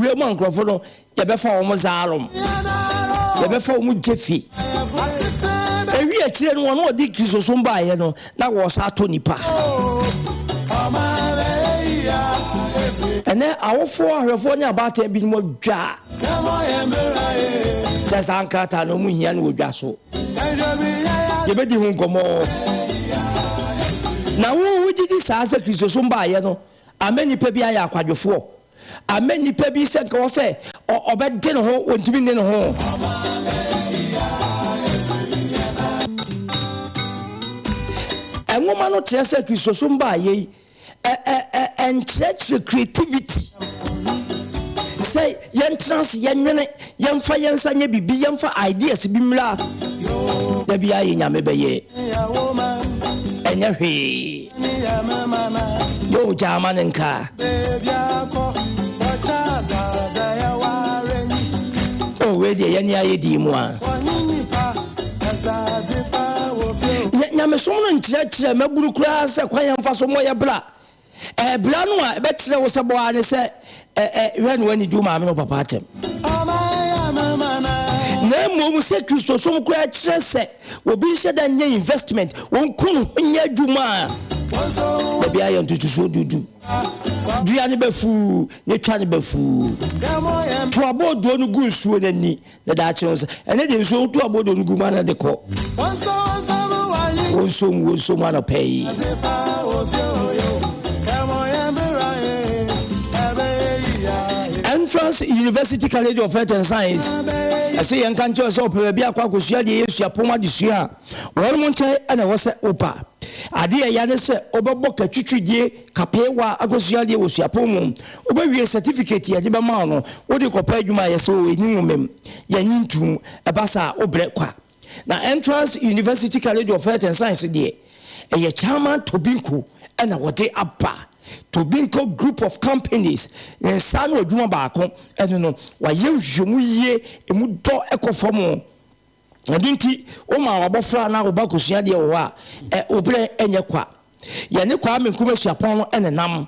Yɛwura mu a nkurɔfo no yɛbɛfa wɔn zaalom, yɛbɛfa wɔn gyefi. Ewi akyire no wɔn a wɔde Kristosom baeɛ no na wɔsa atɔ nipa. Ɛnɛ awofoɔ ahwɛfoɔ ne abaatan binom adwa sɛ saa nkrataa no wɔn hia no wɔ dwa so. Yɛbɛdi ho nkɔmmɔ. Na wo wogye di saa sɛ Kristosom baeɛ no ama nnipa bi ayɛ akwadwofoɔ? Ama nnipa bi sɛ nka wɔ sɛ ɔbɛde ne ho, wɔntumi nne ne ho? Nwoma no kyerɛ sɛ Kristosom baeɛ yi ɛnkyerɛkyerɛ creativity sɛ yɛntena ase yɛnwene yɛmfa yɛn nsa nyɛ biribi yɛmfa ideas bi mmra da bi ayɛ nyame bɛyɛ ɛnyɛ hwee yɛ ogya ama ne nka o wei deɛ yɛne ayɛ dii mu a Nyamesom no nkyerɛkyerɛ mmabunu koraa sɛ kwan a yɛmfa so mmɔ yɛn bra. Ɛɛ, bra no a ɛbɛkyerɛ wo sɛ bɔ ara ne sɛ ɛ ɛ hwɛ na woanidi wo maame ne wo papa atɛm. Na mmom sɛ Kristosom koraa kyerɛ sɛ obi nhyɛ da nyɛ investment, onku ne ho nyɛ adwuma a, da biara yɛ ntotosoɔ dudu. Dua no bɛfu na twa no bɛfu. To abɔɔdoɔ no gu nsuo no ani. Na daakye no sɛ ɛne deɛ nsuo woto abɔdɔ no gu mu ana de kɔ wo nso mu wo nso mu anɔpɛ yi. Entrance University College of Health and Science ɛsɛ yɛn nka nkyɛn sɛ ɔpɛ baabi akɔ akɔsua deɛ yɛ suapɔn adesua a wɔn mo nkyɛn ɛna ɛwɔ sɛ woba adeɛ ɛya ne sɛ wobɛbɔ katwitwidie Kapeewa akosua adeɛ wɔ suapɔn mu. Wobɛwie certificate yɛde bɛma wo no, wode kɔpɛ adwuma a yɛsɛ oo ɛnni nwomam, yɛnnye ntom. Ɛba saa a, wobrɛ kwa. Na Entrance University College of Health and Science deɛ, ɛyɛ Chairman Tobinco na wɔde aba. Tobinco Group of Companies, ne nsa ano adwuma baako ne no. Wɔayɛ nhwehwɛmu yie, ɛmu dɔ kɔ fam. Ɛno nti, woma w'abɔfra anaa wo ba kosua adeɛ wɔ hɔ a, ɛ, wo berɛ nyɛ kwa. Yɛne Kwame Nkrumah Suapɔn no nenam.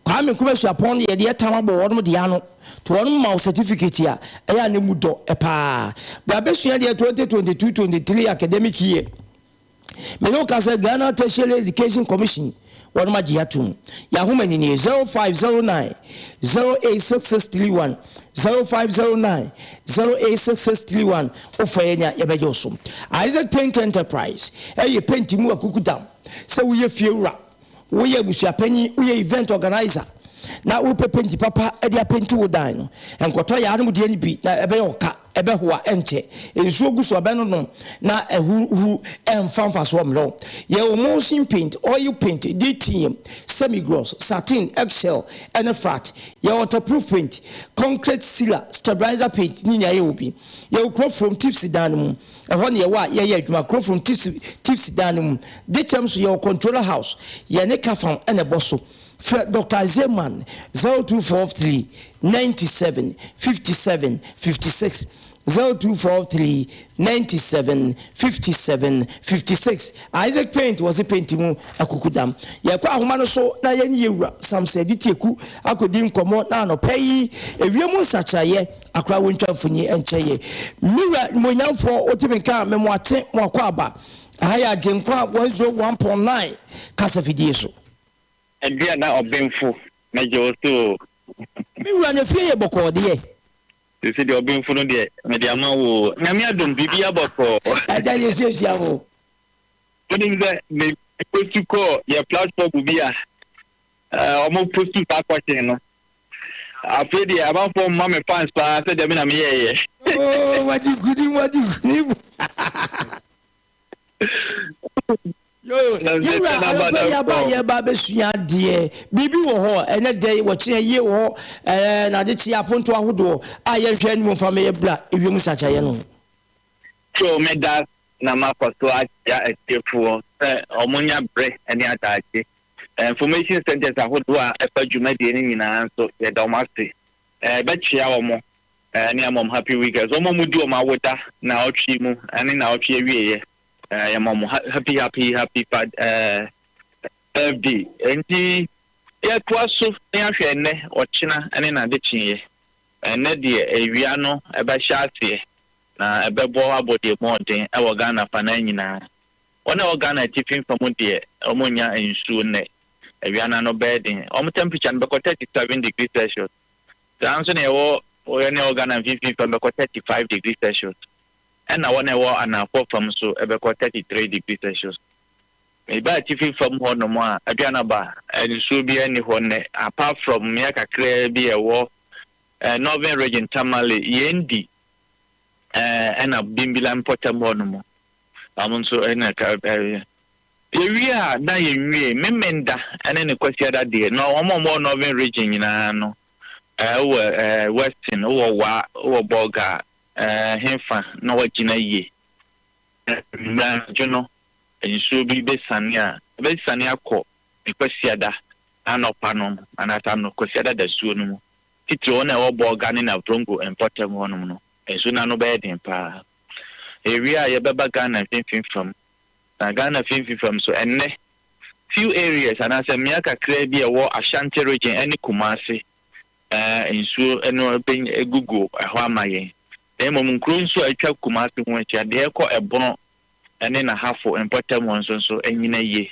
Kwame Nkrumah Suapɔn no, yɛde yɛ tam abɔ wɔnom deɛ ano. Nti wɔnom ma wo certificate a, ɛyɛ a na emu dɔ paa. Bra bɛsua adeɛ 2022-23 academic year. Me ne wo ka sɛ Ghana Tertiary Education Commission wɔnom agye atom. Yɛahoma ni nie, 0509 086631, 0509 086631, wofrɛ yɛn a yɛbɛgye wo so. Isaac Paint Enterprise ɛyɛ paint mu akukudam. Sɛ woyɛ fiewura, woyɛ abusuapanyin, woyɛ event organizer na wopɛ paint papa de apenti wo dan no, nkɔtɔ yɛn anom deɛ no bi na ɛbɛyɛ ɔka. Ɛbɛhoa, ɛnkyɛ. Nsuo gu so a, ɛbɛnonom, na ahuruhuru ɛmfa mfasoɔ mmrɛ wo. Yɛwɔ emulsion paint, oil paint, DTM, semi-gloss, satin, eggshell, ɛne flat. Yɛwɔ waterproof paint, concrete sealer, stabilizer paint, ne nyinaa yɛwɔ bi. Yɛwɔ Kurofrom Tips dan no mu. Ɛhɔ na yɛwɔ a yɛyɛ adwuma, Kurofrom Tips, Tips dan no mu. Dekyɛm nso yɛwɔ Controller House. Yɛne Kafam na ɛbɔ so. Frɛ Dɔkta Zeman 0243 97 57 56, 0243 97 57 56. Isaac Paint wɔse paint mu akukudam. Yɛkɔ ahoma no so na yɛne yɛwura Samson Aditieku akɔdi nkɔmmɔ na anɔpa yi ewiem nsakyeraeɛ akora wɔntwa mfoni nkyɛ yɛ. Me wura nimonyamfoɔ wote me nka a me mo ate mo akɔ aba. Aha yɛ Agyenkwa 101.9 kasafidie so. Ɛdeɛ na ɔbenfo mɛgye wo so o. Me wura na fie yɛ bɔkɔɔ deɛ. Sese deɛ ɔbenfo no deɛ mede ama wo o. Nyame adom biribiara bɔkɔɔ. Agya yɛsuasua wo. Wonim sɛ me postu kɔɔ yɛ platform bi a wɔn postu saa question no. Afei deɛ amanfoɔ mma me fans paa sɛ deɛ me na meyɛɛyɛ. Oh, wadi nkunim, wadi nkunim. Yoo, yɛwura anɔpa yi aba a yɛreba abɛsua adeɛ. Biribi wɔ hɔ, ɛnɛ dɛ yi, wɔkyena yie wɔ hɔ, ɛɛ, na ade kye aponto ahodoɔ a yɛnhwɛ anim mfa mmɛyɛ bra ewiem nsakyeraeɛ no. So meda na makɔ so akyia atiefoɔ sɛ wɔnya berɛ ne adagye. Information centres ahodoɔ a ɛfa dwumadie no nyinaa nso yɛda wɔn ase. Yɛbɛkyea wɔn ne ama wɔn happy weekend. Wɔn a wɔdi wɔn awoda naawɔtwe yi mu ne naawɔtwe awieeɛ. Yɛma wɔn happy happy happy birthday. Nti yɛtoa so na yɛahwɛ ɛnnɛ, ɔkyena ne n'adekyeeɛ. Ɛnnɛ deɛ awia no ɛbɛhyɛ aseɛ na ɛbɛbɔ abɔ deɛ mu ɔden ɛwɔ Ghana afanan nyinaa. Wɔn a ɛwɔ Ghana atifi fam deɛ, wɔnnya nsuo nnɛ. Awia no ano bɛyɛ den. Wɔn temperature no bɛkɔ 37 degrees Celsius. Saa nso na ɛwɔ wɔn a ɛwɔ Ghana mfimfini fam bɛkɔ 35 degrees Celsius. Ɛna wɔn a ɛwɔ anaafoɔ fam nso ɛbɛkɔ 33 degrees Celsius. Meba atifi fam hɔ nom a, Aduanaba, nsuo biara nni hɔ nnɛ apart from mmea kakraa bi a ɛwɔ Northern Region, Tamale, Yendi, ɛna Bimbila mpɔtam hɔ nom. Wɔn nso ɛna ka ɛɛ yɛwie a na yɛnwie Memenda ɛne ne Kwasiada deɛ na wɔn a wɔwɔ Northern Region nyinaa no ɛɛ wɔ ɛɛ Western, wɔ Wa, wɔ Bolga, ɛɛ hefa na wɔagyina yie. Anwummerɛ anadwo no nsuo bi bɛsiane a, ɛbɛsiane akɔ ne Kwasiada anɔpa no anaasɛ ano Kwasiada dasuo no mu. Titire wɔn a ɛwɔ Bolga ne Navrongo mpɔtam hɔnom no, nsuo no ano bɛyɛ den paa. Yɛwie a yɛbɛba Ghana mfimfini fam. Na Ghana mfimfini fam nso, ɛnnɛ, few areas anaasɛ mmea kakraa bi a ɛwɔ Ashanti Region ne Kumasi, eh, nsuo no bɛgugu ɛhɔ ama yɛn. Na mmom nkuro nso a atwa Kumasi ho ahyia, deɛ ɛkɔ Ɛbono ne N'Ahafo mpɔtam hɔ nso nso anyina yie,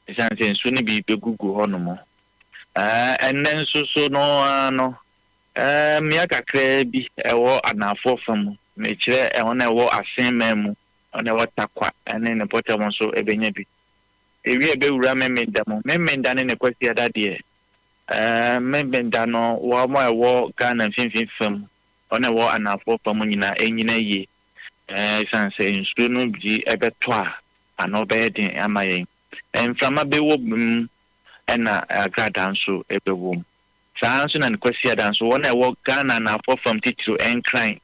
ɛsiane sɛ nsuo no bi bɛgugu hɔnom. Eh, ɛnnɛ nso so no ara no, eh, mmea kakraa bi ɛwɔ anaafoɔ fa mu, mekyerɛ ɛhɔ na ɛwɔ Asen man mu, ɛhɔ na ɛwɔ Tarkwa ne ne mpɔtam nso ɛbɛnya bi. Ewie a ɛbɛwura Memenda mu. Memenda ne ne Kwasiada deɛ, eh, Memenda no, wɔn a ɛwɔ Ghana mfimfini fam, wɔn a ɛwɔ anaafoɔ fa mu nyinaa ɛnyina yie, eh, ɛsiane sɛ nsuo no bi ɛbɛtɔ a, ano bɛyɛ den ama yɛn. Mframa bɛwɔ mu ɛna agradaa nso ɛbɛwɔ mu. Saa ara nso na ne Kwasiada nso, wɔn a ɛwɔ Ghana anaafoɔ fam titiriw, Nkran,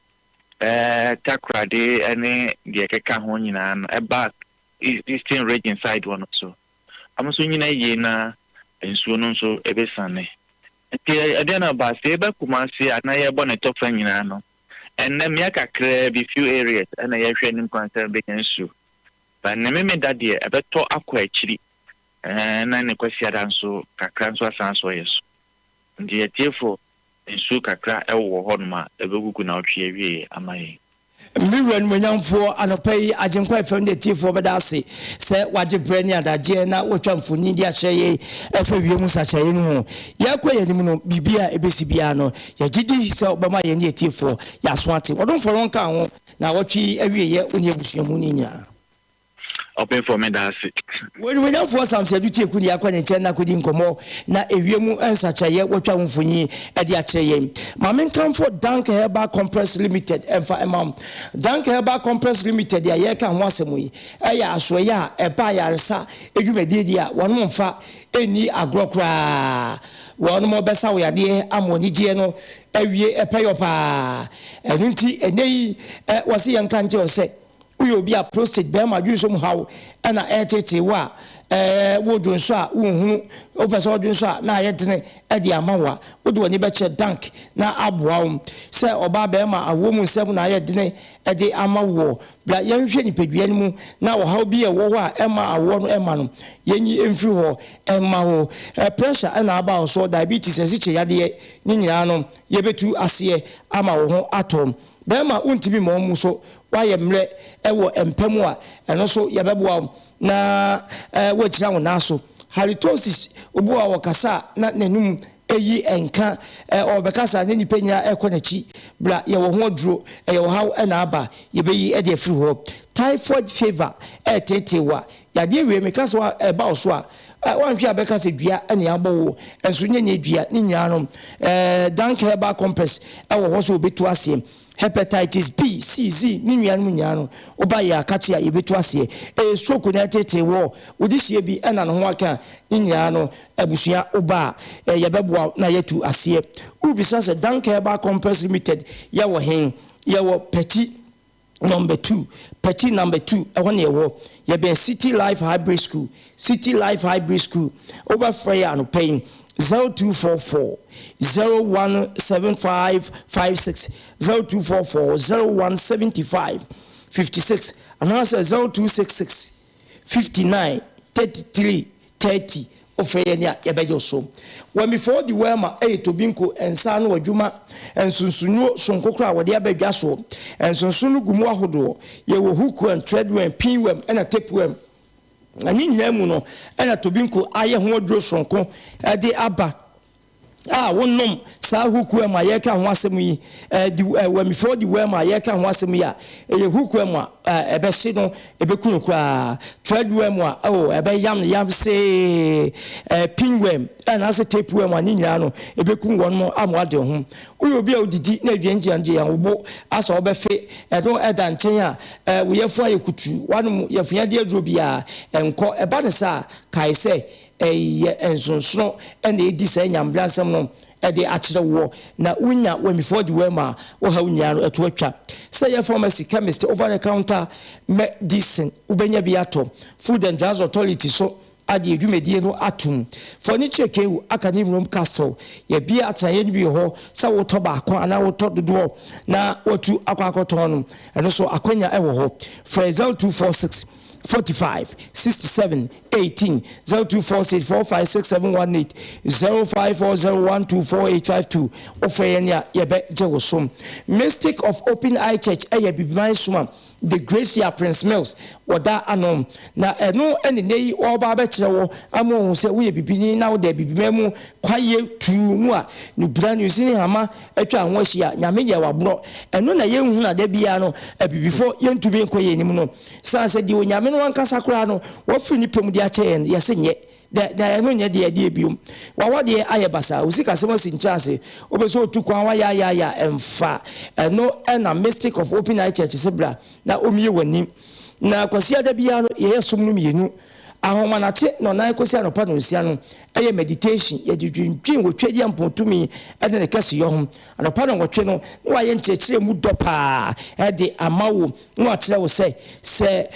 eh, Takoradi ne deɛ ɛkeka ho nyinaa no, ɛba Eastern Region side hɔ no nso, wɔn nso nyina yie na nsuo no nso ɛbɛsiane. Nti ɛdeɛ na ɔba sɛ yɛba Kumasi a na yɛrebɔ ne tɔfa nyinaa no, ɛnnɛ mmea kakraa bi, few areas, ɛna yɛhwɛ anim kwan sɛ bɛnya nsuo. But ne Memeda deɛ ɛbɛtɔ akɔ akyiri, eh, na ne Kwasiada nso kakra nso asan so yɛ so. Nti atiefo, nsuo kakra ɛwɔ hɔnom a ɛbɛgugu na ɔtwe awie ama yɛn. Me wura animuonyamfoɔ, anɔpa yi Agyenkwa FM ne atiefoɔ bɛda ase sɛ wagye berɛ ne adagyeɛ na watwa mfoni de akyerɛ yɛn ɛfa wiem nsakyeraeɛ no ho. Yɛrekɔ yɛn anim no, biribi a ɛbɛsi biara no, yɛgye di sɛ wobɛma yɛn ne atiefoɔ yɛn aso ate. Ɔdomfoɔ no nka ho na wɔtwe yi awieeɛ wo ne abusua mu no nyinaa. Ɔpemfoɔ, meda ase. W'animuonyamfoɔ Samson Adu Tieku ne yɛakɔ ne nkyɛn na akɔdi nkɔmmɔ na ewiem nsakyeraeɛ watwa ho mfonyin de akyerɛ yɛn. Ma menkamfo Dank Herbal Compress Limited mfa mma wo. Dank Herbal Compress Limited a yɛreka ho asɛm yi yɛ asoɛeɛ a ɛba ayaresa dwumadie deɛ a wɔnom mfa nni agorɔ koraa. Wɔnom bɛsa wo yadeɛ ama anigyeɛ no awie pɛyɔ paa. Ɛno nti ɛnnɛ yi wɔse yɛnka nkyerɛ wo sɛ Woyɛ obi a prostate, barima dwonsɔ mu haw, na ɛreteetee wo a, wodwonsɔ a wonhunu, wopɛ sɛ wodwonsɔ a na ayɛ dene de ama wo a, wode w'ani bɛkyerɛ Dank na aboa wo. Sɛ ɔbaa barima awoɔ mu nsɛm na ayɛ dene de ama woɔ, bra yɛnhwehwɛ nipadua no mu na ɔhaw bi a ɛwɔ hɔ a ɛmma awoɔ no mma no, yɛnyi mfiri hɔ mma wo. Pressure na aba wo so, diabetes, asikyire yadeɛ, ne nyinaa no yɛbɛtu aseɛ ama wo ho atɔ. Bɛrima wontumi mma wɔn mu so, woayɛ mmerɛ wɔ mpa mu a, ɛno nso yɛbɛboa wo na woagyina wo nan so. Halitosis, obi wɔ hɔ a ɔkasa a na n'anum yi nka, ɔrebɛkasa a na nnipa nyinaa rekɔ n'akyi. Bra, yɛwɔ ho aduro, ɛyɛ ɔhaw na aba, yɛbɛyi de afiri hɔ. Typhoid fever reteetee wo a, yadeɛ wei meka sɛ ɛba wo so a, woanhwɛ a bɛka sɛ dua na abɔ wo, nso nyɛ nyɛ dua, ne nyinaa no Dank Herbal Complex wɔ hɔ sɛ wɔbɛtu aseɛ. Hepatitis B, C, Z ne nuanom nyinaa no, woba yɛ akakye a yɛbɛtu aseɛ. Ɛyɛ stroke na ɛtetee wɔ, wode hyia bi na ne ho aka a, ne nyinaa no abusua woba a yɛbɛboa wo na yɛatu aseɛ. Wobisa sɛ Dank Herbal Complex Limited yɛwɔ he? Yɛwɔ Pɛkyi Number 2, Pɛkyi Number 2, ɛhɔ na yɛwɔ. Yɛbɛn City Life Hybrid School, City Life Hybrid School. Wobɛfrɛ yɛ anɔpa yi 0244 017556, 0244 0175 56, anaasɛ 0266 59 33 30. Wofrɛ yɛn a, yɛbɛgye wo so. Wamifɔɔ di wɛma yɛ tobinko nsa ano adwuma nsonsonuo sononko koraa a wɔde aba dwa soɔ. Nsonsono no gu mu ahodoɔ. Yɛwɔ hookworm, threadworm, pinworm ɛna tapeworm. Na ne nyinaa mu no ɛna tobinko ayɛ ho aduro sononko de aba. A wonom saa hookworm a yɛreka ho asɛm yi, di, wamifɔɔ di worm a yɛreka ho asɛm yi a, ɛyɛ hookworm a ɛbɛhye no, ɛbɛku no koraa. Threadworm a, oh, ɛbɛyam no yam see, pinworm, anaasɛ tapeworm a ne nyinaa no, ɛbɛku wɔn ama wɔade ho. Woyɛ obi a wodidi na aduane gyeagyea wo bo asɛ wobɛfe, ɛno ɛda nkyɛn a, wo yafunu ayɛ kutuu, woanom yafunyadeɛ aduro biara, ɛnkɔ. Ɛba no saa a, kae sɛ Ɛyɛ nsonsono na edi saa nyamebransɛm no de akyerɛ woɔ, na wonya w'amifɔɔ de w'am a, wo haw nyinaa no ɛto atwa. Sɛ ɛyɛ pharmacy, chemist, over the counter medicine, wobɛnya bi atɔ. Food and Drugs Authority so adeɛ dwumadie no atom. Furniture Kewu aka ne Rome Castle. Yɛbea atenaeɛ no bi wɔ hɔ sɛ wotɔ baako anaa wotɔ dodoɔ na watu akɔ akɔtɔn no, ɛno nso akwanya wɔ hɔ. Frɛ 0246 45 67 18 0246 45 6718 0540 124852 Wofrɛ yɛn a yɛbɛgye wo so. Mystic of Open Eye Church yɛ Abibiman som a The Gracia Prince Mills wɔda ano. Na ɛno ne nnɛ yi wɔreba abɛkyerɛ wo ama woahu sɛ woyɛ bibini na woda Abibiman mu kwaeɛ tuu mu a nnubena, nnusin ne hama atwa ho ahyia. Nyame yɛ waborɔ. Ɛno na yɛnhunu a da biara no Abibifoɔ yɛntumi nkɔ yɛn anim no. Sane sɛ deɛ Onyame no ankasa koraa no wafiri ne pɛ mu de akyɛ yɛn no, yɛse nyɛ. Dɛ, na ɛno nyɛ deɛ ɛdeɛ biom. W'awadeɛ ayɛ basaa, wo sikasɛm asi nkyɛase, wopɛ sɛ otu kwan, wayɛ ayɛ ayɛ a, ɛmfa. Ɛno na Mystic of Open Eye Church se bra na ɔmmie w'ani. Na Kwasiada biara no, yɛyɛ som no mmienu. Ahomanakye nnɔnan kɔsi anɔpa nnɔnsia no, ɛyɛ meditation, yɛde dwendwen wɔ Tweaduampɔn tumi ne ne kɛseyɔ ho. Anɔpa nnɔnwɔtwe no, na wayɛ nkyerɛkyerɛ mu dɔ paa de ama wo, na wakyerɛ wo sɛ, sɛ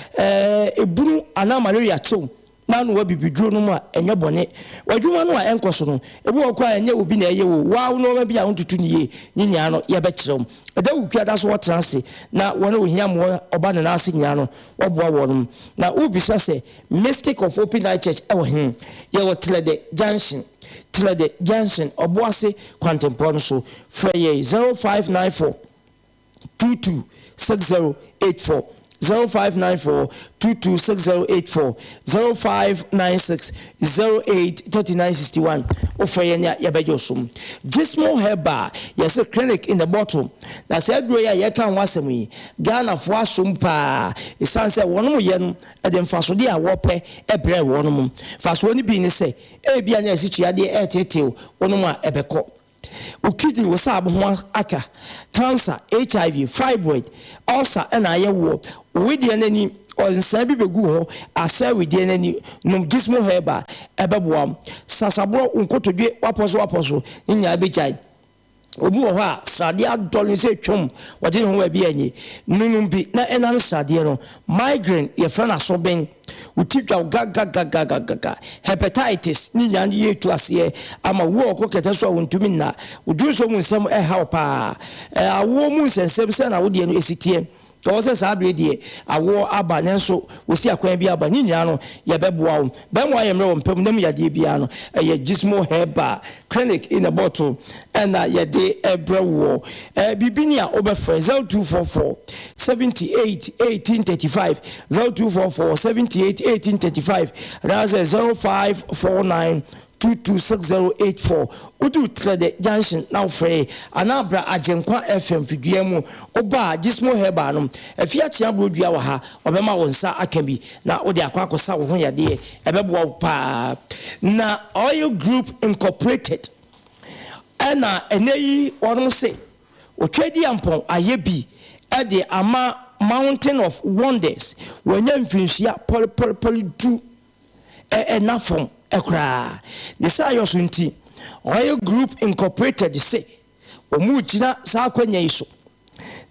ebunu anaa malaria kye wo na anoa bibiduro nom a, ɛnyɛ bɔne. W'adwuma no a ɛnkɔ so no, ebi wɔ hɔ koraa a ɛnyɛ obi na ɛyɛ o, wo ara wo nneɛma bi a wontoto no yie, ne nyinaa no, yɛbɛkyerɛ wo. Ɛda wo kuada so wɔtena ase na wɔn a wɔhia mmoa ɔba ne nan ase nyinaa no, wɔboa wɔn. Na wobisa sɛ, Mystic of Open Eye Church wɔ he? Yɛwɔ Trɛdɛ Junction, Trɛdɛ Junction, Ɔboase kwantempɔn no so. Frɛ yɛn 0594 22 6084, 0594 22 6084, 0596 08 39 61. Wofrɛ yɛn a yɛbɛgye wo so. Gismo Herbal, yɛse clinic in a bottle. Na saa aduro yi a yɛreka ho asɛm yi, Ghanafoɔ asom paa ɛsiane sɛ wɔnom yɛ no de mfasodeɛ a wɔpɛ brɛ wɔnom. Mfasoɔ no bi ne sɛ, ebia na asikyire adeɛ reteetew wonom a ɛbɛkɔ. Wo kidney, wo saabo ho aka, cancer, HIV, fibroid, ulcer na ayɛ woɔ. Wo wedeɛ no ani, nsaa bi bɛgu hɔ, asɛe wedeɛ no ani. Nom Gismo Herbal, ɛbɛboa wo. Sasaborɔ, wo nkotodwe, w'apɔso w'apɔso, ne nyinaa bɛgyae. Obi wɔ hɔ a, sradeɛ adɔ no sɛ twam, ɔde ne ho baabi a ɛnye. Nonom bi na ɛnane sradeɛ no. Migraine, yɛfrɛ no asoben. Wo ti dwa wo gagagagagaga. Hepatitis ne nyinaa no yɛ tu aseɛ ama wo a ɔkɔ kɛtɛ so a wontumi nna. Wo dwonsɔ mu nsɛm ɛha wo paa. Awoɔ mu nsɛnsɛm sɛn na wo deɛ no ɛsi teɛ? Ɛwɔ sɛ saa berɛ deɛ awoɔ aba nanso wɔsi akwan bi aba. Ne nyinaa no yɛbɛboa wo. Bɛma woayɛ mmerɛ wɔ mpa mu na mu yadeɛ biara no ɛyɛ Gismo Herbal Clinic in a bottle ɛna yɛde ɛbrɛ woɔ. Biribi ni a wobɛfrɛ 0244 78 1835, 0244 78 1835 anaasɛ 0549 226084. Wodu Trɛdɛ Junction na wofrɛ anaa bra Agyenkwa FM fidua mu. Woba a, Gismo Herbal no, Afie Akyea Burodua wɔ ha, ɔbɛma wo nsa aka bi na wode akɔ akɔsa wo ho yadeɛ. Ɛbɛboa wo paa. Na Oil Group Incorporated ɛna ɛnɛ yi wɔnom se Otweaduampɔn ayɛ bi de ama Mountain of Wonders, wanya mfinhyia pɔlepɔlepɔle du ɛna fam koraa. Ne saayɔ so nti, Oil Group Incorporated se wɔregyina saa akwanya yi so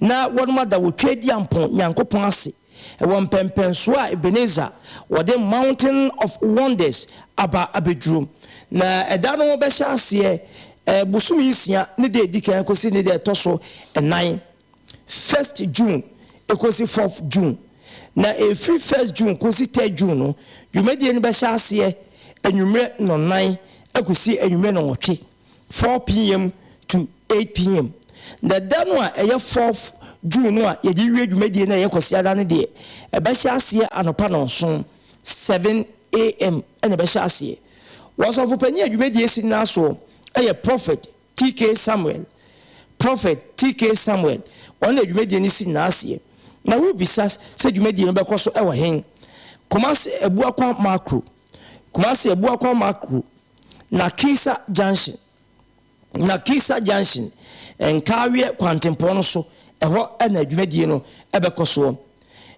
na wɔnom ada Otweaduampɔn Nyankopɔn ase wɔ mpɛnpɛnsoɔ a Ebenezer wɔde Mountain of Wonders aba abɛduru. Na ɛda no bɛhyɛ aseɛ bosome nsia ne da ɛdi kan kɔsi ne da ɛtɔ so nnan, first June kɔsi fourth June. Na ɛfiri first June kɔsi third June no, dwumadie no bɛhyɛ aseɛ anwummerɛ nnɔnnan kɔsi anwummerɛ nnɔnwɔtwe, 4 pm to 8 pm. Na da no a ɛyɛ fourth June no a yɛde wie dwumadie no a ɛyɛ Kwasiada no deɛ, ɛbɛhyɛ aseɛ anɔpa nnɔnson, 7 am, na ɛbɛhyɛ aseɛ. Wɔsɔfopanin a dwumadie si no soɔ yɛ Prophet TK Samuel, Prophet TK Samuel, ɔno na dwumadie no si n'aseɛ. Na wobisa sɛ dwumadie no bɛkɔ so wɔ hen? Kumasi Abuakwa Makro, Kumasi Abuakwa Makro, Nakisa Junction, Nakisa Junction, Nkaweɛ kwantempɔn no so, ɛhɔ na dwumadie no bɛkɔ soɔ.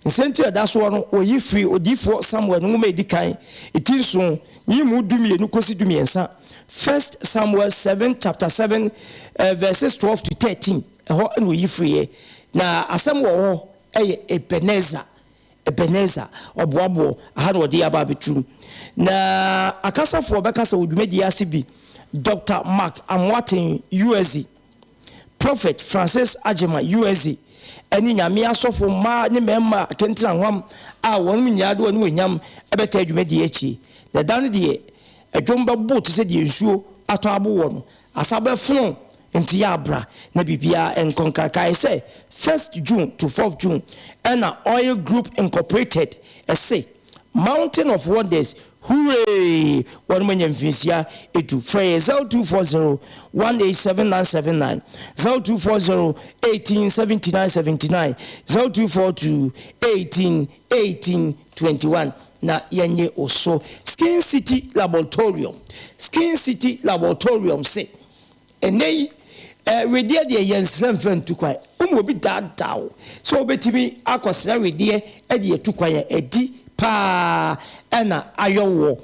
Nsɛnti a ɛda soɔ no, wɔyi firii odiyifoɔ Samuel nwoma a ɛdi kan, ti nson, nyiyimu dumienu kɔsi dumiɛnsa, First Samuel seven chapter seven verses 12 to 13, ɛhɔ na wɔyi firiiɛ. Na asɛm wɔ hɔ yɛ Ebenezer, Ebenezer, ɔboaboɔ, aha na wɔde aba abɛturu. Na akasafoɔ bɛkasa wɔ dwumadie ase bi, Dɔkta Mark Amoateng, USZ. Prophet Francis Agyeman USA ne Nyame asɔfo mmaa ne mmarima atentenahwam a wɔnom nyinaa de wɔn animuonyam bɛtaa dwumadie akyi. Na da no deɛ, dwom bɛbo te sɛ deɛ nsuo atɔ abo wɔ no, asa bɛfono nti yɛ abra na biribiara nkɔ nka. Kae sɛ first June to fourth June ɛna Oil Group Incorporated se Mountain of Wonders, Hooray! Wɔnom anya mfinhyia edu. Frɛ yɛ 0240 187979, 0240 18 79 79, 0242 18 18 21 na yɛnye wo so. Skin City Laboratorium, Skin City Laboratorium se Ɛnnɛ yi, wedeɛ deɛ yɛnsrɛ mfa ntu kwan. Woma obi daadaa wo sɛ wobɛtumi akɔsrɛ wedeɛ de atu kwan a, ɛdi paa na ayɔ woɔ.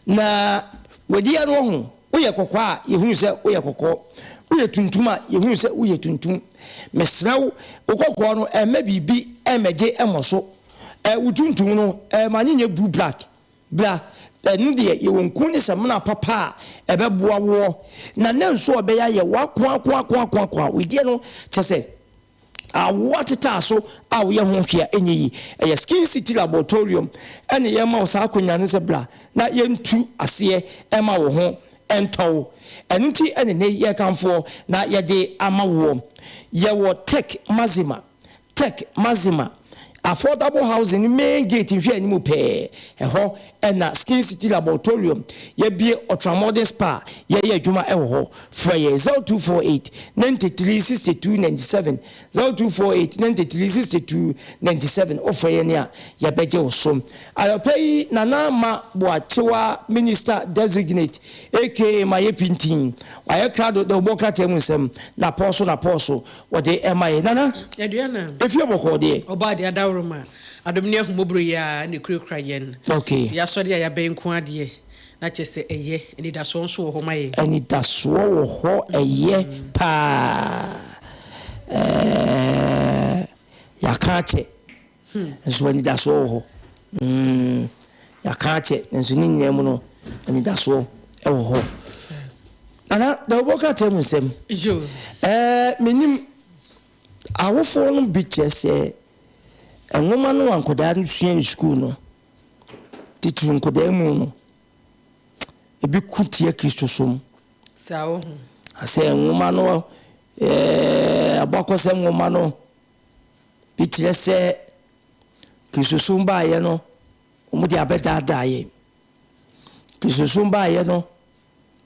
Na wedeɛ no wahu, woyɛ kɔkɔɔ a, yɛhunu sɛ woyɛ kɔkɔɔ. Woyɛ tuntum a, yɛhunu sɛ woyɛ tuntum. Mesrɛ wo, wo kɔkɔɔ no, mma biribi mmɛgye mmɔ so. Wo tuntum no, ma no nyɛ blue black. Bra, ɛno deɛ yɛwɔ nku ne samina papa a ɛbɛboa woɔ, na ne nso ɔbɛyɛ ayɛ woakoakoakoakoakoa. Wedeɛ no kyɛ sɛ awoɔ atetaa so a woyɛ ho hwee a ɛnyɛ yie. Ɛyɛ Skin City Laboratorium ɛna yɛma wo saa akonya no sɛ bra na yɛntu aseɛ ɛma wo ho ɛntɔ wo. Ɛno nti ɛna nnɛ yi yɛrekamfoɔ na yɛde ama woɔ. Yɛwɔ Tech Maxima. Tech Maxima Affordable Housing no main gate nhwɛanim pɛɛ, ɛhɔ na Skin City Laboratorium yɛabue Ultramodern Spa a yɛyɛ adwuma wɔ hɔ. Frɛ yɛn 0248 93 62 97, 0248 93 62 97, wofrɛ yɛn a yɛbɛgye wo so. Anɔpa yi Nana Ama Boakyewa Minister Designate aka Mayɛ Pintin, wayɛ krado de wobɔ krataa mu nsɛm, napɔw so napɔw so. Wɔde ɛma yɛ nana. Aduana. Efie bɔkɔɔ deɛ. Ɔbaa deɛ adaworoma. Adom ne ahummɔborɔ yi ara na ɛkurakura yɛn. Okay. Yɛasɔre a yɛabɛn nko ara deɛ, na kyerɛ sɛ ɛyɛ. Anidasoɔ nso wɔ hɔ ma yɛn. Anidasoɔ wɔ hɔ, ɛyɛ paa. Ɛɛ, yɛaka akyɛ. Nso anidasoɔ wɔ hɔ. Mm, yɛaka akyɛ, nanso ne nyinaa mu no, anidasoɔ wɔ hɔ. Nana, dawubɔ krataa mu nsɛm. Ɛɛ, menim awofoɔ no bi kyerɛ sɛ nwoma no a nkwadaa no sua no sukuu no, titiriw nkwadaa mu no, ebi ko tia Kristosom. Sɛ nwoma no, ɛɛ, abakɔsɛm nwoma no, Bi kyerɛ sɛ Kristosom baeɛ no, wɔde abɛdaadaa yɛn. Kristosom baeɛ no,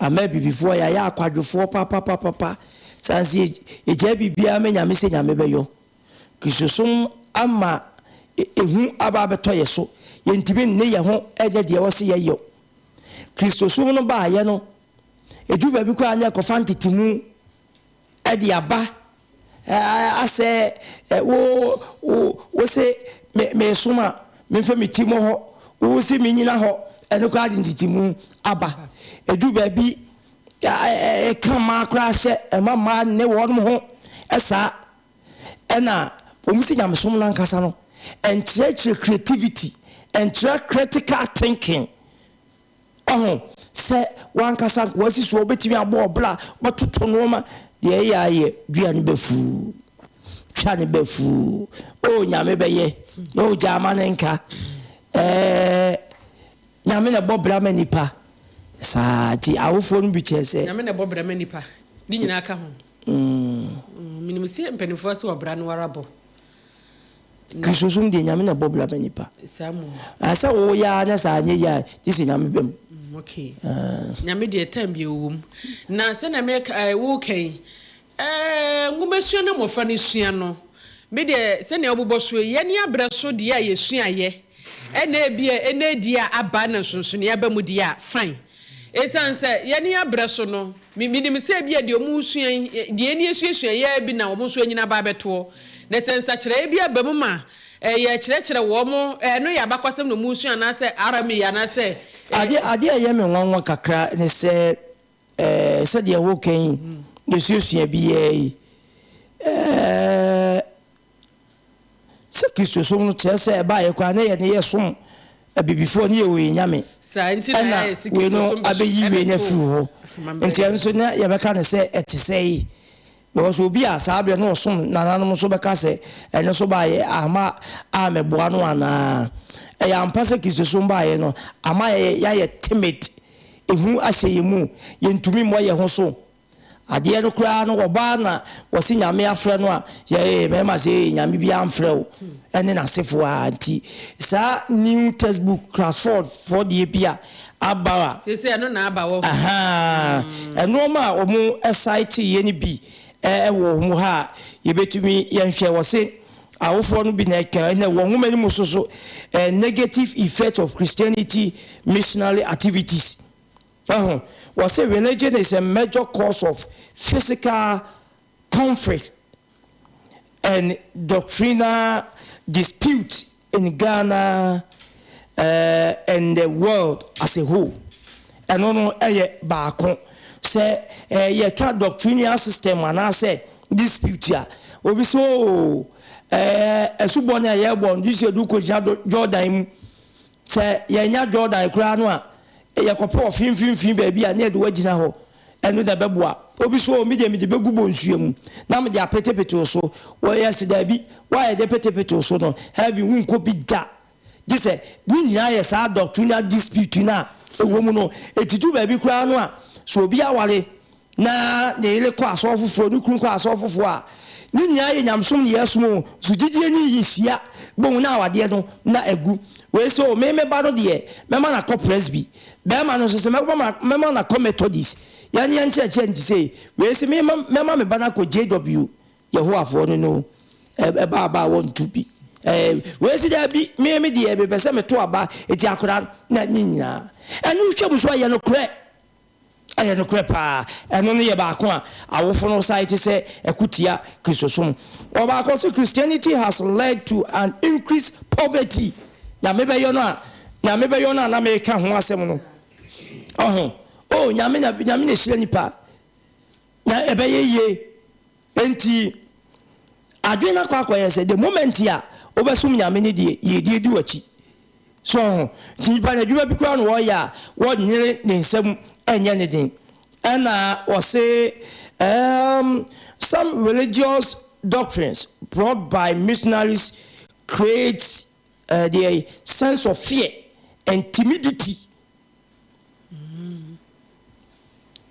ama abibifoɔ yɛayɛ akwadwofoɔ papapapapa. Sane sɛ yɛgyae biribiara ma Nyame sɛ Nyame bɛyɔ. Kristosom ama ehu aba abɛtɔ yɛ so. Yɛntumi nne yɛn ho nyɛ deɛ ɛwɔ sɛ yɛyɔ. Kristosom no baeɛ no, ɛduru baabi koraa na ɛkɔfa ntetemu de aba asɛ wo wo wo se me mesom a memfa me ti mmɔ hɔ wo se menyina hɔ ɛno koraa de ntetemu aba ɛduru baabi ɛka mmaa koraa hyɛ ɛma mmaa ne wɔn ho ɛsaa ɛna wɔn si nyamesom no ankasa no ɛnkyerɛkyerɛ creativity ɛnkyerɛ critical thinking. Wahu sɛ w'ankasa nkoa si so a wobɛtumi abɔ ɔbra, wobɛtoto nnoɔma, deɛ ɛyɛ a yɛ, dua no bɛfu, twa no bɛfu, o Nyame bɛyɛ, o gyaa ma no nka, ɛɛ Nyame na ɛbɔ bra ma nipa. Saa nti awofoɔ no bi kyerɛ sɛ. Nyame na ɛbɔ bra ma nipa. Ne nyinaa ka ho. Menim sɛ mpanimfoɔ se ɔbra no ara bɔ. Kristosom deɛ Nyame na ɛbɔ bra ma nipa. Saa mmom. Sɛ woyɛ ara na sɛ anyɛ yie a, gye sɛ Nyame ba mu. Okay. Nyame deɛ time biara ɔwɔ mu. Na sɛnea meka, woka yi, nwomasua na mmɔfra no sua no, me deɛ sɛnea wobobɔ so yi, yɛne abrɛ so deɛ a yɛsuaeɛ, ɛna ebia ɛnɛ deɛ a aba na nsonsonoeɛ aba mu deɛ a, fine. Esiane sɛ yɛne abrɛ so no, me, menim sɛ ebia deɛ wɔresua yi, deɛ yɛn ani asuasua yi ara bi na wɔn nso anyini aba abɛtoɔ. Na sɛ nsakyeraeɛ bi aba mu ma yɛkyerɛkyerɛ wɔn, ɛno yɛ abakɔsɛm na wɔresua anaasɛ RME anaasɛ. Adeɛ, adeɛ a ɛyɛ me nwanwa kakra ne sɛ, eh, sɛdeɛ woreka yi, yɛsuasua bi ara yi, eh, Sɛ Kristosom no kyerɛ sɛ ɛbaeɛ koraa na yɛne yɛsom abibifoɔ ne yɛwɔ yɛn nyame ɛna wei no abɛyi wei no afiri hɔ nti ɛno nso na yɛbɛka no sɛ ɛte sɛe because obi a saa berɛ no ɔsom nananom nso bɛka sɛ ɛno nso baeɛ ama a mɛboa no anaa. Ɛyɛ ampa sɛ Kristosom baeɛ no ama yɛayɛ timid, ehu ahyɛ yɛn mu, yɛntumi mmɔ yɛn ho so. Adeɛ no koraa no ɔbaa na wɔse Nyame afrɛ no a yɛ ee mɛɛma sɛ ee Nyame biaa mfrɛ wo ɛne nasefoɔ aa nti saa new textbook Cransford foɔ deɛ bi a aba a Seesei ɛno na aba wɔ hɔ. Ahaa ɛnoɔma a wɔn cite yɛ no bi ɛwɔ wɔn ha a yɛbɛtumi yɛnhwɛ wɔse awofoɔ no bi na ɛka ɛnɛ wɔn nwoma no mu nso so negative effect of Christianity missionary activities. Wahu? Wɔse religion is a major cause of physical conflict and doctrinal dispute in Ghana and the world as a whole. Ɛno no yɛ baako. Sɛ yɛka doctrinal system anaasɛ dispute a, obi sɛ oo, asubɔ no a yɛbɔ no, gye sɛ yɛde wo kɔgyina Jordan mu. Sɛ yɛannya Jordan koraa no a, yɛkɔpɛ ɔfe mfimfini baabi a na yɛde wo agyina hɔ. Ɛno na ɛbɛboa. Obi so, me deɛ mede bɛgu bonsua mu na mede apetepete wo so. Wɔyɛ se daabi, wo a yɛde petepete wo so no, heaven wonkɔ bi da. Gye sɛ ne nyinaa yɛ saa doctrinal dispute no a ɛwɔ mu no. Ɛtutu baabi koraa no a, sɛ obi aware na ne yere kɔ asɔre foforɔ, ne kunu kɔ asɔre foforɔ a, ne nyinaa yɛ nyamesom ne yɛsom o, nso gyidie no nhyia, bohu na awadeɛ no na agu. Wei sɛ o, me me ba no deɛ, mɛma no akɔ Presby, bɛrima no nso sɛ mɛma mɛma no akɔ Methodist, yɛn yɛn nkyerɛkyerɛ nti sei, wei sɛ me mɛma me ba no akɔ JW, Yehowafoɔ no no, ɛba aba a wɔnto bi. Ɛɛ, wei sɛ daabi, me me deɛ mepɛ sɛ meto aba, eti akwadaa na ne nyinaa. Ɛno wohwɛ mu so a ɛyɛ nokorɛ. Ɛyɛ nokorɛ paa. Ɛno no yɛ baako a awofo no san te sɛ ɛko tia Kristosom. Ɔbaako nso, Christianity has led to an increased poverty. Nyame bɛyɔ no a, Nyame bɛyɔ no a na meka ho asɛm no. Ɔho, oh, Nyame na, Nyame na ɛhyira nipa. Na ɛbɛyɛ yie. Enti, adwene no akɔ akɔyɛ sɛ the moment a wobɛsom Nyame no deɛ, yiedie di w'akyi. So ɔho? Nti nipa no adwuma bi koraa na ɔreyɛ a wɔnyere ne nsam nyɛ ne den. Ɛna ɔse um some religious doctrines brought by missionaries creates uh, the sense of fear and timidity.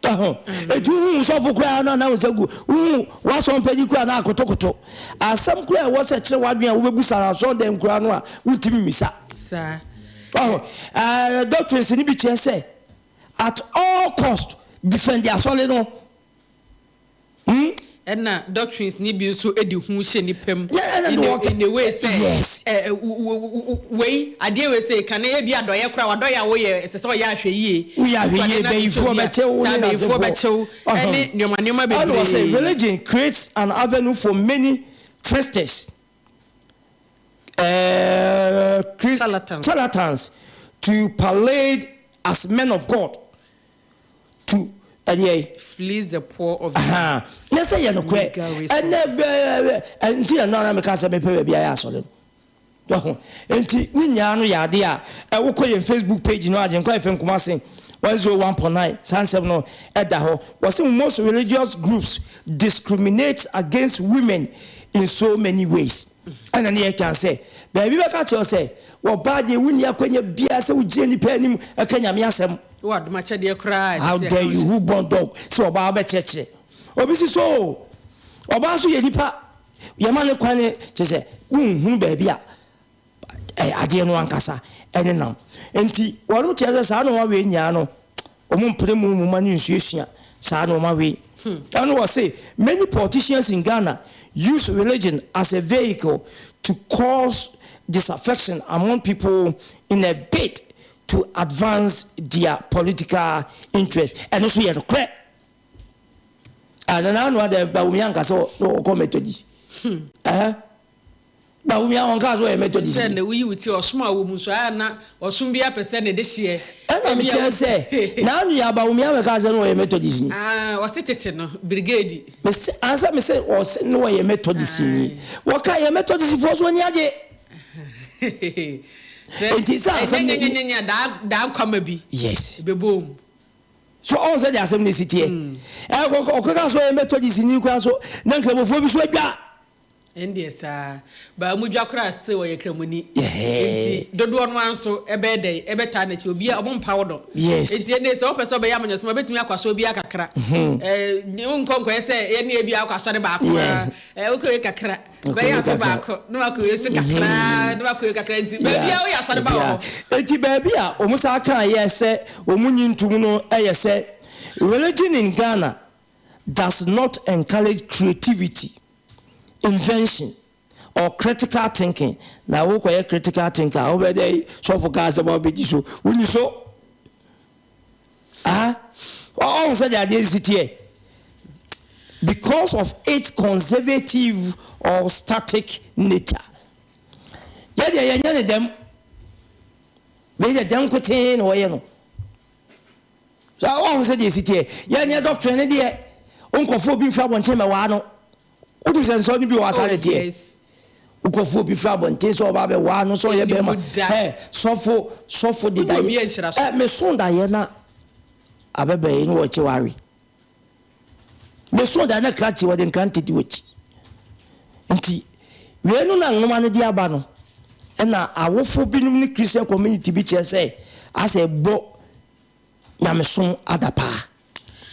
Ɛho. Eti wohu sɔfo koraa no na wo nsa gu. Wohu w'asɔn panyin koraa na akotokoto. Asɛm koraa ɛwɔ sɛ kyerɛ w'adwene a wobɛbu sa no asɔn dɛm koraa no a wontumi mmisa. Saa. Ɔho. Ɛɛ doctrines no bi kyerɛ sɛ at all cost defend asɔre no. Hmm? Ɛna doctrines no bi nso de hu hyɛ nipa mu Yeah, ɛna in de a, wɔka in a way sɛ yes. ɛ, ɛ, wei adeɛ wei sɛ kane ebi adɔyɛ koraa wadɔyɛ a woyɛ ɛsɛ sɛ ɔyɛ ahwɛ yie. Woyɛ ahwɛ Wokɔ yie ade no ade kyɛ bɛyifoɔ obi a bɛkyɛ wo saa ne bɛyifoɔ n'asefoɔ. bɛkyɛ wo Ɔhɔn. ɛne nneɛma nneɛma Ɛna ɔsɛ bebree. religion creates an avenue for many tricksters, uh, Chris, Charlatans. charlatans to parade as men of God. To ɛdeɛ. Fleece the poor of their Ahaa, na sɛ yɛ nokorɛ, meager ɛnɛ resources. bɛɛ nti na ɛno ara meka sɛ mepɛ baabi ayɛ asɔre no. Wahu? Nti ne nyinaa no yɛ adeɛ a ɛ wokɔ yɛn Facebook page no Agyenkwa FM Kumasi 101.9 saa nsɛm no ɛda hɔ. Wɔse most religious groups discriminate against women in so many ways. Ɛna ne yɛka sɛ baabi bɛka kyerɛ wo sɛ wɔbaa deɛ wonni akwanya biara sɛ wogyina nnipa anim ɛka Nyame asɛm. Wowɔ adom akyɛdeɛ koraa a ɛsɛ How sɛ dare yɛka wo you hyɛ. who born dog sɛ ɔbaa wobɛkyerɛkyerɛ obi si so o ɔbaa nso yɛ nipa yɛma ne kwan ne kyerɛ sɛ wonhunu baabi a ɛ adeɛ no ankasa ɛne nam nti wɔnom kyerɛ sɛ saa nnoɔma wei nyinaa no wɔn mpene mu mu ma no nsuasua saa nnoɔma wei ɛno wɔ se many politicians in Ghana use religion as a vehicle to cause disaffection among people in a bid to advance their political interest ɛno nso yɛ nokorɛ ah nana ano adɛ Bawumia nka sɛ ɔkɔ Methodist ɛhɛ Bawumia ɔnka sɛ ɔyɛ Methodist Sɛ na woyi wo ti ɔsom a wɔ mu nso a na ɔsom bi apɛ sɛ ne de hyeɛ. Ɛna mekyerɛ sɛ n'ano yɛ Bawumia bɛka sɛ na ɔyɛ Methodist ni. Ah ɔse tete no brigade. Mese ansa mese ɔse na ɔyɛ Methodist ni. Wɔka yɛ Methodist foɔ so ani agye. Enti sɛ asɛm no Nyanyanyanya daa daa nkwama bi. Yes. Ɛbɛbɔ mu. So ɔn sɛ deɛ asɛm no si teɛ. Ɔkɔka so ɔyɛ Methodist ni koraa so na nkramofoɔ bi so adwa. Ɛndeɛ saa. Baa mu dwa koraa still ɔyɛ kramoni. Nti dodoɔ no ara nso ɛbɛyɛ dɛn ɛbɛtaa n'akyi. Obiara ɔmo mpa wo dɔ. Yes. Nti ɛnde sɛ wopɛ sɛ ɔbɛyɛ amanyɔsɛm a wobɛtumi akɔ asɔre biara kakra. Wonkɔ nkɔyɛ sɛ yɛne ebi akɔ asɔre baako ara. Wokɔ wei kakra. Bɛyɛ afe baako na wakɔ wei so kakra na wakɔ wei kakra nti baabi a woyɛ asɔre ba wɔ hɔ. Nti baabi a wɔn san kaa yɛ sɛ wɔn nyi ntum no yɛ sɛ religion in Ghana does not encourage creativity, invention or critical thinking. Na wokɔyɛ critical thinker a wobɛyɛ dɛ sɔfo ka asɛm a wobɛdi so wonni so. Ah, ɔhu sɛ deɛ adeɛ si teɛ. Because of its conservative or static nature. Yɛ deɛ yɛnyɛ ne dɛm. Wei deɛ dɛm nkotee na wɔyɛ no. So ɔhu sɛ deɛ si teɛ. Yɛnyɛ doctrine ne deɛ. Nkɔfoɔ obi mfiri abɔnten mɛwaa no. Wonim sɛ nsɔre no bi wɔ asa ne teɛ. Wokɔfo obi firi abɔnten sɛ ɔba abɛwaa no sɛ ɔyɛ bɛrima. Ɛ sɔfo sɔfo de daeɛ ɛ meso daeɛ na abɛbɛn yi na wɔkye wawe. Meso daeɛ na krakye wɔde nkrante di wɔkyi. Nti wei no na nwoma no de aba no ɛna awofo binom ne Christian community bi kyerɛ sɛ asɛ ɛbɔ nyamesom adapaa.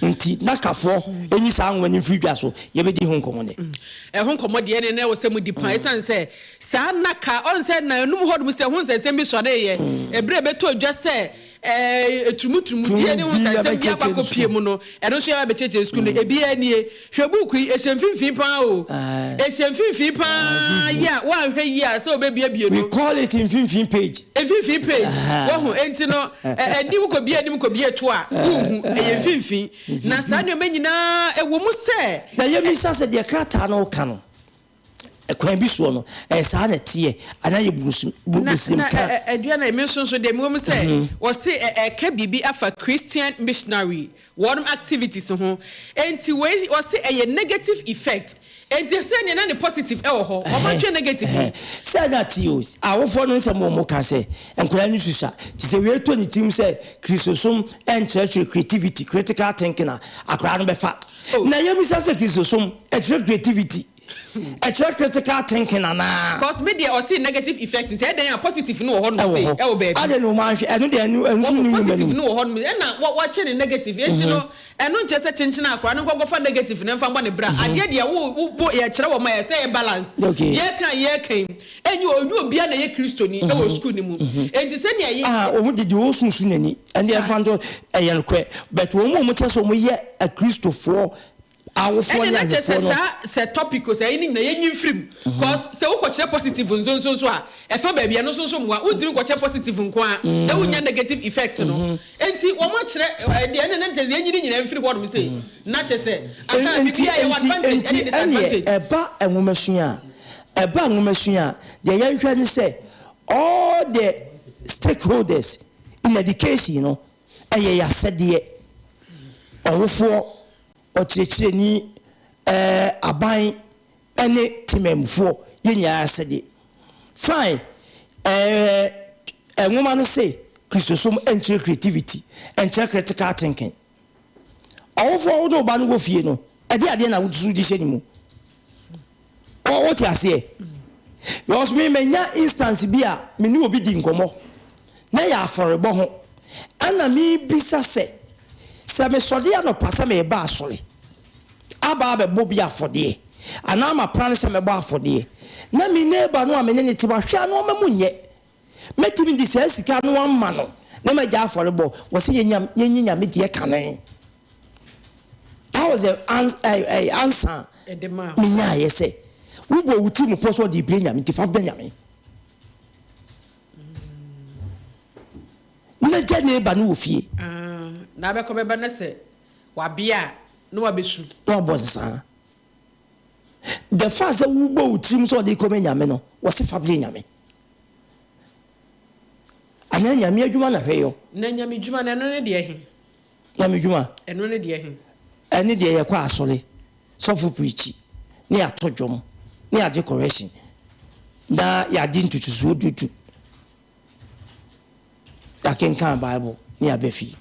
Nti na kafoɔ nyi saa nwoma no mfiri dwa so. Yɛbɛdi ho nkɔmmɔ nnɛ. Ɛho nkɔmmɔ deɛ ɛne na ɛwɔ sɛ modi paa ɛsiane sɛ saa nnaka ɔn sɛ na ɛnum hɔ nom sɛ ho nsɛnsɛm bi sɔreeɛ ɛberɛ a ɛbɛtɔɔ dwa sɛ ɛɛ turumuturumudie ne ho nsɛnsɛm bi aba kɔpie mu no ɛno nso yɛba bɛkyerɛkyerɛ sukuu no ebiara nie Hwɛ buuku yi, ɛhyɛ mfimfini paa o. Ɛhyɛ mfimfini paa yɛ a woanhwɛ yie a sɛ wobɛbuebue no. We call it mfimfini page. Mfimfini page. Wahu? Enti no, anim kɔbie anim kɔbie to a, wonhu. Ɛyɛ mfimfini. Na saa nneɛma nyinaa, ɛwɔ mu sɛ. Na yɛmmisa sɛ, deɛ krataa no reka no, Kwan bi soɔ no, ɛyɛ saa na ɛteɛ, anaa yɛ Na, na ka. Aduana, me nso nso deɛ mewɔ mu sɛ, wɔse ɛka biribi afa Christian missionary wɔnom activities ho. Enti wei wɔse ɛyɛ negative effect. Enti sɛdeɛ na ne positive ɛwɔ hɔ, wɔn atwe negative no. Sɛ na te o, awofoɔ no nsɛm wɔn ka sɛ, nkwadaa no susua. Te sɛ wei tɔ ne tirim sɛ Kristosom nkyerɛkyerɛ creativity, critical thinking a, akwadaa no bɛfa. Na yɛmmisa sɛ Kristosom ɛkyerɛ creativity? Ɛkyerɛ critical thinking anaa? Cos me deɛ ɔsee negative effect nti ɛdɛn a positive no wɔ hɔ nom sei ɛwɔ baabi. Adɛn na wɔn anhwɛ ɛno deɛ ɛno ɛno nso nni nwoma no mu. Positive no wɔ hɔ nom ɛna wɔ wɔkye ne negative enti no ɛno nkyerɛ sɛ kyenkyen akora no nkɔ nkɔfa negative no mfa mbɔ ne bra adeɛ deɛ wo wo bo yɛkyerɛ wɔn a ɛsɛ yɛ balance yɛka a yɛka yi ɛnyɛ ɔnyɛ obiara na ɛyɛ kristoni ɛwɔ school no mu enti sɛnea yɛ. Ah wɔn de deɛ ɔresunsun n'ani ɛnde ɛmfa nto ɛyɛ nokorɛ but wɔn a wɔkyerɛ sɛ wɔyɛ akristofoɔ Awofoɔ Ɛne ne na kyerɛ sɛ ahwɛfoɔ no. saa sɛ topic o sɛ ɛyi ne nyina yɛnyi mfiri mu cos sɛ wo kɔkyerɛ positive nso nso nso a ɛfa baabi ɛno nso nso mmoa wontumi nkɔkyerɛ positive nko ara na wonnya negative effect no nti wɔn akyerɛ ɛdeɛ ɛne na kyerɛ sɛ yɛnyi ne nyina mfiri hɔ nom sei na kyerɛ sɛ aha Enti biribiara yɛwɔ enti advantage enti ɛne ɛneɛ disadvantage. ɛba nwomasua a ɛba nwomasua a deɛ yɛnhwɛ ne sɛ all the stakeholders in education no ɛyɛ yɛn asɛdeɛ ɔwofoɔ ɔkyerɛkyerɛni, ɛɛ aban ne temanmufoɔ, yɛn nyinaa asɛdeɛ. Fine, ɛɛ nwoma no se Kristosom nkyerɛ creativity, ɛnkyerɛ critical thinking. Ɔwofoɔ wo ne wo ba no wɔ fie no, ɛde adeɛ na wosusu de hyɛ ne mu? Wote aseɛ? Because me manya instance bi a me ne obi di nkɔmmɔ na yɛ afɔrebɔ ho. Ɛna mebisa sɛ, sɛ mesɔre anɔpa sɛ mereba asɔre aba abɛbɔ bi afɔdeɛ, anaa mapra no sɛ mɛbɔ afɔdeɛ, na me neighbor no a me ne no te mahwɛ a na ɔma mu nyɛ, mɛtumi de saa sika no ama no na magya afɔrebɔ? Wɔ sɛ yɛnyi Nyame deɛ kane. That was the answer menyaayɛ sɛ wobɔ wo ti mu pɔ sɛ ɔde ebire Nyame nti fa bɛ Nyame na gya neighbor no wɔ fie. Na abɛkɔ bɛba na sɛ wabea a na wabɛsu. Na wabɔ nsaa. The fact sɛ wobɔ wo tirim sɛ ɔde kɔmɛ Nyame no, wɔse fa bere Nyame. Anaa Nyame adwuma na hwɛ yɔ. Na Nyame dwuma no, ɛno ne deɛ he? Nyame dwuma. Ɛno ne deɛ he? Ɛne deɛ yɛkɔ asɔre, sɔfo preachi, ne yɛato dwom, ne yɛagye correction, na yɛagye ntotosoɔ dudu, yɛakenkan Bible, ne yɛaba fie.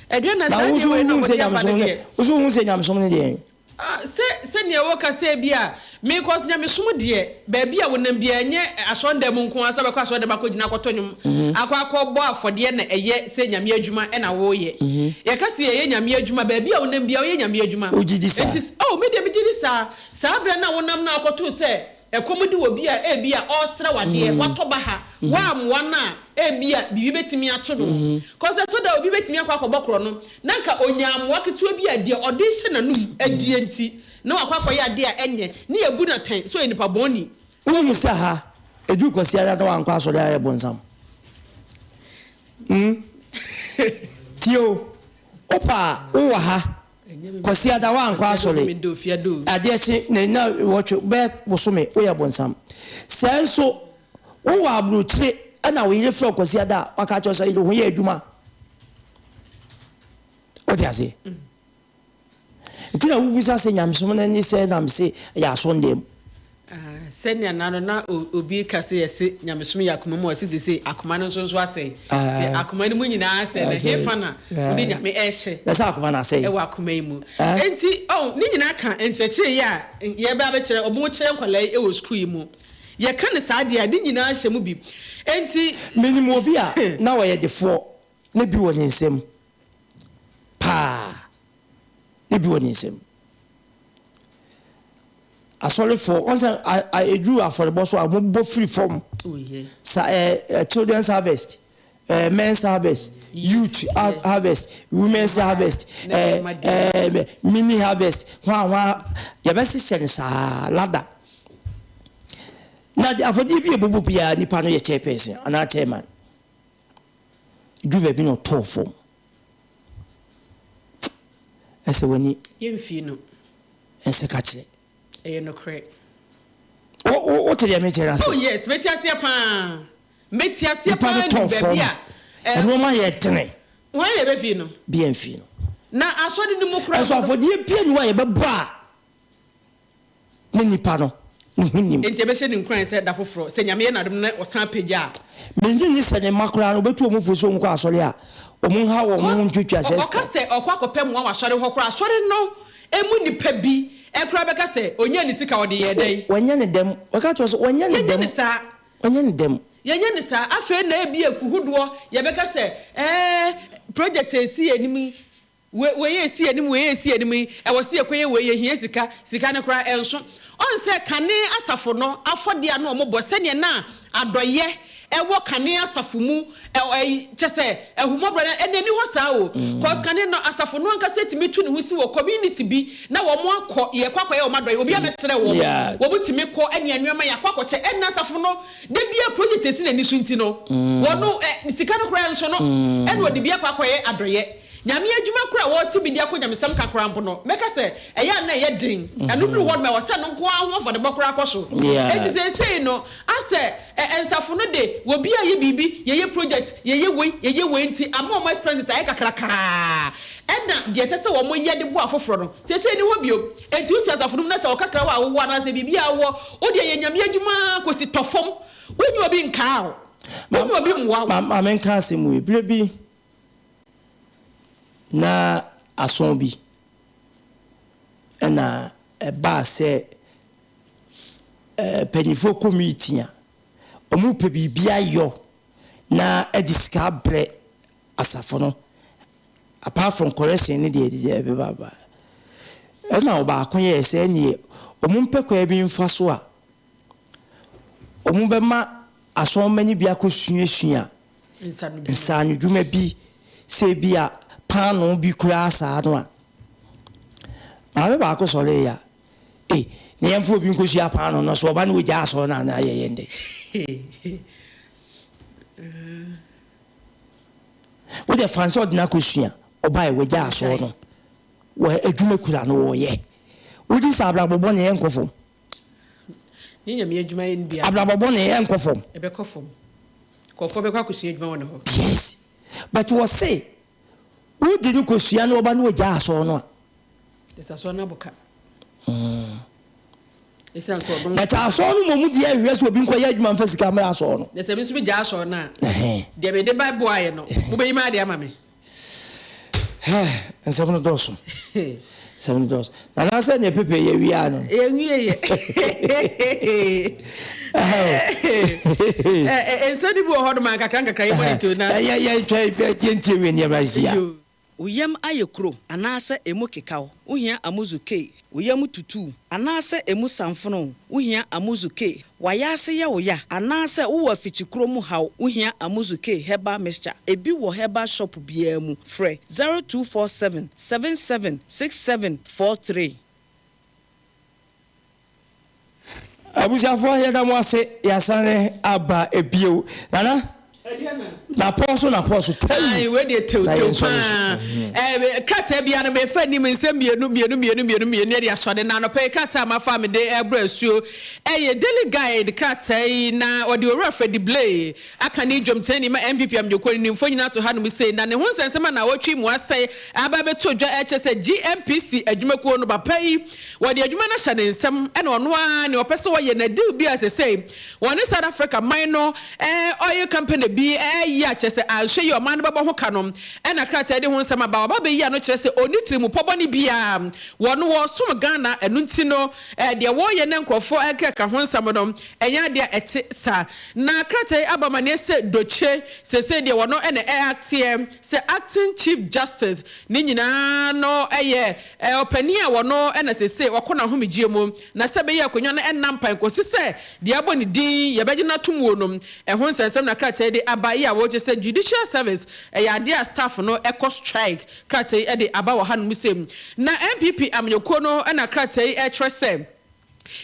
Ɛdeɛ na saa deɛ wei na wɔde aba no deɛ. Wo nso wohu sɛ nyamesom ne deɛ? Sɛ sɛnea woka sɛ bi a me cause nyamesom deɛ, baabi a wonam biara, ɛnyɛ asɔredan mu nko ara sɛ wobɛkɔ asɔredan mu akɔgyina akɔtɔ nnwom, akɔ akɔbɔ afɔdeɛ na ɛyɛ sɛ Nyame adwuma na woreyɛ. Yɛka sɛ yɛyɛ Nyame adwuma, baabi a wonam biara woyɛ Nyame adwuma. Wogye di saa? Enti, oh, me deɛ megye di saa. Saa berɛ no a wonam no a wokɔtoo sɛ ɛkɔm de obi a ebia ɔresrɛ wo adeɛ, watɔ baha, woammoa no a, ebia biribi bɛtumi ato no. Cause ɛtɔ da a obi bɛtumi akɔ akɔbɔ korɔno, na anka ɔnyaa mmoa ketewa bi a deɛ ɔde rehyɛ n'anom adie nti, na wakɔ akɔyɛ adeɛ a ɛnyɛ, ne yɛbu no atɛn sɛ ɔyɛ nipa bɔne. Wonim sɛ ha, ɛduru Kwasiada na wankɔ asɔre a ɛyɛ bonsam? Hmm? Tie o, wopɛ a wowɔ ha, Kwasiada woankɔ asɔre, adeɛ kye na nna wɔtwe bɛyɛ bosome, woyɛ bonsam. Sɛ nso wowɔ aburokyire ɛna wo yere frɛ wo Kwasiada a, waka akyerɛ wo sɛ yere ho yɛ adwuma. Wote aseɛ? Nti na wobisa sɛ nyamesom no ne sɛ nam se ɛyɛ asɔndan mu. Sɛnea na no na obi ka sɛ yɛse nyamesom yɛ akoma mu a, ɔse seesei akoma no nso nso asɛe. Sɛ akoma no mu nyinaa asɛe no, hefa na wode Nyame ɛrehyɛ? Na sɛ akoma no asɛe. Ɛwɔ akoma yi mu. Enti, oh, ne nyinaa ka nkyerɛkyerɛ yi a yɛreba abɛkyerɛ, wɔkyerɛ nkwadaa yi wɔ sukuu yi mu. Yɛka no saa deɛ a, ne nyinaa hyɛ mu bi. Enti. Menim obi a na ɔyɛ defoɔ, na bi wɔ ne nsam paa, na bi wɔ ne nsam. Asɔrefoɔ, wɔn sɛ ɛduru afɔrebɔ so a, wɔbɔ firi fam. Sa ɛ children's harvest, men's harvest, youth harvest, women's harvest, ɛ mini harvest, hwan hwan, yɛbɛhyehyɛ no saa ladder. Na afɔdeɛ bi a ɛbɔbɔ biara, nipa no yɛ chairperson anaa chairman. Duru baabi na ɔtɔɔ fam. Ɛsɛ w'ani. Yɛmfii no. Ɛsɛ ka kyerɛ. Ɛyɛ nokorɛ. Wo wo wote deɛ mekyerɛ no ase? Oh yes, mete aseɛ paa. Mete aseɛ paa Nipa no nim tɔɔ baabi fam. a. Nneɛma yɛ dene. Hwan na ɛbɛfii no? Bi amfii no. Na asɔre no mu koraa Ɛso mpo no. afɔdeɛ bia ni hɔ a yɛbɛbɔ a ne nipa no ne ho nnim. Enti ɛbɛhyɛ no nkuran sɛ da foforɔ, sɛ Nyame yɛ n'adom na ɔsan pagya a. Mennye nni sɛ ne mma koraa no, ɔbɛtu wɔn fo sɛ wɔnkɔ asɔre a wɔnhaw wɔn ho Cos ntuatua saa ɔka sika. sɛ ɔkɔ akɔpɛ mmoa wɔ asɔre hɔ koraa, asɔre no mu nnipa bi koraa bɛka sɛ ɔnyaa ne sika ɔde yɛɛ Se dɛn? wanyɛ ne dɛm. Wɔka kyerɛ wo sɛ wanyɛ ne Yɛnyɛ dɛm. no saa. Wanyɛ ne dɛm. Yɛnyɛ no saa. Afei na ebia ku hodoɔ yɛbɛka sɛ ɛɛ project a ɛsi yɛn anim yi, Wei wei a ɛsi anim, wei a ɛsi anim yi, ɛwɔ sɛ yɛkɔyɛ wei, yɛhia sika, sika no koraa ɛnso. Ɔn sɛ kane asafo no afɔdeɛ a na wɔbɔ, sɛdeɛ na adɔeɛ ɛwɔ kane asafo mu, ɛ ɛyi, kyɛ sɛ ahummɔborɔ no, ɛnna ɛnni hɔ saa o. Cause kane no, asafo no ankasa tumi tu ne ho si wɔ community bi na wɔn akɔ, yɛkɔ akɔyɛ wɔn adɔeɛ, obi ammɛsrɛ wɔn, wɔn tumi kɔ ɛne nneɛma yɛakɔ akɔkyɛ, ɛnna asafo no, da biara project a ɛsi n'ani so nti no, wɔn ɛ, sika no koraa nso no, ɛnna wɔde bi akɔ akɔyɛ adɔeɛ. Nyame adwuma koro a wɔte bi de akɔ nyamesɛm ka koraa mpo no, mɛka sɛ ɛyɛ a na ɛyɛ den. Ɛno duru hɔ nom a, ɛwɔ sɛ ɛno nko ara ho afɔdebɔ koraa kɔ so. Enti seesei no, asɛ ɛ nsafo no de, obiara yɛ biribi, yɛyɛ project, yɛyɛ wei, yɛyɛ wei nti ama wɔn expenses ayɛ kakrakaa. Ɛna deɛ ɛsɛ sɛ wɔyɛ de boa afoforɔ no, seesei ɛnni hɔ bio. Enti wote asafo no mu na sɛ ɔkakra hɔ a wowɔ anaasɛ biribi a wowɔ, wo deɛ yɛ Nyame adwuma ara kɔsi tɔ fam. Wonni obi nkaa wo, wonni obi mmoa wo. Ma menka asɛm wei. Berɛ bi, Na asɔn bi na ɛbaa sɛ mpanyinfoɔ kɔ meeting a, wɔpɛ biribi ayɔ na ɛde sika abrɛ. asafo no apart from correction ne deɛ deɛ ɛbɛba ba. Ɛna ɔbaako yɛ sɛ ɛneɛ ɔmo mpɛ kwan bi mfa so a ɔmo bɛma asɔnmani bi akɔsuasua nsaanodwuma bi, sɛ bi a paano bi koraa saa no a maame baako sɔre ya e na yɛmfa obi nkɔsua paano no so ɔba ne wɔgya asɔre no anaa yɛyɛ ndɛ wode fa sɛ ɔde no akɔsua ɔbaɛ wɔgya asɔre no wɔ adwuma kura no wɔyɛ wogye sɛ abrabɔbɔ ne yɛnkɔ fam. Abrabɔbɔ ne yɛnkɔ fam. Ɛbɛkɔ fam. Kɔfoɔ bɛkɔ akɔsua adwuma wɔ ne hɔ. Yes, but wɔ se wodi no kɔsua no ɔba ne wɔgya asɔre no a asɔre no abɔka. But asɔre no mmom deɛ ɛhwɛ sɛ obi nkɔyɛ adwuma mfa sika mmra asɔre no. Na sɛ bi nso bi gya asɔre no a, deɛ mede ba boaeɛ no, mobɛyi ma adeɛ ama me. Nsɛm no dɔɔso, nsɛm no dɔɔso nana sɛ neɛ pepe yɛ wia no. Yɛnwie yɛ. Nsɛm no bi wɔ hɔ nom a nkakra nkakra yɛbɔ ne to na yɛntie wie nneɛma si a. Wo yam ayɛ kuro anaasɛ emu kekaw, wohia Amuzu K. Wo yam tutu anaasɛ emu samfono, wohia Amuzu K. Wayɛ yɛ wo ya anaasɛ wowɔ afikyikuro mu haw, wohia Amuzu K herbal mixture. Ebi wɔ herbal shop biara mu. Frɛ 0247 77 67 43. Abusuafoɔ, yɛda mo ase. Yɛasane aba ebio nana na pɔɔ so na pɔɔ so tɛw. Wei deɛ tew tew paa. Krataa bia no mefa anim nsɛm mmienu mmienu mmienu mmienu mmienu yɛde asɔde na anɔpɛ yi krataa a mafa a mede ɛbrɛ asuo ɛyɛ Daily Guide krataa yi, na ɔde Owura Freddie Blay aka ne dwomtɛni ma NPP amanyɔkuo no nimfo nyinaa to hanom sei, na ne ho nsɛnsɛm a na wɔtwe mu asɛe aba abɛto dwa. Ɛkyɛ sɛ GNPC adwumakuo no papa yi wɔde adwuma no ahyɛ ne nsɛm, ɛna ɔno ara nea ɔpɛ sɛ wɔyɛ na deal bi a sɛ sɛ wɔne South Africa man no oil company bi ɛyɛ akyɛ sɛ anhwɛ yi ɔman no bɛbɔ ho ka no. Ɛna krataa de ho nsɛm aba ɔba bɛyi ano kyerɛ sɛ ɔni tirimu pɔbɔ biara wɔn wɔsom Ghana. Ɛno nti no deɛ wɔreyɛ ne nkurɔfoɔ ɛkeka ho nsɛm no ɛnyɛ adeɛ a ɛte saa. Na krataa yi aba ma ne sɛ Dotse sese deɛ wɔno ɛna ɛacteɛ sɛ acting chief justice ne nyinaa no ɛyɛ ɔpanin a wɔno ɛna sese wɔkɔ n'ahomegye mu, na sɛ bɛyɛ akonnwa no ɛnam pan kɔsi sɛ deɛ abɔ ne din yɛbɛgye no atom wɔ no ɛho nsɛnsɛm. Na krataa de aba yi a wɔkyɛ sɛ judicial service ɛyɛ adeɛ a staff no ɛkɔ strike. Krataa yi ɛde aba wɔ hanom sɛm na NPP amanyɔkuo no ɛna krataa yi ɛkyerɛ sɛ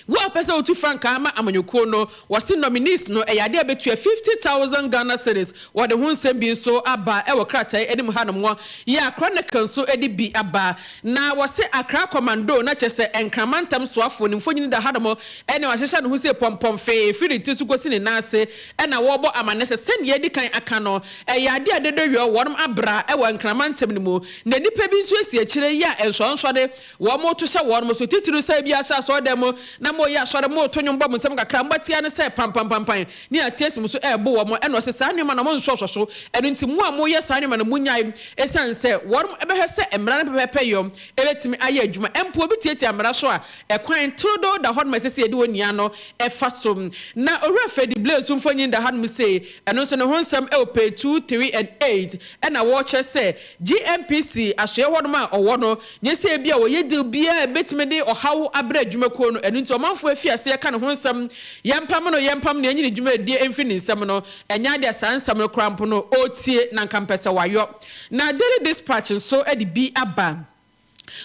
wo a pɛ sɛ wotu frankaa ma amanyɔkuo no, wɔse nominees no ɛyɛ adeɛ a bɛtua 50,000 Ghana cedis. Wɔde ho nsɛm bi nso aba ɛwɔ krataa anim hanom hɔ yɛ akora ne kan nso de bi aba, na wɔse Accra Commando na kyerɛ sɛ Nkramantam soafoɔ ne mfonyin da hanom, ɛna wahyehyɛ ne ho sɛ pɔmpɔm fee firi ti so kɔsi ne nan ase, ɛna wɔrebɔ amane sɛ sɛnea yɛdi kan aka no ɛyɛ adeɛ a dodo yɔ wɔnom abra ɛwɔ Nkramantam no mu, na nnipa bi nso asi akyire yi a nsɔnsɔde wɔn mo to hyɛ wɔn so, titiri sɛ bi ahyɛ asɔredan mu na mo yɛ asɔre mo to nwom bɔ mo nsɛm kakra mo bɛtia ne sɛ pampampampan ne ate asi mo so ɛɛbo wɔn. Ɛna ɔsɛ saa nneɛma na mo nsɔsɔ so. Ɛno nti mo a moyɛ saa nneɛma no mo nyae, ɛsiane sɛ wɔn bɛhwɛ sɛ mmara no pɛpɛɛpɛ yɔ ɛbɛtumi ayɛ adwuma. Mpo obi tietia mmara so a, ɛkwan torodo da hɔ nom a ɛsɛ sɛ yɛde wɔn nia no ɛfa so. Na Owura Freddie Blay nso mfonyin da hanom sei, ɛno nso ne ho nsɛm ɛwɔ page 2, 3 and 8, ɛna wɔrekyerɛ sɛ GNPC asoɛ hɔnom a ɔwɔ no nyɛ sɛ ebi a wɔyɛ deal biara ebetumi de ɔhaw abrɛ adwumakuo no. Ɛno nti ɔmanfoɔ afi ase ɛka ne ho nsɛm, yɛmpam no, yɛmpam no, yɛnyi ne dwumadie mfi ne nsɛm no. Ɛnyɛ adeɛ saa nsɛm no koraa mpo no ɔretie na nka mpɛ sɛ wayɔ. Na Daily Dispatch nso de bi aba,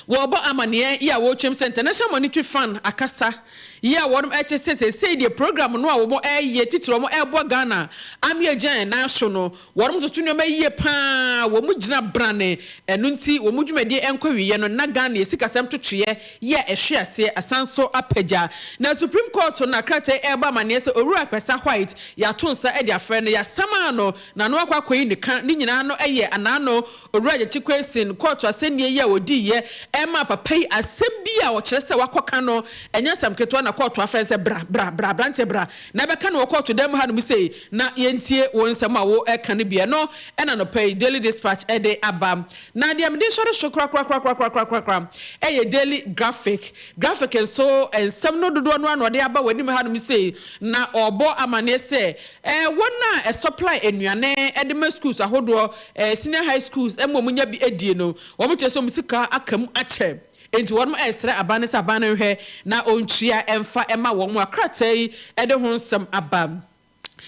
wɔbɔ amanneɛ yi a wɔretwam sɛ International Monetary Fund akasa yi a wɔn ɛkyɛ sɛ sɛsɛi deɛ program no a wɔn ɛyɛ titiri wɔn ɛbɔ Ghana ami agyina yɛn nan so no, wɔn toto nneɛma yie paa, wɔn gyina brane. Ɛno nti wɔn dwumadie ɛnkɔ wieɛ no na Ghana yɛ sikasɛm totoeɛ yɛ ɛhwe aseɛ asan so apagya. Na Supreme Court no krataa ɛrebɔ amanneɛ sɛ Owura Kpessa Whyte yɛato nsa ɛde afrɛ no, yɛasama no na no akɔ akɔyi ne ka ne nyinaa no ɛyɛ anaano Owura Gyakye Quayson kɔɔto asɛnniɛ yi a wɔdiiɛ. ɛmaa papa yi asɛm bi a ɔkyerɛ sɛ wakɔka no ɛnyɛ asɛm ketewa na kɔɔto afrɛ no sɛ bra, bra, bra aberanteɛ bra na bɛka no wɔ kɔɔto dan mu hanom sei na yɛntie wo nsɛm a woreka no bi. Ɛno na anɔpa yi Daily Dispatch de aba. Na deɛ mede sɔre so korakorakorakorakorakora yɛ Daily Graphic. Graphic nso nsɛm no dodoɔ no ara na ɔde aba w'anim hanom sei na ɔrebɔ amaneɛ sɛ wɔn a ɛsupply nnuane de ma schools ahodoɔ, senior high schools ma wɔnya bi die no, wɔkyerɛ sɛ wɔn sika aka mu akyɛ. Enti wɔn resrɛ aban no sɛ aban no nhwɛ na ɔntua mfa mma wɔn a krataa yi de ho nsɛm aba.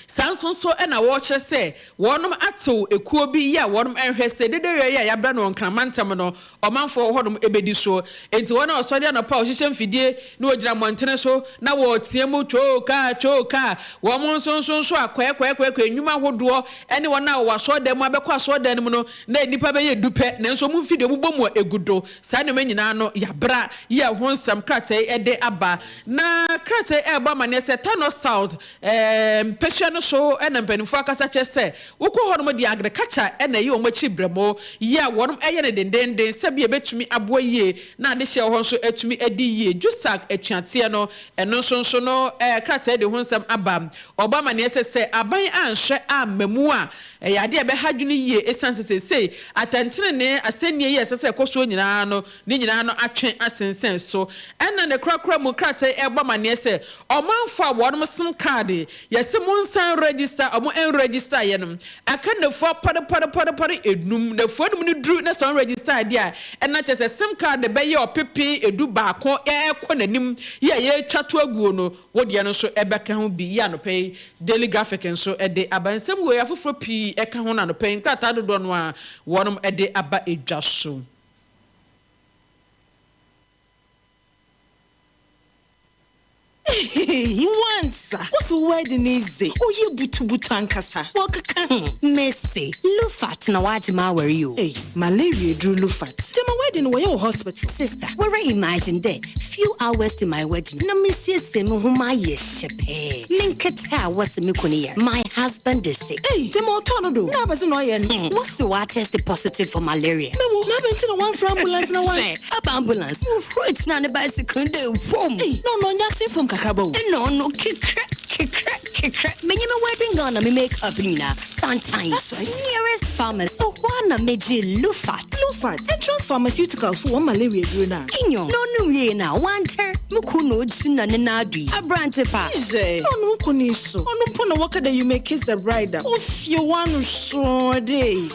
Saa nso nso na wɔrekyerɛ sɛ wɔnom atew ekuo bi yi a wɔnom nhwɛ sɛ dedeyɔ yi a yɛabrɛ no wɔ Nkran mantam no ɔmanfoɔ wɔ hɔnom bɛdi so. Enti wɔn a wɔsɔre anɔpa a wɔhyehyɛ mfidie na wɔgyina mmɔntene so na wɔretea mu twoo kaa twoo kaa, wɔn nso nso nso a kɔɛkɔɛkɔɛkɔɛ nnwuma ahodoɔ ne wɔn a wɔwɔ asɔredan mu abɛkɔ asɔredan no mu no na nnipa bɛyɛ du pɛ nanso wɔn mfidie wɔbobɔ mu a ɛgu do. Saa nneɛma nyinaa no yɛabra yi a ɛho nsɛm krataa yi de aba. Na krataa yi rebɔ amanneɛ sɛ Tano South mpasua no so na mpanimfoɔ akasa kyerɛ sɛ wokɔ hɔnom deɛ agriculture na ɛyɛ wɔn akyi brɛmo yi a wɔn yɛ no dendeenden sɛ bia ɛbɛtumi aboa yie na adehyeɛ wɔ hɔ nso atumi adi yie. JUSAG atuateɛ no ɛno nso nso no krataa yi de ho nsɛm aba. Ɔbɔ amanneɛ sɛ sɛ aban anhwɛ amma mu a ɛyɛ adeɛ a ɛbɛha adwene yie ɛsiane sɛ seesei atɛntenenee asɛnnie yi a ɛsɛ sɛ ɛkɔ soɔ nyinaa no ne nyinaa no atwe asensɛn so. Ɛna ne korakora mu krataa yi rebɔ amanneɛ sɛ ɔmanfoɔ a wɔnom sim kaade yɛse monsan register ɔmo nregister yɛ no aka nnafua pɔrepɔrepɔrepɔre enum. Nnafua enum no duru na sɛ ɔnregister deɛ a ɛna kyerɛ sɛ sim kaade bɛyɛ ɔpepe edu baako ɛrekɔ n'anim yi a yɛretwa to aguo no Wo deɛ no nso bɛka ho bi. Yi anɔpa yi Daily Graphic nso de aba. Nsɛm wei afoforɔ pii ka ho na anɔpa yi nkrataa dodoɔ no ara wɔnom de aba dwa so. Eheii wansa wose wo wedding yi dze ɔyɛ butubutu ankasa wɔkeka ho. Mese Lufat na wagye m'awar yi o. Ei malaria eduru Lufat. Gyama wedding no wɔyɛ wɔ hospital. Sister, woara imagine dɛ few hours to my wedding na mesiesie mo ho mayɛ hyɛpɛɛ, me nketse a wɔse me kun yar, my husband is sick. Ei gyama ɔtɔɔ no do na abɛdze na ɔyɛ no. Wɔse ɔatest positive for malaria. Mewo, na abɛn ntsi na wɔammfrɛ ambulance na wɔan. Hwɛ, aba ambulance, wohuro tsena ne bicycle do dɛ vum. Ei na ɔno ɔnnyɛ asen famu kakraba o. Nna ɔno kekrɛ kekrɛ kekrɛ, menye me wedding gown na me make up nyina, santan. That's right. Nearest pharmacy, hɔ ara na megyee Lufat. Lufat, Entrance Pharmaceuticals fo wɔn malaria aduru no a. Nyew, na ɔnom wiei no a, ɔannkyɛr, mo kun na ogyina ne nan do yi, aberantse pa. Hwɛ, na ɔno wo kun yi so, ɔno mpo na wɔka dɛ you may kiss the bride a, ofie w'ano sɔɔ dɛ.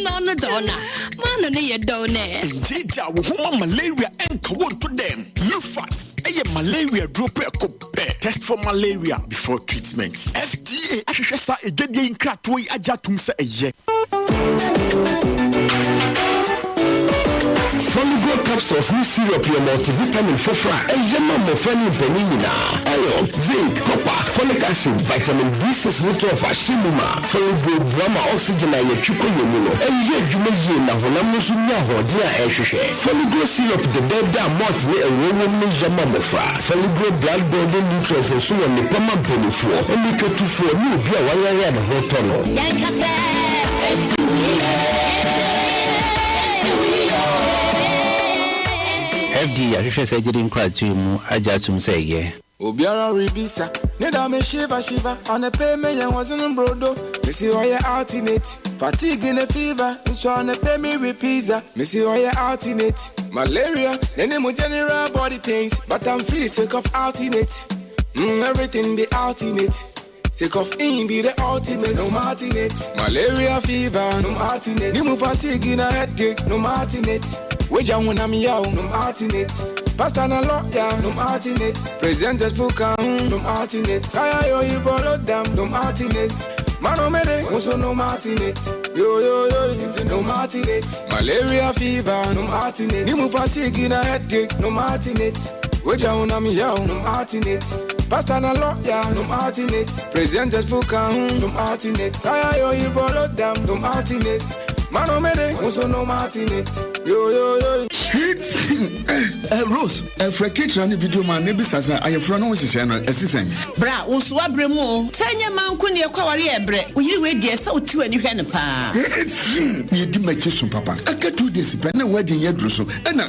Na ɔno dze ɔno a, m'ano no yɛ dɛw nɛ. Ngyeegyaa wo ho ma malaria nka wo nto dɛm. Lufat yɛ malaria duro prɛko pɛ. Test for malaria before treatment. FDA ahwehwɛ saa adwadie yi nkratoɔ yi agye atom sɛ ɛyɛ. Foligo capsules ne syrup yɛ multivitamin foforo a ɛyɛ ma mmofra ne mpanyin nyinaa. Iron, zinc, copper, folic acid, vitamin B6 ne 12 ahyɛ mu ma. Foligo boa ma oxygen a yɛtwe kɔ yɛn mu no yɛ adwuma yie na honam no nso nya ahoɔden a ɛhwehwɛ. Foligo syrup dɛdɛɛdɛ a malt ne ɛwoɔ wom no yɛ ma mmofra. Foligo blood building nutrients nso wɔ nnepa ma mpanimfoɔ, mmirikatufoɔ ne obi a wayare a ne ho retɔ no. Yɛnka sɛ ɛsi wo yie, ɛsi wo yie o. FDA ahwehwɛ saa gyidi nkratoɔ yi mu agye atom sɛ ɛyɛ. Obiara rebisa ne da me shiva shiva Ɔne me yɛn wɔdze brodo Missy ɔyɛ alternate Fatigue ne fever Nso ɔne me with pizza Missy ɔyɛ alternate Malaria ne mu general body pains But I'm free sick of alternate Everything be alternate Take off in be the ultimate, no alternate. Malaria fever, no alternate. Nimu fatigue na headache, no alternate. Weja when I'm yow, no alternate. Pastor na lawyer, no alternate. Presented for count, no alternate. Kaya yo you borrow them, no alternate. Mano mede, also no alternate. Yo yo yo, no alternate. Malaria fever, no alternate. Nimu fatigue na headache, no alternate. Weja when I'm yow, no alternate. Pastor na lawyer, no alternate. Presented for count, no alternate. Kaya yo you borrow them, no alternate. Mano mede, also no alternate. Yo yo yo. Eh, Rose, frɛ caterer ne video man na bisa sɛ ayeforo no ho nhyehyɛe no, ɛte sɛn. Bra, wo nso woabrɛ mu o. Sɛ ɛnyɛ mmaa nko na yɛkɔ aware a ɛbrɛ. Wo yere wei deɛ sɛ wote w'ani hwɛ no paa. Na edi m'akyi so papa. Aka 2 days pɛ na wedding yi aduru so, ɛna.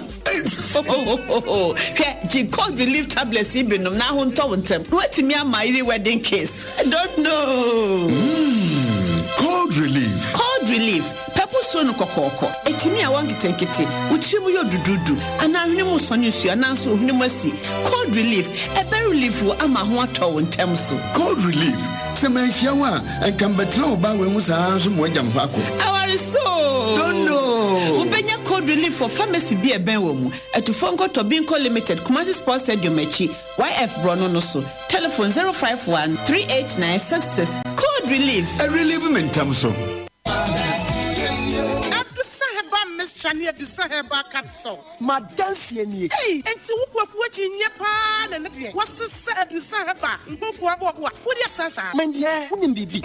Hohohoho! Hwɛ, gye cold relief tablets yi bi nom na ho ntɔ wo ntɛm. Na woatumi ama yere wedding kiss. I don't know. Mm, cold relief. Cold relief, pɛpo suro no kɔkɔɔkɔ. Etumi awɔ nketenkete, wo tiri mu yɛ duduudu, anaa hwene mu sɔne nsuo anaa nso wo hwene mu asi. Cold relief, ɛbɛ relief wo ama ho atɔ wo ntɛm so. Cold relief, sɛ manhyia wo a, ɛnka mbɛtena wo baa wei ho saa nso ma wagya me hɔ akɔ. Aware so. Don't know. Wobɛnya cold relief wɔ pharmacy bi a ɛbɛn wɔ mu. Atufoɔ nkɔtɔ Binko Limited, Kumasi Sports Stadium akyi, YF Borɔno no so. Telephone 051 389 66. Cold relief. Ɛrelieve me ntɛm so. Adusa Herbal Mixture ne Adusa Herbal Capsules. Madanseɛ nie. Ei, enti wo kwaku akyi nyɛ paa na ne deɛ wɔsesa Adusa Herbal nkokoa boaboa wode asa saa. Mendeɛ wonim biribi.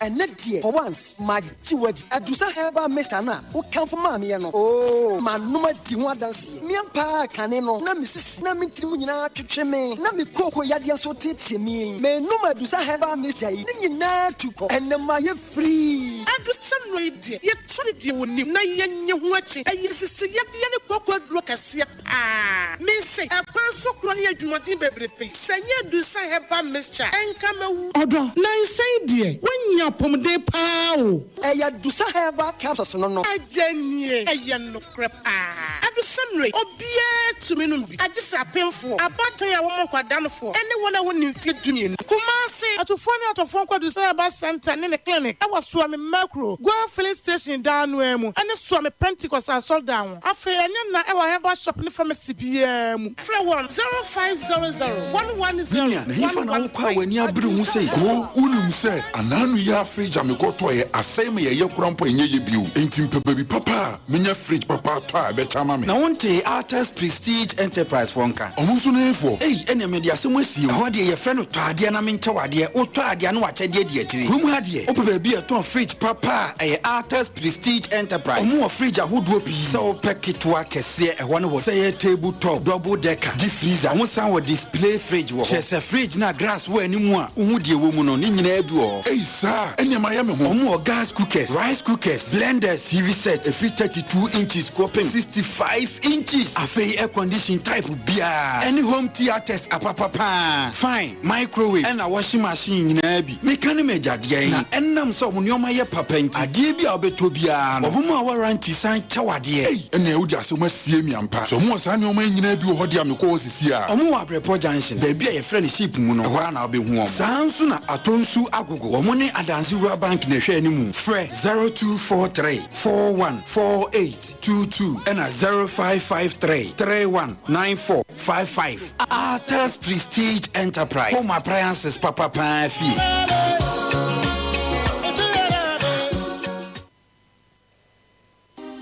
Ɛnɛ deɛ for once magye wadi. Adusa Herbal Mixture no a wokamfo maa meɛ no, oo, manom adi ho adanseɛ. Meɛ paa kane no na mesisi na me tirim nyinaa twetwe me na me kooko yadeɛ nso tietie me. Menom Adusa Herbal Mixture yi ne nyinaa tu kɔ. Ɛnɛ mayɛ free. Adusa nnuro yi deɛ yɛtɔ no deɛ wɔnim na yɛnyɛ ho akyi. Ɛyɛ sisi yadeɛ ne kooko aduro kɛseɛ paa. Mense ɛkwan so korɔ ne adwumaden bebrebe. Sɛ nyɛ Adusa Herbal Mixture ɛnka mɛwu. Ɔdɔ, nansa yi deɛ woanya apɔmuden paa o. Ɛyɛ Adusa Herbal Capsules no. Agye nie, ɛyɛ nokorɛ paa. Adusa nnuro yi, obiara tumi nom bi. Agye sɛ apemfoɔ, abaatan a wɔmmɔ nkwadanofoɔ, ɛne wɔn a wɔnni mfeɛ 12. Kumasi, atufoɔ ne atɔfoɔ nkɔ Adusa Herbal Center ne ne clinic ɛwɔ Suame Makro, Goil Filling Station dan no ara mu, ɛne Suame Pentecost Asɔredan ho. Afei ɛnyɛ na ɛwɔ herbal shop ne pharmacy biara mu. Frɛ wɔn 0500 110 Menua, na hefa na wokɔ a w'ani abere ho sei? Ko, wonim sɛ anaano yi a fridge a mekɔtɔeɛ asɛe ma yɛyɛ kora mpo a ɛnyɛ yɛ bio. Enti mpɛ baabi papa a menya fridge papa atɔ a ɛbɛkyɛ ama me. Na wontee Arthur's Prestige Enterprise foɔ nka? Ɔmo nso ne hefoɔ? Ei, ɛneɛ mede asɛm asie o. Ɛhɔ deɛ yɛfrɛ no tɔ adeɛ na menkyɛ wo adeɛ. Wotɔ adeɛ a na w'akyɛdeɛ di akyire. Kurom ha deɛ, wopɛ baabi a ɛtɔn fridge papa a, ɛyɛ Arthur's Prestige Enterprise. Ɔmo wɔ fridge ahodoɔ pii. Sɛ wopɛ ketewa, kɛseɛ, ɛhɔ ne hɔ. Sɛ ɛyɛ table top, double decker, deep freezer, ɔmo san wɔ display fridge wɔ hɔ. Kyerɛ sɛ fridge no a glass wɔ anim a wohu deɛ ɛwɔ mu no, ne nyinaa bi wɔ hɔ. Ei saa! Ɛneɛ mayɛ me ho. Ɔmo wɔ gas cookers, rice cookers, blenders, TV set ɛfiri 32 inches kɔpem 65 inches. Afei air condition type biara, ɛne home theatres apapa paa, fan, microwave, ɛna washing machine nyinaa bi. Meka ne m'agyadeɛ yi, na ɛnam sɛ ɔmo nneɛma yɛ papa nti, adeɛ bi a wobɛtɔ biara no, ɔmo ma warranty san kyɛ wo adeɛ. Ei! Ɛneɛ wode asɛm asie me ampa. Sɛ ɔmo wɔ saa nneɛma yi nyinaa bi wɔ hɔ deɛ a mekɔ hɔ sesie a. Ɔmo wɔ Abrɛpɔ Junction, baabi a yɛfrɛ no Ship mu no, ɛhɔ ara na wobɛhu ɔmo. Saa nso na Atonsu Agogo, wɔn ne Adanse Rural Bank na ɛhwɛ anim. Frɛ 0243 41 48 22 ɛna 0553 31 94 55. Arthur's Prestige Enterprise, home appliances papa paa fie.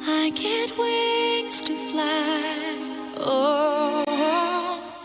I get wings to fly. Oh,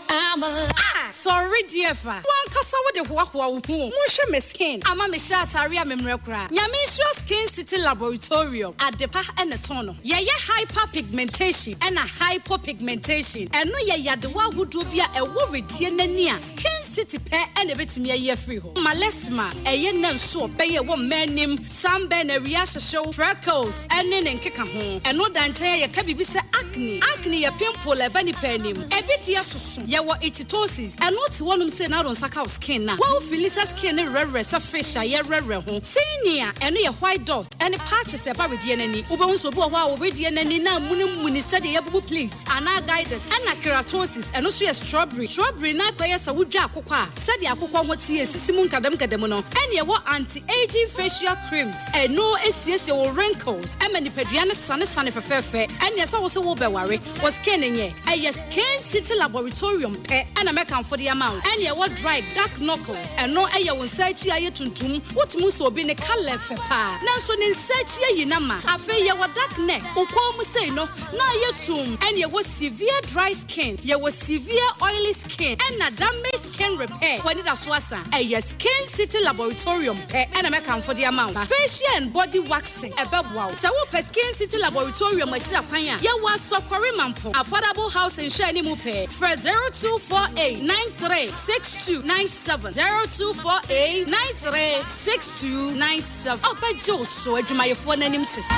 I'm alive. Ah, sorry dear fa. Wankasa wo de hoahoa wo ho. Monhwɛ me skin. Ama me hyɛ atare a memmerɛ koraa. Nyame nhyira Skin City Laboratorium. Adepa ɛna tɔn no. Yɛyɛ hyperpigmentation ɛna hypopigmentation. Ɛno yɛ yadewa ahodoɔ bi a ɛwɔ wedie n'ani a Skin City pɛ ɛna ebɛtumi ayi afiri hɔ. Melasma ɛyɛ nam so ɔbɛyɛ wɔ mmaa anim. Sunburn, awia ahyehyew, freckles ɛne ne nkeka ho. Ɛno da nkyɛn a yɛka biribi sɛ acne. Acne yɛ pimple a ɛba nipa anim. Ebi deɛ soso. Yɛwɔ ichthyosis. Ɛno te hɔnom sɛ na nsa ka wo skin na wɔn feel sɛ skin ne werɛwerɛ sɛ fish a yɛwerɛwerɛ ho. Tinea, ɛno yɛ white dot ɛne patches ɛba wedeɛ n'ani. Wobɛhu sɛ obi wɔ hɔ a wɔwedeɛ n'ani na munimuni sɛdeɛ yɛbubu plate anaa guiders. Ɛna keratosis, ɛno nso yɛ strawberry. Strawberry na akɔyɛ sɛ wodwa akokɔ a sɛdeɛ akokɔ ho teɛ esisi mu nkadam nkadam no. Ɛne ɛwɔ anti-aging facial creams. Ɛno esiesie wo wrinkles ɛma nipadua no sane sane fɛfɛɛfɛ. Ɛne ɛsɛ wo sɛ wobɛware wɔ skin nyɛ. Ɛyɛ Skin City Laboratorium pɛ ɛna mɛkamfo de ama wo. Ɛne ɛwɔ dry dark knuckles. Ɛno ɛyɛ wo nsa akyi ayɛ tuntum. Wotumi sɛ obi ne colour fɛ paa. Nanso ne nsa akyi ayi na ma. Afei yɛwɔ dark neck. Wo kɔn mu sei no na ayɛ tum. Ɛne ɛwɔ severe dry skin. Yɛwɔ severe oily skin. Ɛna damaged skin. and repair. W'anidaso asa? Ɛyɛ Skin City Laboratorium pɛ na mɛkamfo de ama wo. Facial and body waxing, ɛbɛboa wo. Sɛ wopɛ Skin City Laboratorium akyiri akwan a, yɛwɔ Asɔkɔre Mampong, Affordable Housing nhwɛanimu pɛɛ. Frɛ 0248 93 6297, 0248 93 6297. Ɔbɛgye wo so. Adwumayɛfoɔ no anim te sɛ.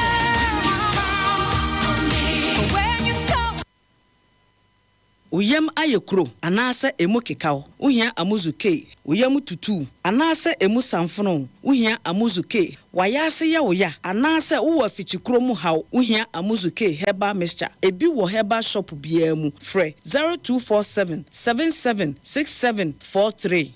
Wo yam ayɛ kuro anaasɛ emu keka wo, wohia Amuzu K. Wo yam tutu wo anaasɛ emu samfono wo, wohia Amuzu K. W'ayaase yɛ wo ya anaasɛ wowɔ afikyikuro mu haw, wohia Amuzu K Herbal Mixture. Ebi wɔ herbal shop biara mu. Frɛ 0247 77 67 43.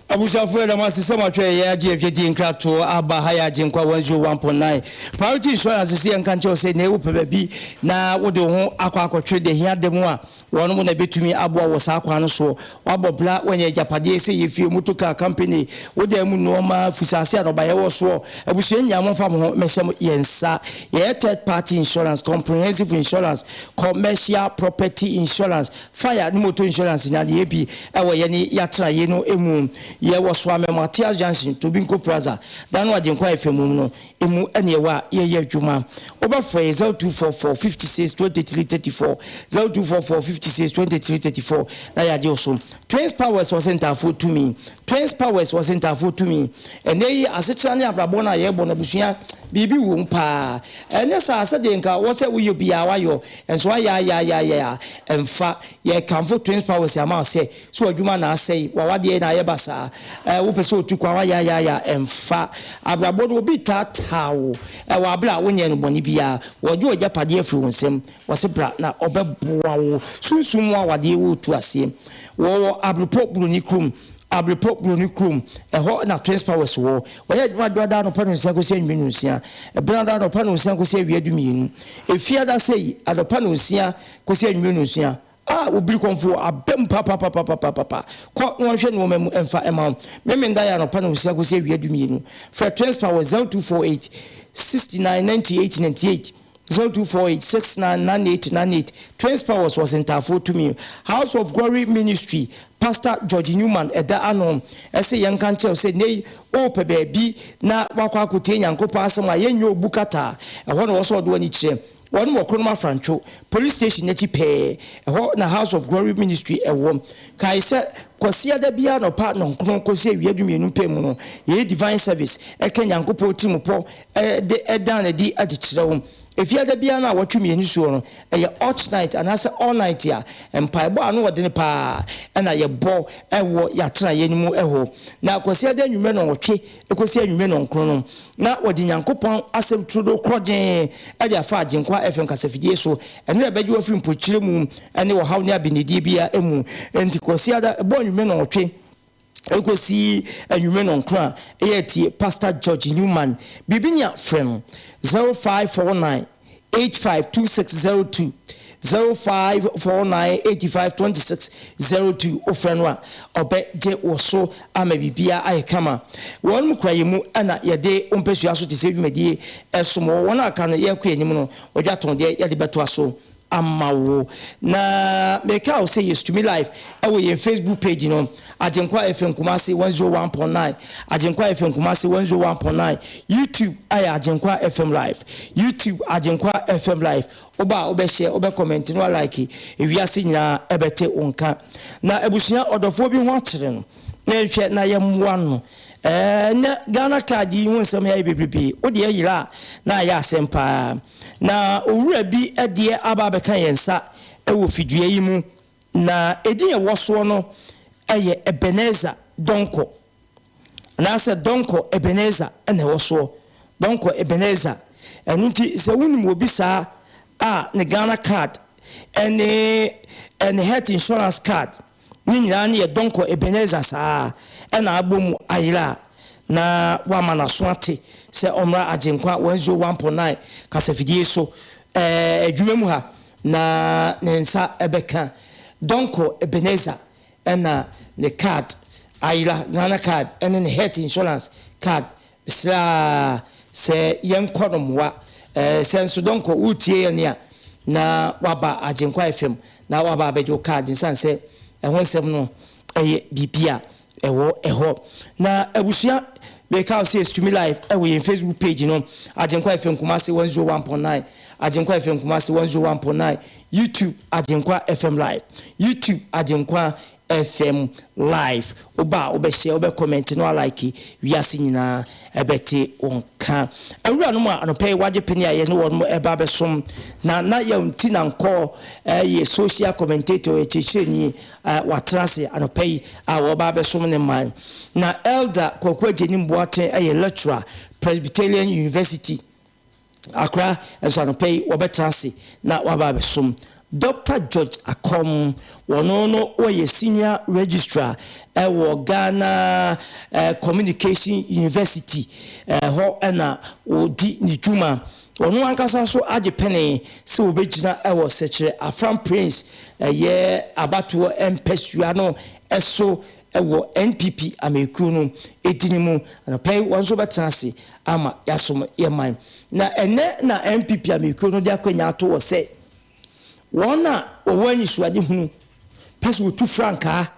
Abusuafo yɛda mo ase sɛ moatwɛn yɛn agye afidie nkratoɔ aba ha yɛ Agyenkwa 101.9 Priority Insurance sɛ yɛnka nkyerɛ wo sɛ nea wopɛ baabi na wode wo ho akɔ akɔtwere deɛ hia da mu a wɔnom na ɛbɛtumi aboa wɔ saa kwan no soɔ. Woabɔ bra woanya agyapadeɛ sɛ yɛ fie, motor car, company, wo dan mu nnoɔma, fusase a nnɔbaeɛ wɔ soɔ. Abusua nyinaa momfa mo ho mmɛhyɛ mo yɛn nsa. Yɛyɛ third party insurance, comprehensive insurance, commercial property insurance, Fire ne motor insurance nyinaa de yɛ bi wɔ yɛne y'atenaye no mu. Yɛ wɔ Soame Matthias Junction, Tobinco Plaza, dan no Agyenkwa FM mu no mu na yɛwɔ a yɛyɛ adwuma. Wo bɛ frɛ yɛ 0244 56 23 34, 0244 56 23 34 na yɛagye wo so. Twins Powers wɔ se ntaafoɔ tumi. Twins Powers wɔ se ntaafoɔ tumi. Ɛnɛ yi asetra ne abrabɔ no a yɛbɔ no abusua biribi wɔ mu paa. Ɛnyɛ saa sɛdeɛ nka wɔ sɛ woyɔ biara wayɔ Nso ayaayaayaayaa a ɛmfa. Yɛkamfo Twins Powers ama wo sɛ, sɛ w'adwuma na asɛe, w'awadeɛ na ayɛ basaa, eh, wopɛ sɛ otu kwan, w'ayaayaaya a ɛmfa. Abrabɔ no, obi retaataa wo wɔ abere a wonyɛɛ no bɔne biara. Wɔregye w'agyapadeɛ afiri wo nsam. Wɔse bra na ɔbɛboa wo. Sunsum mu awadeɛ woretu aseɛ. Wɔwɔ Abrepɔ Buroni kurom. Abrepɔ Buroni kurom, ɛhɔ na Twins Powers wɔ. Wɔyɛ adwuma Dwoada anɔpa nnɔnsia kɔsi anwummerɛ nnɔnsia, Ɛbenada anɔpa nnɔnsia kɔsi awia dumienu, Efiada sei anɔpa nnɔnsia kɔsi anwummerɛ nnɔnsia. Ah, wo birikɔmfoɔ aba mu papapapapapapa. Kɔ na wɔnhwɛ nnoɔma mu mfa mma wo. Memenda yɛ anɔpa nnɔnsia kɔsi awia dumienu. Frɛ Twins Power 0248 69 98 98, 0248 69 98 98. Twins Powers wɔ Sentaafoɔ tumi. House of Glory Ministry Pastor George Newman da ano se yɛnka nkyerɛ wo sɛ nnɛ yi worepɛ baabi na woakɔ akɔtie Nyankopɔn asɛm a yɛnyɛ obu kataa, ɛhɔ na wɔsɛ wɔde w'ani kyerɛ. Wɔnom wɔ Kronom Afrantwo Police Station no akyi pɛɛ, ɛhɔ na House of Glory Ministry wɔ. Kae sɛ Kwasiada biara anɔpa nnɔnkron kɔsi awia dumienu pɛ mu no, yɛyɛ Divine Service, ɛka Nyankopɔn tirimupɔ de da no adi de kyerɛ wo. Efiada biara naawɔtwe mmienu soɔ no, ɛyɛ Ouch Night anaasɛ All Night a mpaebɔ a ano wɔ dene pa ara na yɛbɔ wɔ yɛatenaeɛ no mu hɔ. Na Kwasiada anwummerɛ nnɔnwɔtwe kɔsi anwummerɛ nnɔnkron no, na wɔde Nyankopɔn asɛm turodoo korɔgyee de afa Agyenkwa FM kasafidie so. Ɛno na ɛbɛgye wo afiri mpokyerɛ mu ne ɔhaw ne abenedie biara mu. Enti Kwasiada bɔ anwummerɛ nnɔnwɔtwe Ekosi anwummere nnɔnkron a, ɛyɛ tie Pastor George Newman. Biribi ni a, frɛ no 0549 85 2602, 0549 85 2602. Wofrɛ no a, ɔbɛgye wo so ama biribiara ayɛ kama. Wɔn kura yɛn mu na yɛde wo mpasua so te sɛ dwumadie ɛsom wɔ wɔn a aka no yɛrekɔ yɛn anim no, wɔdwa tɔn deɛ yɛde bɛtoa so ama wo. Na meka wo sɛ yɛ streami live ɛwɔ yɛn Facebook page no, Agyenkwa FM Kumasi 101.9, Agyenkwa FM Kumasi 101.9, YouTube ayɛ Agyenkwa FM live, YouTube Agyenkwa FM live. Woba a wobɛ share, wobɛ comment na wa like, ewiase nyinaa ɛbɛte wo nka. Na abusua ɔdɔfoɔ bi ho akyere no, na yɛnhwɛ na yɛmmoa no. Ɛɛ nnɛ Ghana card yi ho nsɛm ayɛ bebrebe, wo deɛ yera a na ayɛ asɛm paa. Na owura bi deɛ aba abɛka yɛn nsa wɔ fidua yi mu, na edin a ɛwɔ soɔ no yɛ Ebenezer Donkor, anaasɛ Donkor Ebenezer na ɛwɔ soɔ, Donkor Ebenezer. Ɛno nti sɛ wonim obi saa a, ne Ghana card ne ne health insurance card Ne nyinaa ne yɛ Donkor Ebenezer saa ara na abɔ mu ayera a na wama n'aso ate sɛ ɔmmra Agyenkwa 101.9 kasafidie so adwuma mu ha na ne nsa bɛka Donkor Ebenezer na ne card ayera, Ghana card ne ne health insurance card. Mesrɛ ara sɛ yɛnkɔ no mmoa. Sɛ nso Donkor woretie yɛn a na waba Agyenkwa FM na waba abɛgye wo card nsiane sɛ. Ɛho nsɛm no yɛ biribi a ɛwɔ ɛhɔ. Na abusua, meka wo sɛ yɛstumi live ɛwɔ yɛn Facebook page no, Agyenkwa FM Kumasi 101.9, Agyenkwa FM Kumasi 101.9, YouTube Agyenkwa FM Live, YouTube Agyenkwa FM Live. Woba a wobɛhyɛ, wobɛ comment na walike, wiase nyinaa ɛbɛte wo nka. Awuranom a anɔpa yi wɔagye pene a yɛne wɔn reba abɛsom, na na Yaw Nti-Nankor yɛ social commentator, ɔyɛ kyerɛkyerɛni a watena ase anɔpa yi a ɔreba abɛsom ne man. Na Elder Kwaku Agyenim Boateng yɛ lecturer, Presbyterian University, Accra nso anɔpa yi wɔbɛtena ase na wɔaba abɛsom. Dɔkta George Akɔm, wɔno no wɔyɛ Senior Registrar wɔ Ghana Communication University, ɛhɔ na ɔdi ne dwuma. Ɔno ankasa nso agye pene sɛ ɔbɛgyina wɔ Sɛkyerɛ Afram Prince ɛyɛ abatoɔ mpasua no so wɔ NPP amanyɔkuo no dini mu. Anɔpa yi wɔn nso bɛtena ase ama yɛasom yɛn man. Na ɛnnɛ na NPP amanyɔkuo no de akwanya ato hɔ sɛ wɔn a wɔwɔ anisoadehunu pɛ sɛ wɔtu frankaa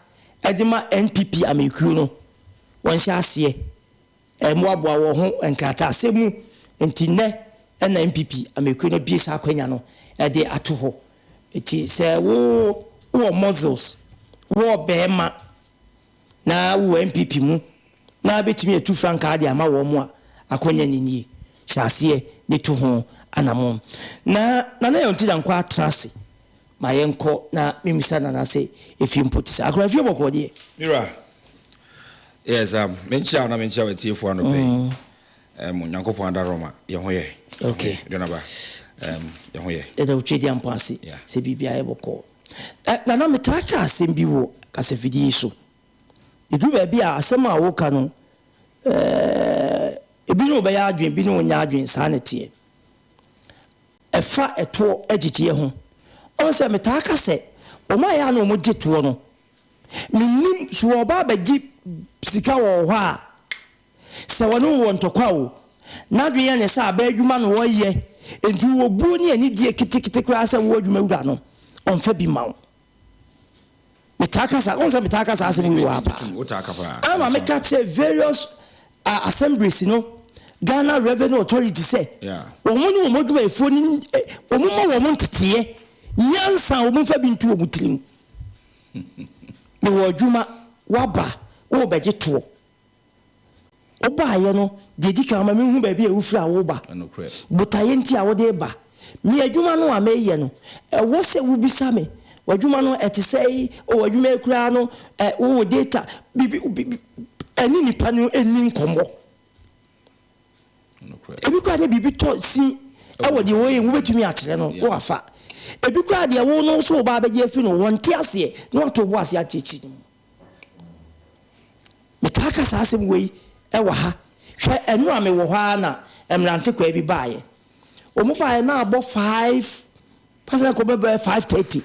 de ma NPP amanyɔkuo no, wɔnhyɛ aseɛ mmoaboa wɔn ho nkrataasɛm mu. Nti nnɛ na NPP amanyɔkuo no abue saa akwanya no de ato hɔ. Nti sɛ wo wowɔ muscles, wowɔ barima na wowɔ NPP mu na bɛtumi atu frankaa de ama wɔn a, akwanya no nie. Hyɛ aseɛ ne tu ho anamon. Na Nana Yaw Ntidankwa atena ase ma yɛnkɔ na memmisa Nana sɛ efie mpo te sɛ akora efie bɔkɔɔ deɛ. Me wura, yes, um, menkyia wo na menkyia w'atiefoɔ anɔpa yi. Um, Nyankopɔn adaworoma, yɛn ho yɛ. Okay. Aduanaba, um, yɛn ho yɛ. Yɛda wo Twedeampɔn ase Yeah. sɛ biribiara yɛ bɔkɔɔ. Eh, Nana, metaa ka asɛm bi wɔ kasafidie yi so. Ɛduru baabi a asɛm a woka no, eh, ebi ne wo bɛyɛ adwene, ebi ne wo nyɛ adwene, saa na ɛteɛ. Ɛfa ɛtoɔ agyegyeɛ ho. Ɔhu sɛ metaa ka sɛ, wɔn a ɛyɛ a na wɔgye toɔ no, mennim so wɔba abɛgye sika wɔ wo hɔ a, Sɛ wɔne wo wɔ ntɔkwa o, n'adwene yɛ ne sɛ abɛ adwuma na ɔreyɛ, enti wowɔ buo ne anidie ketekete koraa sɛ wo adwumawura no, ɔmfa bi mma wo. Metaa ka saa, wohu sɛ metaa ka saa asɛm wei wɔ ha paa. Ama meka kyerɛ various assemblies no, Ghana Revenue Authority sɛ, wɔn ne wɔn adwumayɛfoɔ no, wɔn mma wɔn nteteeɛ, nyansa a wɔn mfa bi nto wɔn tirim. Mewɔ adwuma, woaba, worebɛgye toɔ. Wobaeɛ no, deɛ ɛdi kan ma menhu baabi a wofiri a woreba, botaeɛ nti a wode reba. Me adwuma no a mereyɛ no, ɛwɔ sɛ wobisa me, w'adwuma no ɛte sɛn, o w'adwuma yi koraa no, ɛ, wowɔ data, biribi, biribi, ɛne nipa no nni nkɔmmɔ. Ebi koraa ne biribi tɔ sin ɛwɔ deɛ wɔyɛ mu, wobɛtumi akyerɛ no na wafa. Ebi koraa deɛ wo no nso wo ba abɛgye afiri no, wɔnte aseɛ na wato wo bo ase akyerɛkyerɛ ne mu. Metaa ka saa asɛm wei wɔ ha. Hwɛ, ɛno a mewɔ hɔ ara na mmerante kwaa bi baeɛ. Wɔn baeɛ na abɔ five, pasɛ na kɔ bɛbɛ 5:30.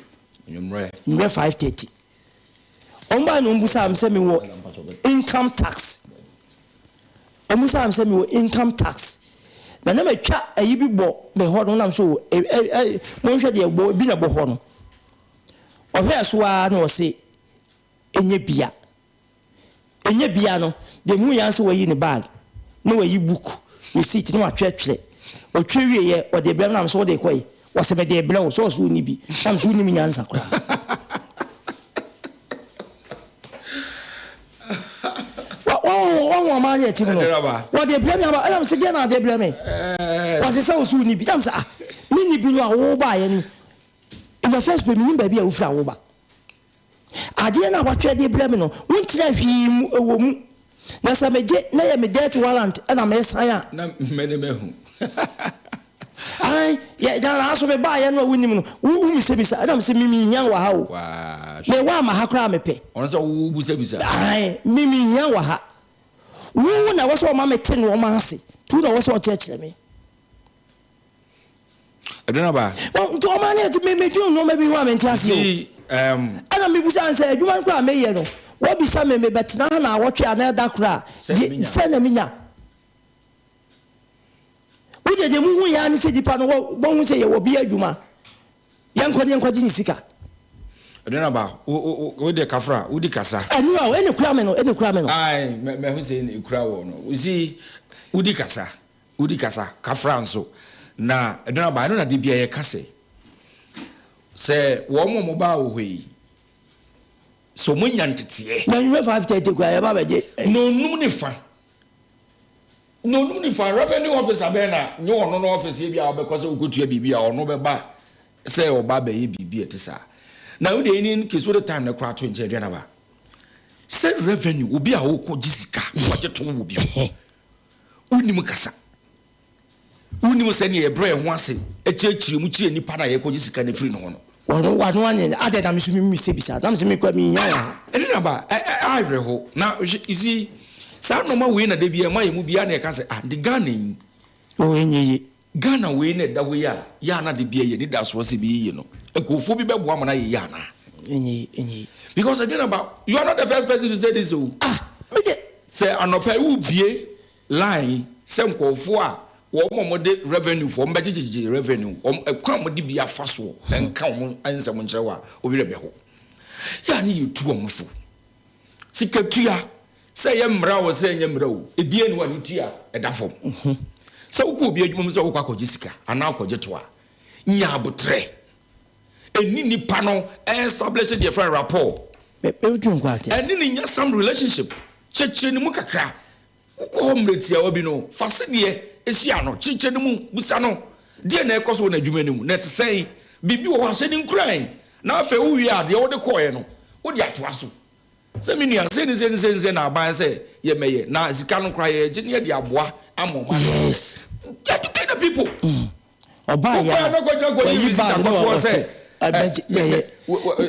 Anwummerɛ 5:30. Wɔn baeɛ na wɔn busaa me sɛ mewɔ income tax. Wɔn busaa me sɛ mewɔ income tax. Na na matwa ayi bi bɔ me hɔ no nam so, monhwɛ deɛ bɔ bi na bɔ hɔ no. Ɔhwɛɛ so ara na ɔse, Ɛnyɛ bia. Ɛnyɛ bia no, deɛ mehu yɛ ara sɛ wayi ne bag, na wayi book, receipt, na watwerɛtwerɛ. Ɔtwerɛ wieɛ, ɔde brɛ me na me sɛ wode rekɔ he? Ɔse mede rebrɛ wo, sɛ ɔse wonni bi. Na me sɛ wonnim nyansa koraa. Wahu ɔman yɛ tim no. Wɔde brɛ me aba, ɛna me sɛ deɛ na ade brɛ me? Ɔse sɛ wo so wonni bi. Na me sɛ ah, menni bi no a wobaeɛ no, in the first place mennim baabi a wofiri a woba. Adeɛ no a woatwerɛ de rebrɛ me no, wonkyerɛɛ hwee mu wɔ mu. Na sɛ megye na ɛyɛ me death warrant na meresan a. Na mɛne mahu. Ae, yɛ, na nanso mebaeɛ no a wonnim no, wo, womisabisa. Ɛna mese, me menhia wɔ ha o. Waa, Me, woamma ha koraa a mepɛ. Ɔno sɛ wobisabisa. Ae, me menhia wɔ ha. Wo na ɛwɔ sɛ wɔma mete nnoɔma ase, nti wo na ɛwɔ sɛ wokyerɛkyerɛ me. Ɛdwene aba. Nti ɔma ne ɛti me dwene nneɛma bi ho a mente aseɛ o. Nti ɛɛm. Ɛna me bisa no sɛ adwuma no koraa a meyɛ no wabisa me mebɛtena ha naawɔtwe anaa ɛda koro a deɛ sɛn na menya. Wo deɛ deɛ muhu yɛ ara ne sɛ nipa no wɔhu sɛ yɛwɔ bi adwuma yɛnkɔ ne yɛnkɔgye ne sika. Aduanaba, wo wo wo deɛ kafra, wodi kasa. Ɛnura o, ɛna ekura me no, ɛna ekura me no. Ae, mɛ mɛhu sɛ ɛna ekura wɔ no. You see, wodi kasa, wodi kasa, kafra nso. Na Aduanaba, ɛno na de bia yɛka sɛ, sɛ wɔn a wɔbaa wɔ hɔ yi, sɛ wɔanya nteteɛ. Na anwummerɛ 5:30 koraa yɛba abɛgye. Nnɔnnum ne fa. Nnɔnnum ne fa, revenue officer bɛn na nyɛ ɔno no office ebi a wobɛkɔ sɛ wokɔtua biribi a ɔno bɛba sɛ ɔba abɛyɛ biribi a ɛte saa. Na wo deɛ in case wode time no koraa to nkyɛn aduane aba. Sɛ revenue obi a wokɔgye sika wɔgye to wɔ bi hɔ wonim kasa. Wonim sɛdeɛ yɛbrɛ yɛn ho ase kyerɛkyerɛ mu kyerɛ nipa no a yɛkɔgye sika no firi ne hɔ no. Wɔn wano anyɛ nyɛ adɛn na me nso me mmisabisa na me nso mekɔ menhia wɔ ha. Ɛne na ba ɛ ɛ awerɛho na hwɛ you see saa nnoɔma wei na da biara ɛma yɛn mu biara na yɛka sɛ ah nti Ghana yi. Oh ɛnyɛ yie. Ghana wei na ɛda hɔ yi a yɛ a na da biara yɛn anidasoɔ sɛ ɛbɛyɛ yie no nkurɔfoɔ bi bɛboa ma no ayɛ yie anaa? Ɛnyɛ yie ɛnyɛ yie. Because ɛdeɛn na ba you are not the first person to say this o. Ah me deɛ. Sɛ anɔpa yi wobue line sɛ nkurɔfoɔ a wɔn a wɔde revenue foɔ wɔn bɛgyegyegye revenue wɔn ɛkwan a wɔde bi afa soɔ nka wɔn nsɛm nkyerɛ wo a wo werɛ bɛho. Yɛ a ne yɛtu wɔn fo. Sika tua sɛ ɛyɛ mmara o sɛ ɛnyɛ mmara o ebiara ni hɔ a ne tua ɛda fam. Sɛ wokɔ obi adwuma mu sɛ wokɔ akɔgye sika anaa akɔgye to a nya abotrɛ. Ɛni nipa no establish deɛ yɛfrɛ no rapport. Ɛne ne nya some relationship. Kyerɛkyerɛ ne mu kakra. Wokɔ hɔ mmerɛ tiawa bi no, fa sedeɛ hyia no, kyekyɛ ne mu, bisa no, deɛn na ɛrekɔ so wɔ n'adwuma no mu, na ɛte sɛn? Biribi wɔ hɔ a, hyɛ no nkuran, na afei wowie a, deɛ wode kɔeɛ no, wode atoa so. Sɛ me nua, sei ne sei ne sei ne sei na aban sɛ yɛmmɛyɛ, na sika no koraa yɛregye na yɛde aboa ama ɔman no. Yes. Educate the people. Ɔbaa yɛ Wokɔ a a, na kɔgyina kɔyi wayi receipt bag na akɔtoɔ wɔte sɛ ɛbɛgye bɛyɛ.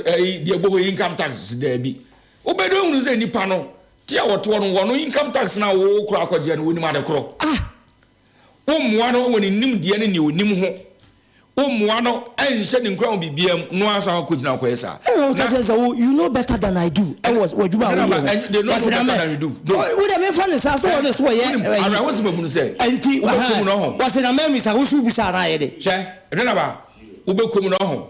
ɛyi deɛ ɛbɔ hɔ yi income tax daabi. Wobɛdɛ hunu sɛ nipa no Te a wɔtoɔ no, wɔn income tax no a wo kora akɔgyeɛ no, wɔnim ade korɔ. Ah! Wo mmoa no wɔ ne nimdeɛ ne nea ɔnim ho. Wo mmoa no nhyɛ ne nkuran wɔ biribiara mu, no ara san akɔgyina akɔyɛ saa. Ɛna woka Na. kyerɛ sɛ wo, you know better than I do ɛwɔ w'adwuma a Ɛna woyɛ ba, ho. ɛn, they don't know Wɔse na better mɛ, than you do. No. wo deɛ memfa ne saa sɛ wɔne so wɔyɛ Wonim, ɛyi. awerɛhosɛm abu no sɛ, Ɛnti, wobɛkɔ mu no ɔho. wɔse na mɛmisa, wo nso wobisa anaa ayɛ de. Hwɛ, ɛno na ba, wobɛkɔ mu no ɔho.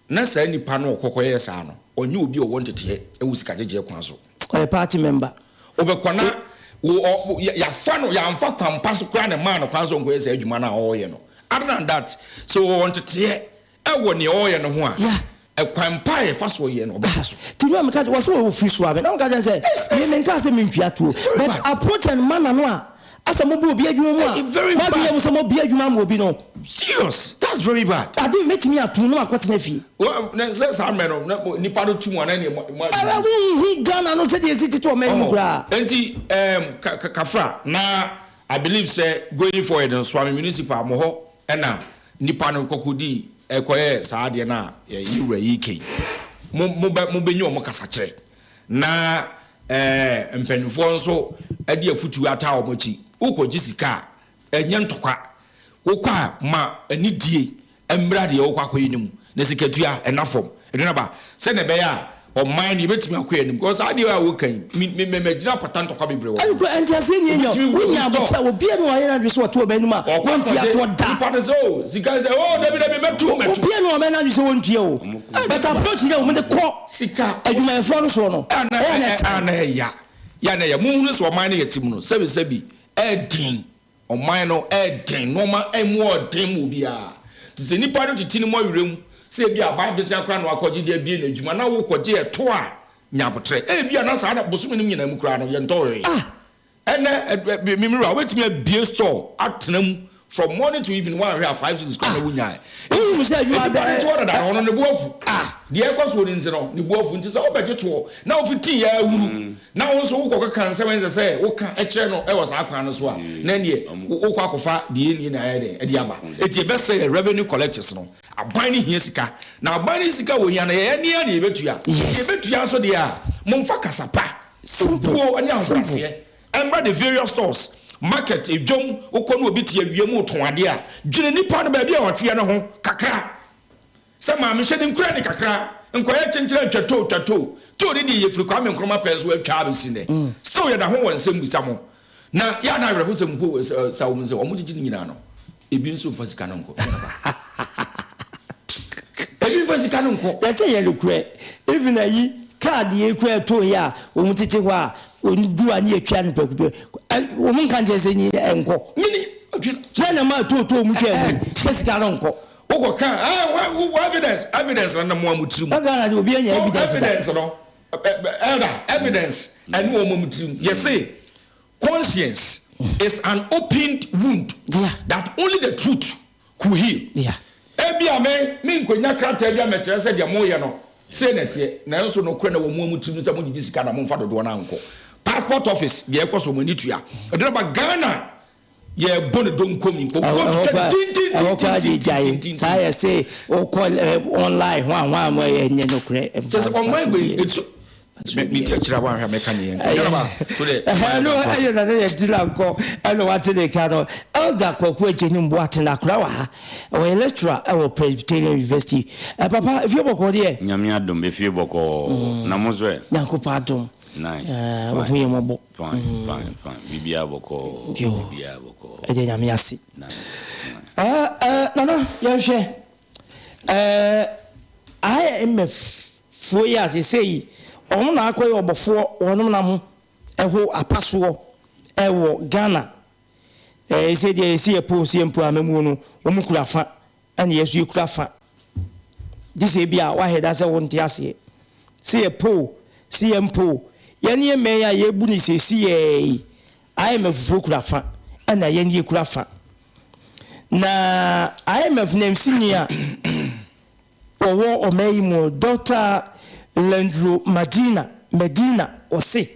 Na saa nipa no a ɔkɔ kɔyɛɛ saa no, ɔnyɛ obi a ɔwɔ nteteɛ wɔ sikagyegyeɛ kwan so. Ɔyɛ party member. Ɔbɛkɔ na wo ɔ yɛafa no, yɛamfa kwan pa so koraa na ɛmaa no kwan sɛ ɔnkɔyɛ saa adwuma no a ɔreyɛ no. Other than that, sɛ ɔwɔ nteteɛ wɔ nea ɔreyɛ no ho a, ɛkwan pa a yɛfa so yɛ no, ɔbɛfa so. Nti me a meka wɔse wɔfiri so a me na meka kyerɛ no sɛ me menkaa sɛ mentua tuo but approach and manner no a Asɛ mo bɔ obi adwuma mu a, Very mo adwene bad. yɛ mo sɛ mo abue adwuma ama obi no. Serious, that's very bad. Ade mɛtumi ato na makɔ tena fie. Wa na sɛ saa mmerɛ no na mo nipa no tu mo anaa neɛ mo mo adwene. Ɛɛ wo nhu Ghana no sɛdeɛ ɛsi tete ɔman yi mu koraa. Enti ɛɛm ka ka kafra na I believe sɛ going forward no Suame municipal mo hɔ ɛna nipa no kɔ kɔ dii ɛkɔyɛɛ saa adeɛ no a yɛ wura yi reka yi. Mo mo bɛ mo bɛnya wɔn kasakyerɛ. Na eh, mpanimfoɔ nso de afutuo ataa wɔn akyi. Wokɔgye sika a, ɛnyɛ ntɔkwa. Wokɔ a, ma anidie mmra deɛ wokɔ akɔyɛ no mu. Na sikatua, ɛnna fam. Ɛdwene aba. Sɛdeɛ ɛbɛyɛ a ɔman no, yɛbɛtumi akɔ yɛn anim. Because saa adeɛ a woka yi, me, me, me, magyina apata ntɔkwa bebree wɔ ho. Ɛno koraa, nteaseɛ nni anya. Obi tumi wura Wonya obi store. aboterɛ a, obiara nni hɔ a ɔyɛ n'adwene sɛ ɔte ɔman no mu a, Ɔkɔ wɔntua akɔgye toɔ da. nipa no sɛ, oh, sika yi sɛ, oh, dabi, dabi, mɛtu, mɛtu. Obiara nni hɔ a ɔbɛyɛ n'adwene sɛ wɔntua o. But approach no a wɔde kɔ Sika. adwumayɛfoɔ no soɔ no, Ɛyɛ a na ɛyɛ a na ɛyɛ a ɛtan. na ɛya. Yɛ a na ɛya. Monhunu sɛ ɔman no yɛte mu no, sɛbisɛbi, ɛyɛ den. Ɔman no ɛyɛ den, nnoɔma ɛmu ɔden ma obiara. Nti sɛ nipa no tete ne mu awerɛ mu sɛ ebia aban bosea koraa na wakɔgye de abue n'adwuma na wokɔgye ɛto a, nya aboterɛ. Ebia na saa bosome no nyinaa mu koraa no yɛntɔ hwee. Ɛnɛ, me wura, wobɛtumi abue store atena mu from morning to evening, woanhwɛ a 5 cedis koraa na wonyae. Wohu sɛ adwuma Nnipa no bɛɛ. te hɔ dada no, ɔno ne bo afu. Deɛ ɛkɔ soɔ no nti no, ne bo afu. Nti sɛ wobɛgye toɔ na wofitii ara wuru, na wo nso wokɔkeka nsɛm a ɛnsɛ sɛ woka kyerɛ no wɔ saa kwan no so a, na ɛnneɛ wokɔ akɔfa deɛ ɛnnie na ayɛ dɛn de aba. Enti ɛbɛsɛe yɛn revenue collectors no. Aban no hia sika, na aban no sika a wɔhia no, yɛn ara na yɛbɛtua. Sɛ yɛbɛtua nso deɛ a, momfa kasa pa, obuo ne ahobrɛaseɛ mmra the various stores, market, dwam, wokɔ na obi te awia mu retɔn adeɛ a, dwene nipa no baabi a ɔteɛ no ho kakra. Sɛ maame hyɛ no nkuran kakra, nkɔyɛ kyenkyere ntwa too twa too. Too no deɛ yɛfiri Kwame Nkrumah pɛn so atwa abɛsi nnɛ. Still yɛda ho wɔ nsɛm bisa mo. Na yɛ a na awerɛhosɛm mpo wɔ sa wɔ mu sɛ wɔn gyegye no nyinaa no, ebi nso mfa sika no nkɔ. Ebi mfa sika. Sika no nkɔ. Yɛsɛ yɛ nokorɛ even ayi card yɛ kura ɛto yɛ a wɔn tete hɔ a wɔn du a ne yɛ tua no pɛku pɛ wɔn nka nkyɛn sɛ nyi ɛnkɔ. Nyini Yɛ na ma to to wɔn twa mu sɛ sika no nkɔ. Wokɔ kan ah wa evidence evidence na mo a mo tiri mu. Ghana de obi anya evidence da. Evidence no elder evidence ɛne wɔn mo tiri mu yɛ se conscience is an opened wound that only the truth could heal. Ebia me, merenkonya krataa bi ammɛkyerɛ sɛ deɛ moreyɛ no, sei na ɛteɛ, nanso nokorɛ na ɛwɔ mo ara mo tirim sɛ mogyegye sika na momfa dodoɔ no ara nkɔ passport office, deɛ ɛrekɔ so, mo ani tua. Ɛde no ba Ghana, yɛrebɔ no donkomi, nkurɔfoɔ twitwa no Ɛhɔ koraa deɛ gyae, tintintintintintintin. saa yɛse wokɔ online hwan hwan mo ɛyɛ nyɛ nokorɛ, Kyerɛ sɛ ɔman wei, ɛtu. Me di akyire a wanhwɛ a mɛka ne yɛn Ɛno ɛyɛ na ne yɛ di na nkɔ ɛna wate ne ka no. Elder Kwaku Agyenim Boateng akora wɔ ha. Ɔyɛ lecturer ɛwɔ Presbyterian University. Ɛ papa efie bɔkɔɔ deɛ? Nyame adom efie bɔkɔɔ na mo nso ɛ? Nyankopɔn adom. Nice Ɛɛ fine ɔhu yɛn mmɔbɔ. Fine fine fine biribiara bɔkɔɔ Yo biribiara bɔkɔɔ. Ɛdeɛ Nyame ase. Nice nice. Ɛɛ ɛɛ Nana yɛnhwɛ ɛɛ IMF. Foɔ yi a seesei wɔn na akɔyɛ ɔbɔfoɔ wɔnom nam ho apasoɔ wɔ Ghana seesei deɛ yɛsi yɛ post yɛ mpo amamuo no wɔn kura fa ɛna yɛ nso yɛkura fa gye sɛ ebi a wahɛ da sɛ wonte aseɛ sɛ yɛ po sɛ yɛ mpo yɛne yɛ mmɛn a yɛbu ne seesei yɛ yi IMF foɔ kura fa ɛna yɛne yɛkura fa na IMF namsini a wɔwɔ ɔman yi mu, Dɔkta Leandro Madina, Medina, ɔse,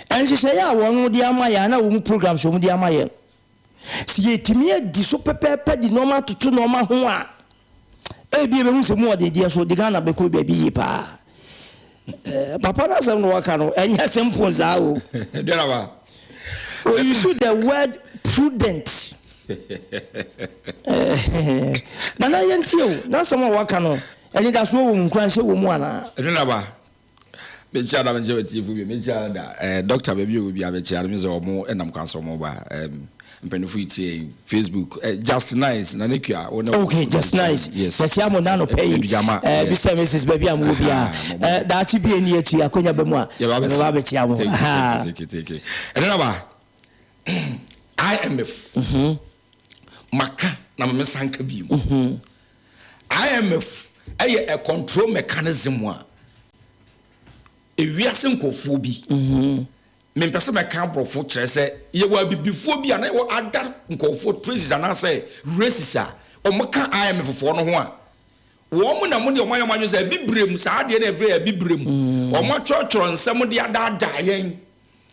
Nhyehyɛeɛ a wɔn de ama yɛn anaa wɔn programs a wɔn de ama yɛn, sɛ yɛtumi adi so pɛpɛɛpɛ de nneɛma atoto nneɛma ho a, ebi ebehu sɛ mu ɔde deɛ so de Ghana bɛkɔ baabi yie paa. Eh, papa no asɛm na waka no, ɛnyɛ simple saa o. Oyi so the word prudent. Eh, nana yɛntie o, n'asɛm a waka no, anidasoɔ wɔ mu, nkuranhyɛ wɔ mu anaa? Ɛno na ba. Mekyia na mekyia watiefo bi, mekyia da eh, doctor baabi a ɔwɔ bi a mekyia no, me sɛ ɔmo nam kwan so ɔmo ba. Eh, Mpanyinfo yi tie Facebook eh, just nice na ne kua wo ne. Okay, just nice. Yes. Yɛkyia mo nano pɛ yi. Adugyama. Eh, bisa Mrs. Baabi a mo wɔ bia. Eh, daakye bi ani akyi akonya bɛ mu a. Yɛba bɛkyia mo. Thank you, thank you, thank you. Ɛno na ba IMF. Mhm. Maka na me san ka bi mu. Mhm. IMF ɛyɛ a control mechanism a ewiase nkurɔfoɔ bi. Mhm. Mempɛ sɛ mɛka aborɔfo kyerɛ sɛ yɛwɔ abibifoɔ bi a na yɛwɔ other nkurɔfoɔ traces anaasɛ races a wɔka IMF foɔ no ho a wɔn na wɔde wɔn ayɛ wɔn adwene sɛ abibirem saa adeɛ no ɛfrɛ abibirem wɔn atwerɛtwerɛ nsɛm de adaadaa yɛn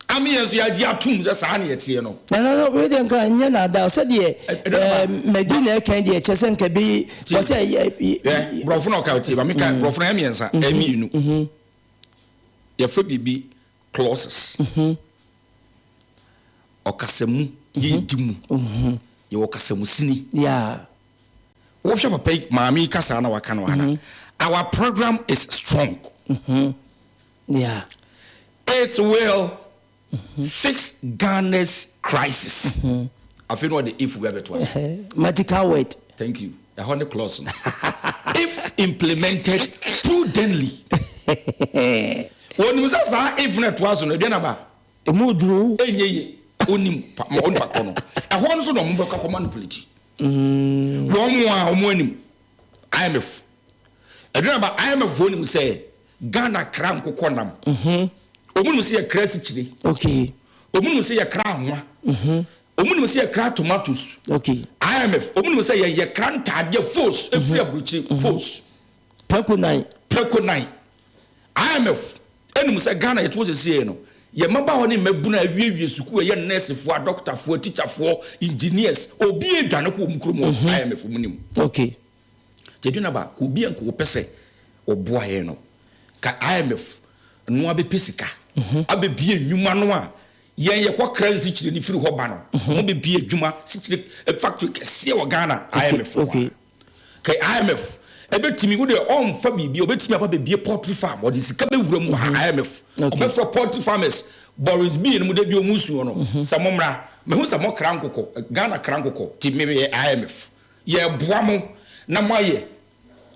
ame yɛn nso yɛagye atom sɛ saa na yɛteɛ no. Na na na wei deɛ nka nyɛ naadaa sɛdeɛ ɛɛ Medina ɛkan deɛ kyɛ sɛ nka bi wɔ sɛ ɛ borɔfo na ɔka tie ma meka borɔfo no ɛyɛ mmiɛnsa ɛyɛ mmienu yɛfrɛ biribi clauses. Ɔkasamu yɛ di mu. Yɛwɔ kasamu sini. Wohwɛ papa yi maame yi kasa na waka no ana. Our program is strong. It will fix Ghana's crisis. Afei na ɔde if bi abɛto ase. Magical word. Thank you. Ɛhɔ ne clause no. If implemented prudently. Onim sɛ saa if no ɛtoa so no, ɛdeɛn na aba? Emu duru. Ɛnyɛ yie. Onim pa, ma onipa korɔ no. Ɛhɔ no so na wɔn bɛkɔ akɔ manipulate. Wɔn a wɔn anim IMF. Ɛdeɛn na aba? IMF foɔ nim sɛ Ghana kra nkokɔ nam. Wɔn nim sɛ yɛkra asikyire. Okay. Wɔn nim sɛ yɛkra anwa. Wɔn nim sɛ yɛkra tomatoes. Okay. IMF, wɔn nim sɛ yɛ yɛkra ntaadeɛ fos efiri aburokyire fos. Prɛko nan. Prɛko nan. IMF nim sɛ Ghana yɛte hɔ seesei no, yɛn mmabaawa ne mmabunu a awiewie sukuu, ɛyɛ nɛɛsefoɔ, adɔkotafoɔ, atikyafoɔ, engineers, obi redwane kɔ wɔn kurom hɔ, IMF wɔn nim. Okay. Nti adwene aba, ka obi a nka wɔpɛ sɛ wɔboa yɛn no, ka IMF no abɛpɛ sika, abɛbie nnwuma no a yɛn yɛkɔ kra nsikyire no firi hɔ ba no, wɔn bɛbie adwuma, sikyire factory kɛseɛ wɔ Ghana, IMF Okay. Kɛ IMF ɛbɛtumi wo deɛ ɔnfa biribi ɔbɛtumi aba bɛbie poultry farm ɔde sika bɛwura mu ha IMF ɔbɛfrɛ poultry farmers Boris B no mu da bi ɔmu suo no sɛ mo mmra mahu sɛ mo kra nkokɔ Ghana kra nkokɔ ti me yɛ IMF yɛboa mo na mo ayɛ.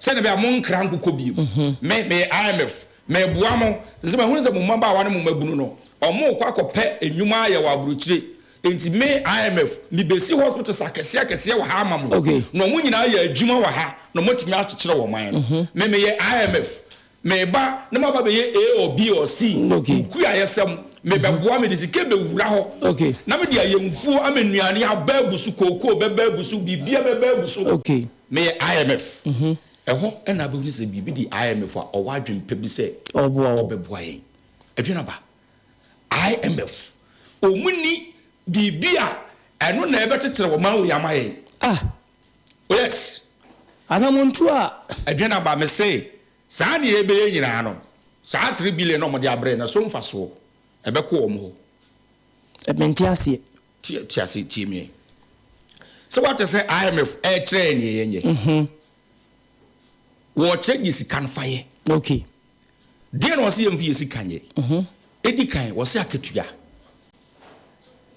Sɛdeɛ ɛbɛyɛ a monkra nkokɔ bio. Me, meyɛ IMF. Meboa mo. Sɛ mahunu sɛ mo mmabaawa ne mo mmabunu no, wɔrekɔ akɔpɛ nnwuma ayɛ wɔ aburokyire. Enti me, IMF, mebɛsi hospitals akɛseɛ akɛseɛ wɔ ha ama mo. Na wɔn nyinaa ayɛ adwuma wɔ ha, na wɔatumi akyekyere wɔn man no. Me, meyɛ IMF. Meba na maba bɛyɛ A or B or C. Mo kuayɛsɛm, mebɛboa, mede sika bɛwura hɔ. Na mede ayɛ mfuo ama nnuane aba abu so, kookoo bɛba abu so, biribiara bɛba abu so. Meyɛ IMF. Ɛhɔ na abɛhunu sɛ biribi de IMF a ɔwɔ adwene pa bi sɛ ɔbɛboa yɛn. Adwene aba. IMF, wɔn nni biribi a ɛno na ɛbɛkyekyere ɔman wei ama yɛn. Ah! Oh yes. Anamontuo a. Adwene aba. Mese saa nea yɛbɛyɛ nyinaa no, saa 3 billion a wɔde abrɛ yɛn no, ɛso mfasoɔ, ɛbɛkɔ wɔn hɔ. Mente aseɛ. Te te ase tie me. Sɛ wate sɛ IMF ɛrekyerɛ yɛn deɛ yɛnyɛ. Wɔrekyerɛ deɛ sika no fa yɛ. Okay. Deɛ na wɔse yɛmfa yɛ sika nyɛ. Edi kan wɔse akatua.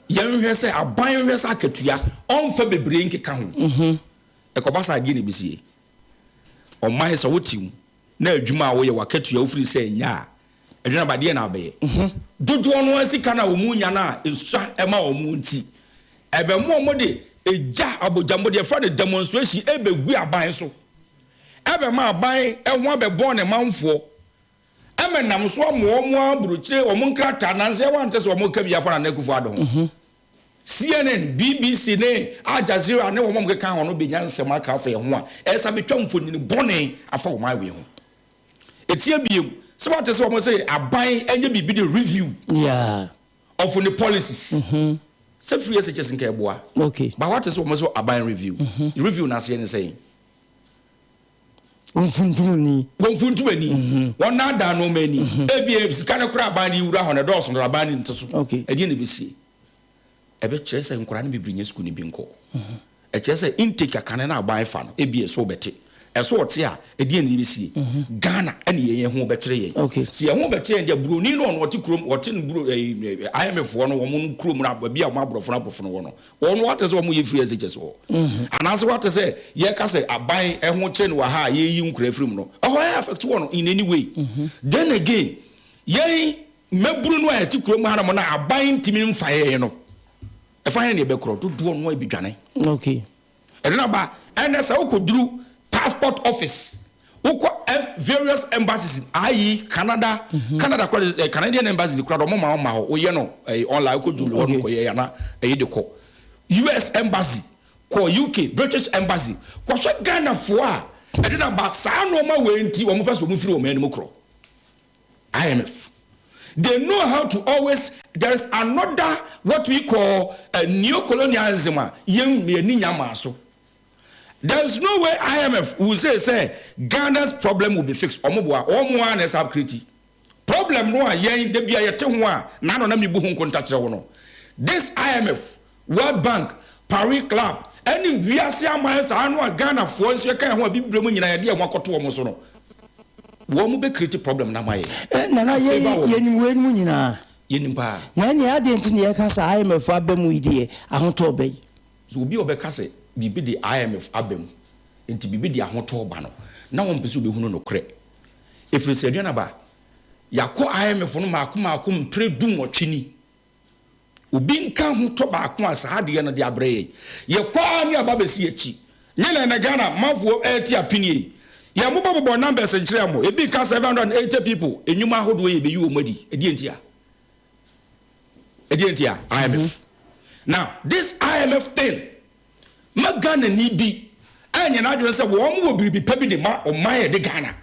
Yɛnhwɛ sɛ aban nhwɛ sɛ akatua ɔmfa bebree nkeka ho. Ɛkɔba saa deɛ na ebesie. Ɔman sɛ wote mu na adwuma a woyɛ w'akatua wofiri sɛ ɛnyɛ a, ɛdwene aba deɛ na abɛyɛ. Dodoɔ no ara sika no a wɔn nya no a ɛsua ma wɔn nti, ɛbɛma wɔn de egya abogyambo deɛ yɛfrɛ no demonstration ɛbɛgu aban so, ɛbɛma aban ho abɛbɔn ne manfoɔ, ɛma nam so ama wɔn aburokyire wɔn nkrataa nansa yi wante sɛ wɔn reka bi afa Nana Akufo Addo ho. CNN, BBC ne Al Jazeera ne wɔn a wɔkeka ho no benya nsɛm aka afa yɛn ho a ɛresa betwa mfonini bɔne afa ɔman wei ho. Etia bio, sɛ woate sɛ wɔn se aban nyɛ biribi de review of ne policies. Sɛ free SHS nka ɛboa. But woate sɛ wɔn se aban review. Review no aseɛ ne sɛn? Wɔmfuntum ani. Wɔmfuntum ani. Wɔnnaadaa nneɛma ani. Ebia sika no koraa aban de wura hɔ no ɛdɔɔso dodo, aban no nte so. Ɛdeɛn na ɛbɛsie? Ɛbɛkyerɛ sɛ nkwadaa no bebree nya sukuu no bi nkɔ. Ɛkyerɛ sɛ intake a kane no aban fa no, ebia ɛso bɛte. Ɛso ɔte a, ɛdeɛn na ɛbɛsie? Ghana ɛne yɛn ho bɛkyerɛ yɛn. Sɛ yɛn ho bɛkyerɛ yɛn deɛ, buroni no ɔno ɔte kurom, ɔte no buro ɛyi IMF foɔ no wɔn kurom no baabi a wɔn aborɔfo no aborɔfo no wɔ no, Wɔn wate sɛ wɔn yɛ free SHS wɔ hɔ. Anaasɛ wate sɛ yɛka sɛ aban ɛho kye no wɔ ha a yɛyi nkura afiri mu no, ɛhɔ ɛ affect wɔn in any way. Then again, yɛn mmabunu no a yɛte kurom ha nom no a aban ntumi mfa yɛn no, ɛfa hɛn na yɛbɛkorɔ? Dodoɔ no ara bɛdwane. Okay. Ɛno na ba ɛnɛ sɛ wokɔduru passport office, wokɔ various embassies, ayi Canada, Canada kora eh, Canadian embassy kora wɔn ma wɔn ma hɔ, woyɛ no eh, online wokɔ duru hɔ no kɔyɛ yana ɛyi de kɔ US embassy, kɔ UK, British embassy, kɔhwɛ Ghanafoɔ a ɛde na ba saa nneɛma wei nti wɔn pɛ sɛ wɔn firi wɔn anim korɔ. IMF. They know how to always there is another what we call a neo-colonialism a yɛn yɛn ani nya maa so. There is no way IMF will say sɛ Ghana's problem will be fixed. Wɔn boa wɔn ara na ɛsɛ create problem no a yɛn da bi a yɛte ho a n'ano na mebu ho nkonta kyerɛ wo no. This IMF, World Bank, Paris Club ɛne wiase aman saa no a Ghanafoɔ nso yɛka yɛn ho a bibire mu nyinaa yɛde yɛn ho akɔto wɔn so no. Wɔn bɛ create problem no ama yɛn. Eh, Nana, yɛ, Favor wɔn. yɛnim weinom nyinaa. Yɛnim paa. Na ɛnneɛ adɛn nti na yɛka sɛ IMF aba mu yi deɛ ahotɔ reba yi? So obi a ɔbɛka sɛ biribi de IMF aba mu nti biribi de ahotɔ reba no, na ɔmpɛ sɛ ɔbɛhunu nokorɛ. Ɛfiri sɛ, Aduanaba, yɛakɔ IMF no mmaako mmaako mprɛ dunwɔtwe ni. Obi nka ahotɔ baako a saa adeɛ no de abrɛ yɛn. Yɛkɔ ara ne aba bɛsi akyi. Nyɛ na ɛnɛ Ghana manfoɔ ɛrete apinie yi. Yɛn bobɔ bobɔ numbers nkyerɛ mo. Ebi ka 780 people. Nnwuma ahodoɔ yi yɛbɛyi wɔn adi. Ɛdeɛn ntia? Ɛdeɛn ntia? IMF. Now this IMF thing ma Ghanani bi anyɛ n'adwene sɛ wɔn wɔ biribi pa bi de ma ɔman a ɛde Ghana.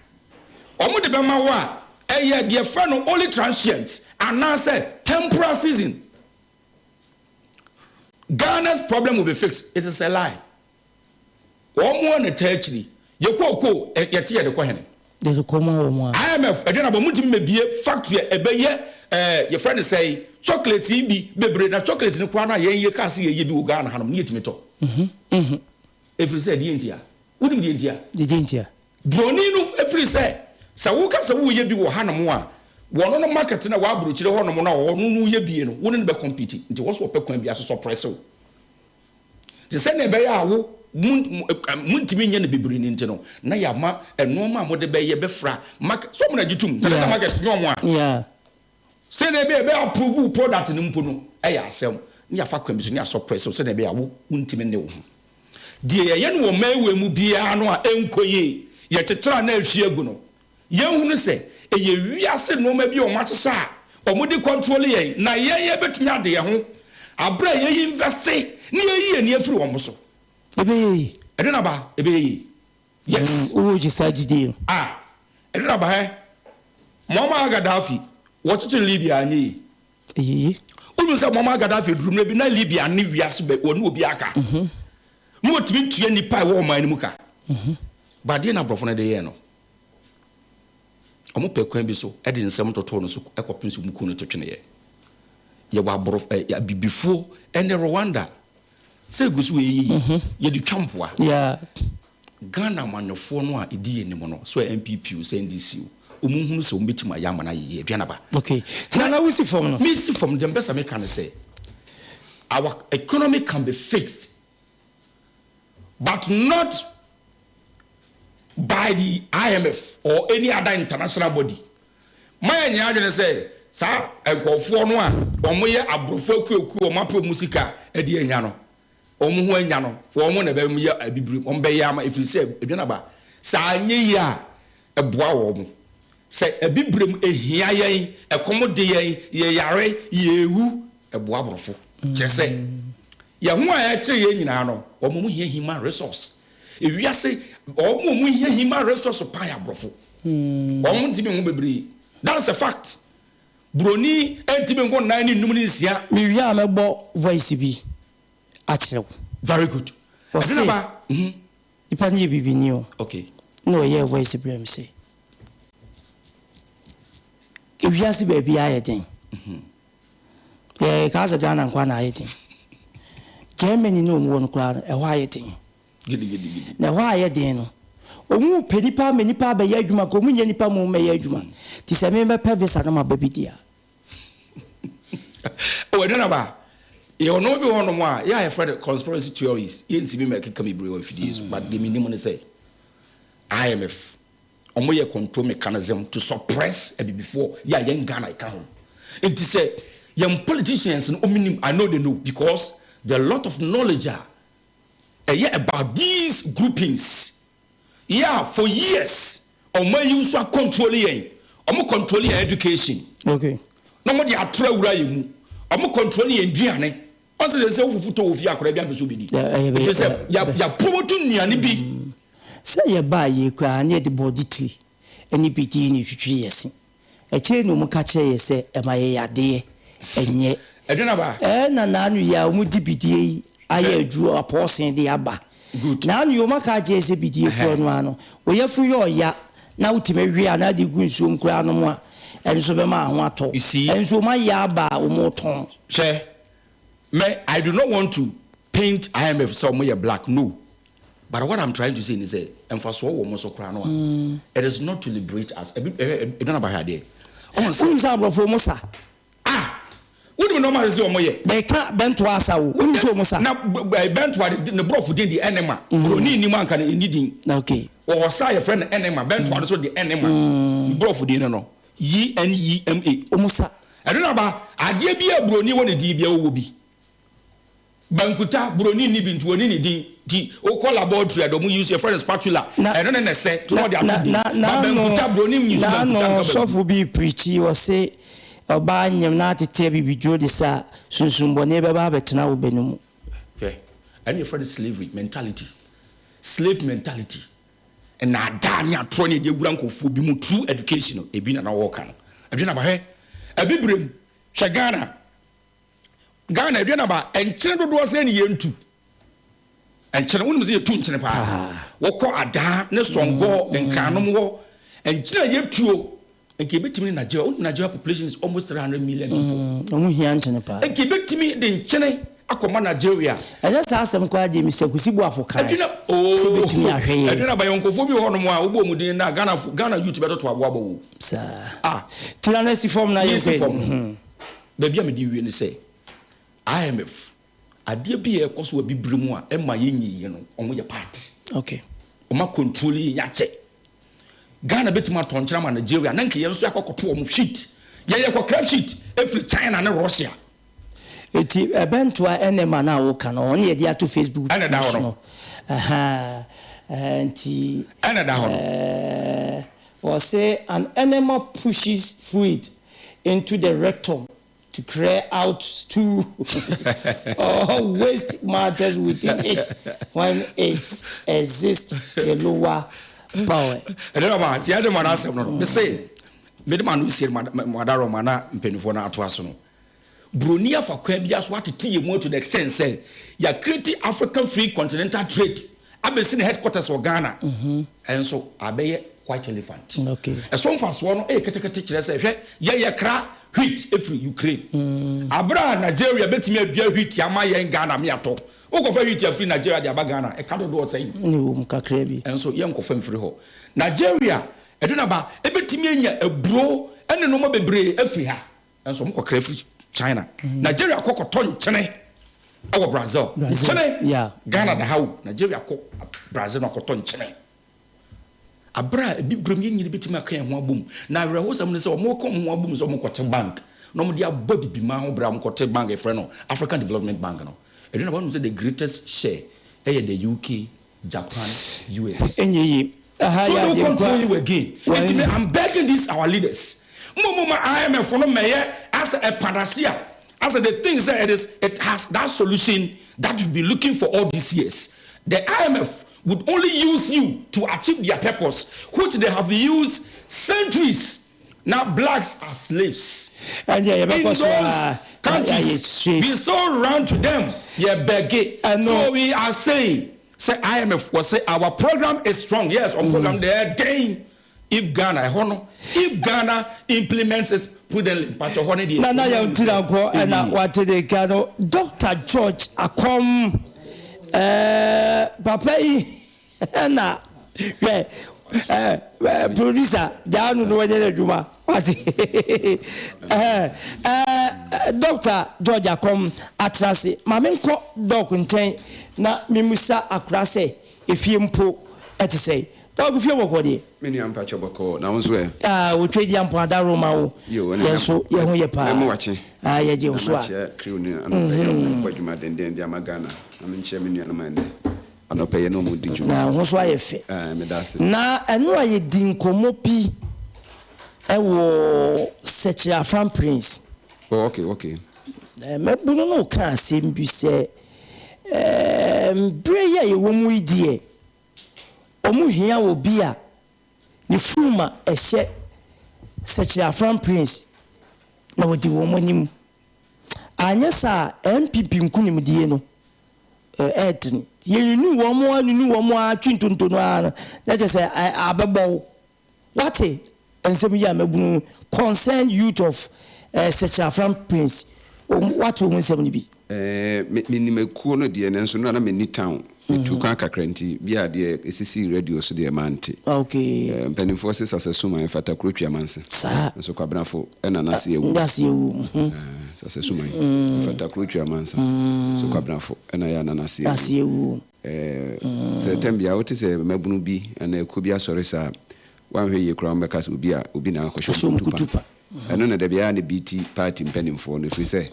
Wɔn de bɛma wo a, ɛyɛ deɛ yɛfrɛ no only transient anaasɛ temporal season. Ghana's problem will be fixed. It is a lie. Wɔn a na ɛtaa akyiri. Yɛ kookoo, yɛte yɛde kɔ hene? Yɛde kɔ ma wɔn a. IMF, ɛdeɛn na wɔn ntumi mmɛbie factory a ɛbɛyɛ ɛɛ yɛfrɛ no sɛn, chocolate yi bi bebree, na chocolate no koraa no a yɛn yɛkaa sɛ yɛyɛ bi wɔ Ghana hanom no yɛtumi tɔ. Ɛfiri sɛ deɛ ntia? Wonim deɛ ntia? Deɛ ntia? Buroni no ɛfiri sɛ sɛ woka sɛ woreyɛ bi wɔ hanom a, wɔno no market no a ɛwɔ aburokyire hɔnom no a ɔno no yɛ bie no, wo ne no bɛ compete, nti wɔ sɛ ɔpɛ kwan bi aso suppress wo. Te sɛnea ɛbɛyɛ a wo, Montumi nyɛ no bebree no nti no, na yɛama nnoɔma a mode bɛyɛ bɛfra market. So wɔn na gye tom, international market nyɛ wɔn a. Sɛdeɛ ɛbɛyɛ yɛbɛ approve wo product no mpo no yɛ asɛm. Na yɛafa kwan bi so na yɛasɔ press wo sɛdeɛ ɛbɛyɛ a wo wontumi nne wo ho. Deɛ yɛyɛ no wɔ ɔman wei mu biara no a ɛnkɔ yie, yɛkyekyere a na ahwie agu no, Yɛnhunu sɛ ɛyɛ wiase nnoɔma bi a wɔahyehyɛ a wɔde control yɛn na yɛn yɛbɛtumi ade yɛn ho aberɛ a yɛ investe na yɛyi yɛn ani afiri wɔn so. Ɛbɛyɛ yie. Ɛde na ba, ɛbɛyɛ yie. Yes. Wowɔ gye saa gyidie no? Ah, ɛde na ba hɛ. Muammar Gaddafi, wɔkyekyere Libya anyɛ yie. Ɛyɛ yie. Wonim sɛ Muammar Gaddafi duru mmerɛ bi na Libya ne wiase bɛ, wɔne obiara ka. Na wɔtumi tua nnipa a ɛwɔ ɔman no mu ka. But deɛ na aborɔfo no de yɛɛ no? Wɔpɛɛ kwan bi so de nsɛm totoo no so kɔpem sɛ wɔkuu no to tweneeɛ. Yɛwɔ aborɔf ɛ abibifoɔ ne Rwanda sɛ ɛgu so yɛ yiye. Yɛde twa mpoa. Ghana amanyɔfoɔ no a ɛdi yɛn anim no, sɛ NPP o, sɛ NDC o, wɔnhunu sɛ wɔbɛtumi ayɛ ama no ayɛ yie. Aduane aba. Okay. Nti Nana wosi fam no? Mesi fam no, deɛ mepɛ sɛ meka ne sɛ, our economy can be fixed but not by the IMF or any other international body. Ma yɛnyɛ adwene sɛ saa nkurɔfoɔ no a wɔyɛ aborɔfo akuakuo wɔn apɛ wɔn sika de anya no, wɔn ho anya no, wɔn na ɛbɛyɛ abibire, wɔn bɛyɛ ama ɛfiri sɛ aduanaba sɛ anyɛ yie a ɛboa wɔn. Sɛ abibirem ɛhia yɛn, ɛkɔm de yɛn, yɛyare, yɛwu, ɛboa aborɔfo. Kyerɛ sɛ yɛn ho a ɛkyere yɛn nyinaa no, wɔn hia human resource. Ewiase, wɔn a wɔn hia human resource paa yɛ aborɔfo. Wɔn ntumi nwo bebree. That is a fact. Buroni ntumi nwo nnan ne nnum ne nsia. Me wie a mɛbɔ voice bi akyerɛ wo. Very good. Ɔse nipa no yɛ bibini o. Okay. Ɛna ɔyɛɛ voice brɛ me sɛ ewiase baabi ayɛ den. Yɛ kaa sɛ Ghana nkoa na ayɛ den. Germany ne wɔn wɔ no koraa no ɛhɔ ayɛ den. Na ɛhɔ ayɛ den no, wɔn pɛ nipa ama nipa abɛyɛ adwuma nka wɔn nyɛ nipa ma wɔn mmɛyɛ adwuma. Ti sɛ me mɛpɛ visa na ma ba bi di a. Wɔ ɛdɛn aba? Yɛwɔ nneɛma bi wɔ hɔnom a yɛ a yɛfrɛ no conspiracy theories. Yɛntumi mmɛkeka bebree wɔ afidie so, but deɛ menim ne sɛ IMF wɔn yɛ control mechanism to suppress abibifoɔ yɛ a yɛn Ghana ɛka ho. Nti sɛ yɛn politicians no wɔn nim, I know they know because there are lot of knowledge a ɛyɛ about these groupings yeah for years ɔmo ayi nso a control yɛn ɔmo control yɛn education okay na ɔmo de atoro awura yɛn mu ɔmo control yɛn nduane ɔn sɛ sɛ wofufu tɔ wɔ fie akwadaa bi ampɛ sɛ obedi ɛfiri sɛ ya ya promote nnuane bi. Sɛ yɛbaa yei koraa na yɛde bɔɔde tiri ne bidie na ɛtwitwiri yɛn se. Akyire na wɔka kyerɛɛ yɛ sɛ ɛma yɛ yadeɛ, ɛnyɛ. Ɛdwene aba. Ɛna naano yi a wɔde bidie yi ayɛ aduro apɔɔsen de aba. Good. Naano yi wɔaka akyerɛ yɛ sɛ bidie korɔ no ara no, wo yafunu yɛ ɔya na wotumi we anaa de gu nsuom koraa nom a, ɛno nso bɛma ho atɔ wo. You see. Ɛnso wɔayɛ aba a wɔretɔn. Hwɛ, me I do not want to paint IMF sɛ wɔyɛ black, no. But what I'm trying to say ne sɛ, mfasoɔ wɔ wɔn so koraa no a, it is not to liberate us. Ɛbi ɛhwɛ ɛdwan aba hwɛ adeɛ. Ɔn sɛ. Wonim sɛ aborɔfo wɔn sa. Ah! Wonim nneɛma a ɛsɛ sɛ wɔn yɛ. Meka bɛntoa asa o, wonim sɛ wɔn sa. Na bɛntoa de ne borɔfo din de enema. Buroni nnim anka no ɛnni din. Okay. Wɔwɔ sa a yɛfrɛ no enema, bɛntoa no so de enema. Ne borɔfo din no no, E-N-E-M-A. Wɔn sa. Ɛdwan aba, adeɛ biara a buroni wɔ ne din biara ɔwɔ bi. Bankuta, buroni nni bi nti wɔnni ne din nti wokɔ laboratory a deɛ wɔn use yɛfrɛ no spatula ɛno ne nɛsɛ nti na wɔde ato din but bankuta buroni nuse bankuta Naano nka banku. sɔfo bi preachi ɔse ɔbaa nyem na atete abibiduro de sa a sunsumbɔne bɛba abɛtena wo bɛ no mu. Hwɛ, ɛno yɛfrɛ no slavery mentality, slave mentality, nnaadaa ne atorɔ ne yɛde awura nkurɔfoɔ bi mu through education no, ebi na na wɔreka no. Adwene aba hwɛ, abibirem, hwɛ Ghana, Ghana aduane aba nkyene dodoɔ sɛn ne yɛntu nkyene wonim sɛ yɛtu nkyene paa wɔkɔ adaa ne sɔngɔ nkranom hɔ nkyene a yɛtuo nka yɛbɛtumi ne Nigeria wonim Nigeria population is almost 300 million people wɔn hia nkyene paa nka yɛbɛtumi de nkyene akɔma Nigeria ɛnyɛ saa asɛm koraa deɛ Mr. Kusi Boafo kae sɛ bɛtumi ahwɛ yɛn aduane aba yɛn nkurɔfoɔ bi wɔ hɔnom a wobɔ wɔn din na Ghana Ghana youth bɛtoto aboabɔ wo saa ah tena no asi fam na yɛnkɔ anim. Baabi a mede rewie ne sɛ, IMF Adeɛ bi a ɛkɔ so wɔ abibire mu a ɛma yɛnyɛ yie no, wɔn yɛ part. Okay. Wɔn acontrol yɛn akyɛ. Ghana bɛtumi atɔ nkyene ama Nigeria na nka yɛn nso yɛakɔ akɔto wɔn wheat. Yɛn yɛkɔkra wheat ɛfiri China ne Russia. Eti ɛbɛntoa ɛnɛma no a woka no ɔno yɛde ato Facebook Ɛna ɛda hɔ no. Ahaa nti. Ɛna ɛda hɔ no. Ɛɛ wɔse an enema pushes fluid into the rectum to clear out stool or waste matters within it when it exits the lower bowel. Ɛde na ma nti ɛde ma n'asɛm no no mese mede ma no sie ma adarɔ ma na mpanimfoɔ no atoa so no Buroni afa kwan biara so atete yɛn mu to the extent sɛ yɛ create African Free Continental Trade abɛsi ne headquarters wɔ Ghana ɛnso abɛyɛ white elephant. Ɛso mfasoɔ no yɛ ketekete kyerɛ sɛ hwɛ yɛ yɛkra wheat firi Ukraine aberɛ a Nigeria bɛtumi adua wheat ama yɛn Ghana me atɔ. Wokɔfa wheat afiri Nigeria de aba Ghana ɛka dodoɔ sɛn? Ne wɔ mu kakra bi. Ɛnso yɛnkɔfa mfiri hɔ. Nigeria ɛde no aba ɛbɛtumi anya aburo ne nnoɔma bebree afiri ha. Nso ɔmo kɔkra firi China. Nigeria kɔ kɔtɔ nkyene ɛwɔ Brazil. Nkyene! Ghana da ha o, Nigeria kɔ Brazil na ɔkɔtɔ nkyene. Abere a abibirem yɛn nyina bɛtumi aka yɛn ho abom. Na awerɛhosɛm ne sɛ ɔmo ka ɔmo ho abom sɛ ɔmo kɔte bank na ɔmo de abɔ abibiman ho bra ɔmo kɔte bank yɛfrɛ no African Development Bank no. Ɛduru na wɔnom sɛ the greatest share ɛyɛ the UK Japan, US. Ɛnyɛ yie. Aha So yɛ they will Agyenkwa. control you again. Wɔn Nti me I'm begging these our leaders. Mo mo ma IMF no mɛyɛ asɛ ɛpadase a asɛ they think sɛ it is it has that solution that you've been looking for all these years. The IMF would only use you to achieve their purpose which they have used centuries. Now blacks are slaves. Ɛndeɛ In yɛbɛkɔ those so ara na yɛayɛ countries straight. we still run to them yɛ bɛge. Ɛno. So we are saying sɛ IMF wɔ sɛ our program is strong yes wɔn program deɛ ɛden if Ghana ɛhɔ no if Ghana implements it prudently mpakyɛ hɔ no deɛ. Nana Yaw Ntirankoɔ ɛna Ɛyie. wate ne nka no Doctor George Akɔm ɛɛ papa yi ɛna hwɛ ɛɛ ɛɛ producer gyaa no na wɔnyɛ n'adwuma wate ɛɛ ɛɛ Doctor George Akɔm atena ase ma menkɔ Doc nkyɛn na memusa akora sɛ efie mpo ɛte sɛn Doc fie bɔkɔɔ deɛ. Me nua mpakyɛ bɔkɔɔ na wo nso ɛ? Ah otwa di ampɔn adaworo ma wo. Yo ɛna Yɛn nso yɛn ho yɛ paa. Mɛma wakye. Ah yɛgye wo so a. Na makyia crew no anɔpa yi a wɔn bɔ adwuma denden de ama Ghana. Na menkyia me nuanom a ɛnɛ anɔpa yi ɛne wɔn di dwuma. Na wo ho nso ayɛ fɛ. Ah meda ase. Na ɛnora yɛdi nkɔmmɔ bi ɛwɔ Sekyere Afram Prince. Oh okay okay. Mabunu no reka asɛm bi sɛ ɛɛ mmerɛ yi a yɛwɔ mu yi deɛ wɔhia obi a ne funuma ɛhyɛ Sekyere Afram Prince na wɔdi wɔn anim. Anyɛ saa a NPP nkunimdie no ɛyɛ den. Yɛnunu wɔn ara nunu wɔn ara twe ntonto no ara no na kyerɛ sɛ abɛbɔ wo. Woate nsɛm yi a mabunu concerned youth of Sekyere Afram Prince woate wɔn nsɛm no bi? Eh, me menim akuo no deɛ nanso no a na menni town. Metuu kwan kakra nti bi a deɛ ɛsisii radio so deɛ mante. Okay. Eh, mpanimfoɔ se sasa suman fata kuro twi amansa. Saa. Nso Kwabenafo ɛna n'ase awu. N'ase awu. Eh, sasa suman fata kuro twi amansa. Nso Kwabenafo ɛna yɛ a na n'ase awu. N'ase awu. Eh, sɛ tɛm biara wote sɛ mmabunu bi anaa akuo bi asɔre saa a, woanhwɛ yie koraa wɔbɛka sɛ obi a obi na akɔhyɛ wɔn kutupa. Ɛno na da biara na ebi ti party mpanimfoɔ no ɛfiri sɛ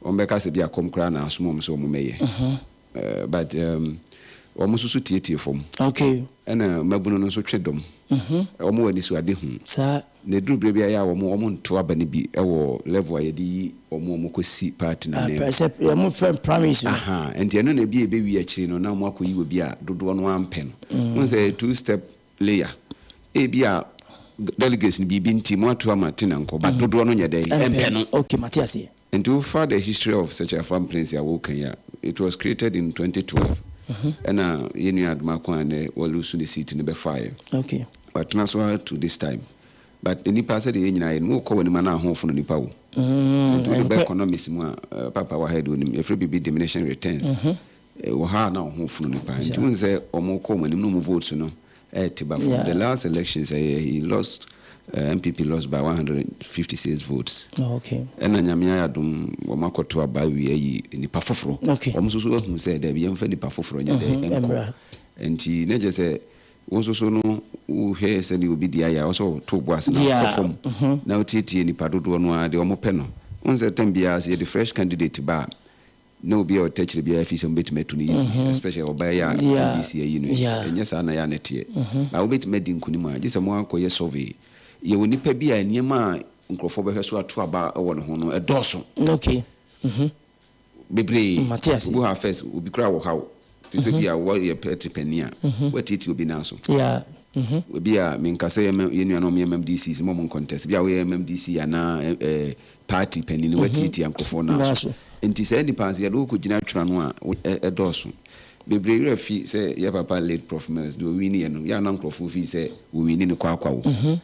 wɔbɛka sɛ bi a kɔm koraa na asoma wɔn sɛ wɔmmɛyɛ. Eh, but um, wɔn nso so tietie fam. Okay. Ɛna mmabunu no nso twe dɔm. Wɔn wɔ anisoadehu. Saa. Na ɛduru berɛ bi a ɛyɛ a wɔn wɔn nto aba no bi wɔ level a yɛde yi wɔn a wɔkɔsi party no anan mu. Sɛ wɔn frɛ no primaries no. Ahaa, nti ɛno na ebi a ɛbɛwie akyire no na wɔn akɔyi obi a dodoɔ no ara mpɛ no. Wohu sɛ ɛyɛ two step layer. Ebi a delegates no biribi nti moato ama Tina nkɔ but dodoɔ no nyɛ dɛn? Ɛmpɛ no. Okay, mate aseɛ. Nti wofa the history of Sekyere Afram Prince a woka yi a, it was created in 2012 ɛna yɛn nua Adomako a nnɛ wa lose ne seat no bɛfaeɛ. Okay. Watena so ara to this time. But nnipa sɛdeɛ yɛn nyinaa yɛ no, wokɔ w'anim a na ahoɔfono nipa wo. Nti wode ba economics mu a, papa wɔ ha yi deɛ onim, yɛfrɛ biribi diminishing returns. Wɔ ha a na ɔho fono nipa. Nti wohu sɛ wɔn kɔ wɔn anim na wɔn votes no ɛrete ba fam. The last elections ɛyɛ he lost NPP lost by 156 votes. Oh, okay. Ɛna Nyame ayɛ adom wɔn akɔto aba awie ayi nipa foforɔ. Okay. Wɔn nso so ahu sɛ daabi yɛmfa nipa foforɔ nyɛ dɛ Mhm, nkɔ. mmra. Nti na kyerɛ sɛ wo nso so no wohwɛ sɛdeɛ obi di ayɛ a wɔ sɛ woto bo ase na Yeah. wokɔ fam na wotietie nipa dodoɔ no ara deɛ wɔn pɛ no. Wohu sɛ time biara sɛ yɛde fresh candidate ba a na obi a ɔtɛ kyerɛ biara fi sɛ wɔbɛtumi atu no easy especially ɔbaa yi a NDC ayi no yi. Ɛnyɛ saa na ɛyɛ a na ɛteɛ. But wobɛtumi adi nkonim a gye sɛ moakɔyɛ survey. Yɛwɔ nnipa bi a nneɛma a nkurɔfoɔ bɛhwɛ so ato aba wɔ ne ho no ɛdɔɔso. Okay. Bebree. Mate ase. Obi wɔ hɔ a first obi koraa wɔ haw. Te sɛ bi a wɔyɛ pɛte panin a woatiatia obi nan so. Ebi a menka sɛ yɛn nuanom yɛ MMDCs mo mo ncontest. Bi a woyɛ MMDC anaa party panin no woatiatia nkurɔfoɔ nan so. Nti saa nnipa nso yɛde wo kɔgyina atwerɛ ano a ɛdɔɔso. Bebree werɛ fi sɛ yɛ papa late Prof Mills deɛ ɔwiniiɛ no, yɛ a na nkurɔfoɔ fii sɛ wɔwini no kwakwa o.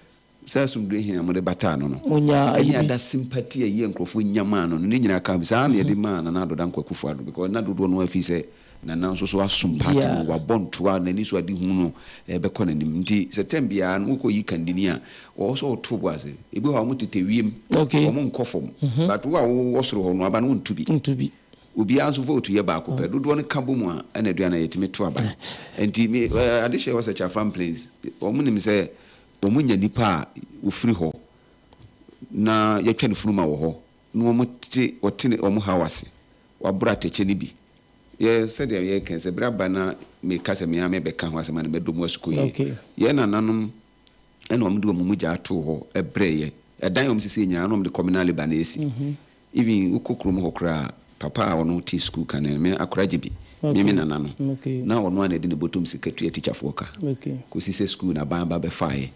Saa asomdwoeɛ he a mode bataa no no, Monyaa ɛne bi. ada sympathy a yɛ nkurɔfoɔ nya maa no no, ne nyinaa ka ho bi. Saa na yɛde maa Nana Addo Dankwa Akufo Addo because na dodoɔ no ara fii sɛ Nana nso so asom party no, wabɔ ntoa, n'ani so ade hu no ɛbɛkɔ n'anim. Nti sɛ term biara no wokɔyi kandini a, wɔwɔ sɛ wɔto bo ase. Ebi wɔ hɔ a wɔtetɛ wiem, wɔnkɔ fam. But wo a wowɔ soro hɔ no, aba no wonto bi. Wonto bi. Obiara nso vote yɛ baako pɛ. Dodoɔ no ka bɔ mu a, ɛna aduane a yɛtumi to aba. Nti me, adehyeɛ wɔ sɛ Chafram Plains, wɔn nim sɛ wɔn nya nipa a wɔfiri hɔ na yɛatwa ne funuma wɔ hɔ na wɔn te, wɔte ne, wɔn haw ase. Wɔaboro atɛkyɛ no bi. Yɛ sɛdeɛ yɛreka yi, sɛ berɛ aba na meka sɛ me ara mebɛka ho asɛm a, na mɛdɔ mu asukɔ yie. Yɛn nananom na wɔde wɔn mogya too hɔ brɛeɛ. Ɛdan a wɔsisi nyinaa na wɔde communal labour na ɛsi. Even wokɔ kurom hɔ koraa a, papa a ɔno te sukuu kane no, me akora gye bi, me me nana no, na ɔno ara na ɛde ne bɔtɔm sika tua tikyafoɔ ka kɔsi sɛ sukuu no aban ba bɛfaeɛ.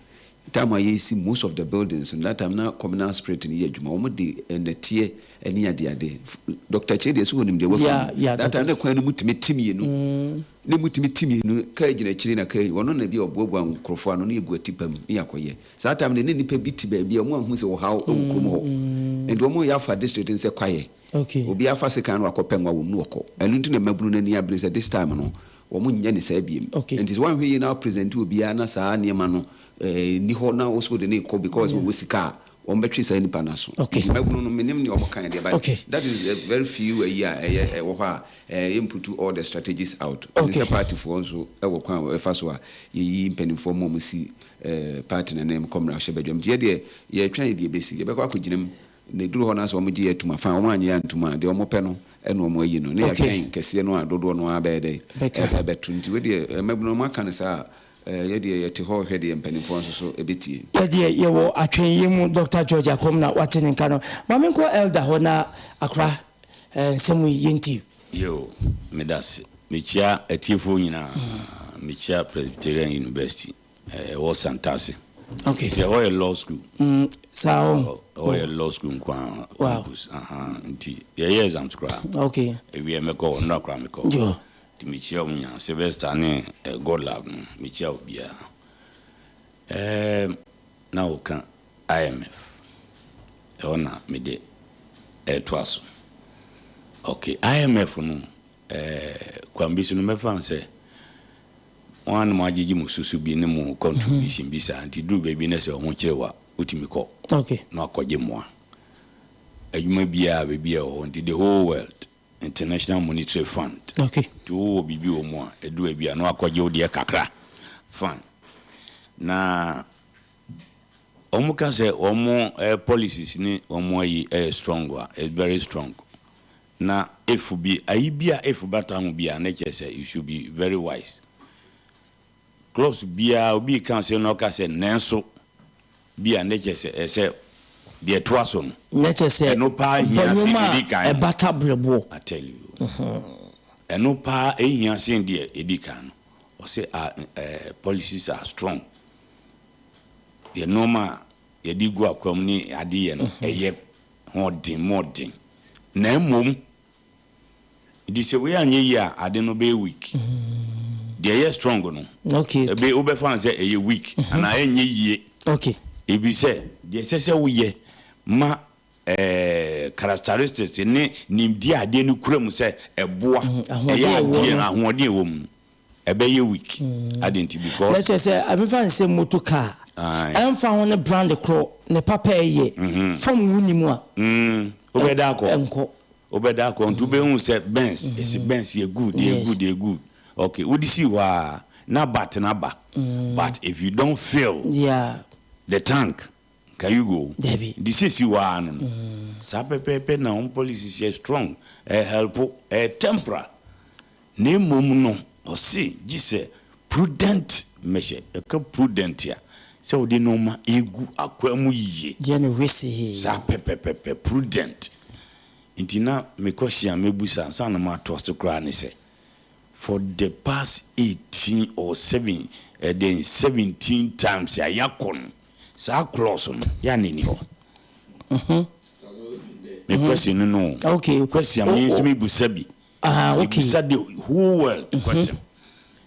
Time a yɛresi most of the buildings no, that time na communal spirit no yɛ adwuma, wɔde nnɛteɛ ne adeade. Doctor Kyei deɛ sɛ ɔnim deɛ wafa mu. That time na kwan no mu tumi te mmienu, na emu tumi te mmienu, kaa gyina akyire na kaa, ɔno na bi a ɔboaboa nkurɔfoɔ ano na yɛgu atipa mu na yɛakɔyɛ. Saa time no na nnipa bi te baabi a wɔn anhu sɛ ɔhaw wɔ kurom hɔ. Nti wɔn yɛ afa district no sɛ kwaeɛ. Obiara fa sekan na wakɔ pɛ nwa wɔ mu na wɔkɔ. Ɛno nti na mmabunu no ani abere sɛ this time no wɔn nyɛ no saa biem. Nti sɛ woanhwɛ yie na wo present obiara na saa nneɛma no nni hɔ na wo nso wode no rekɔ because ɔwɔ sika a, wɔn bɛtwe saa nipa no aso. Nti mmabunu no mennim deɛ wɔn kaeɛ deɛ but that is a very few ayi a ɛyɛ ɛwɔ hɔ a yɛn putu all the strategies out. Ɛne sɛ party foɔ nso wɔ kwan a wɔfa so a yɛyi mpanimfoɔ ma wɔn si party no anam kɔ mmarahyɛbadwam. Nti yɛdeɛ yɛretwɛn deɛ ɛbɛsi. Yɛbɛkɔ akɔgyina mu na ɛduru hɔ no ara sɛ wɔgye yɛn atum a, fine, wɔn annye yɛn antum a, deɛ wɔpɛ no na wɔn ayi no. Na yɛatwɛn kɛseɛ no a dodoɔ no ara bɛyɛ dɛn? Ɛbɛto. Nti wei deɛ mmabunu no wɔaka no saa a, yɛdeɛ yɛte hɔ rehwɛ deɛ mpanimfoɔ nso so bɛtie. Yɛdeɛ yɛwɔ atwɛnyɛ mu Doctor George Akom na wate ne nka no. Ma menkɔ Elder hɔ na akora nsɛm yi yɛntie. Yoo, medase. Mekyia atiefoɔ nyinaa. Mekyia Presbyterian University. Ɛwɔ Santase. Okay. Nti ɛhɔ yɛ law school. Saa o. Ɛhɔ yɛ law school nko ara. Wow. Campus. Aha. Nti yɛyɛ exams koraa. Okay. Ewie mɛkɔ hɔ, nnora koraa mekɔ hɔ. Yo. Nti mekyia wɔn nyinaa. Sylvester ne eh, Godlove no, mekyia obiara. Ɛɛm, na woka IMF. Ɛhɔ na mede ɛretoa so. Okay, IMF no, ɛɛ, kwan bi so no mɛfa no sɛ Mo ara na moagyegye mo susu bi ne mo contribution bi saa nti duru baabi na sɛ wo ho kyere wo a wotumi kɔ na wakɔgye mmoa. Adwuma biara baabi a ɛwɔ hɔ nti the whole world International Monetary Fund nti wowɔ biribi wɔ mu a ɛduru baabi a na wakɔgye wo deɛ kakra fine. Na wɔn ka sɛ wɔn policies ne wɔn ayi yɛ strong a it's very strong. Na if bi ayi bi a if bata ho bi a na kyerɛ sɛ you should be very wise. Clause biara obi reka asɛm na ɔka sɛ nanso bi a na kyerɛ sɛ ɛsɛ deɛ ɛtoa so no. Na kyerɛ sɛ Ɛno paa bɔ hia sen nnwom deɛ a ɛdi kan no. ɛbata berɛboɔ. I tell you. Ɛno paa ɛhia sen deɛ ɛdi kan no. Ɔse our eh, policies are strong. Yɛ nnoɔma a yɛde gu akwan mu ne ade yɛ no ɛyɛ ho den mu ɔden na mmom nti sɛ wei anyɛ yie a ade no bɛyɛ weak. Deɛ ɛyɛ strong no ebe wobɛfa no sɛ ɛyɛ weak anaa ɛnyɛ yie. Ebi sɛ deɛ ɛsɛ sɛ woyɛ ma ɛɛ characteristics ne nimdeɛ a adeɛ no kura mu sɛ ɛboa ɛyɛ adeɛ no ahoɔden ɛwɔ mu no ɛbɛyɛ weak. Ade nti Na because. kyerɛ sɛ mefa no sɛ motor car. Ɛmfa ho ne brand korɔ ne papa ɛyɛ, fam wo nni mu a, Wobɛda akɔ. ɛnkɔ. Wobɛda akɔ nti wobɛhu sɛ Benz, ɛsi Benz yɛ good, yɛ good, yɛ good. Okay, wode sii hɔ a, na but no aba. But if you don't fill the tank, can you go? Dabi. Nti sɛ esi hɔ ara no no, saa pɛpɛɛpɛ na wɔn policies yɛ strong, ɛhelpo, ɛyɛ temporal. Na mmom no, ɔse gye sɛ prudent measure, yɛka prudent a, sɛ wode nnoɔma regu akwaa mu yiye. Yɛ no wesee. Saa pɛpɛpɛpɛ, prudent. Nti na me question a mɛbusa ansa na matoa so koraa ne sɛ, for the past 18 or 7, ɛdɛn, 17 times a yɛakɔ no, saa clause no, yɛ a na ɛnni hɔ? Me question no no o. Okay. Question a me nso mebusa bi. Ah, okay. Ebisa the whole world mm -hmm. question.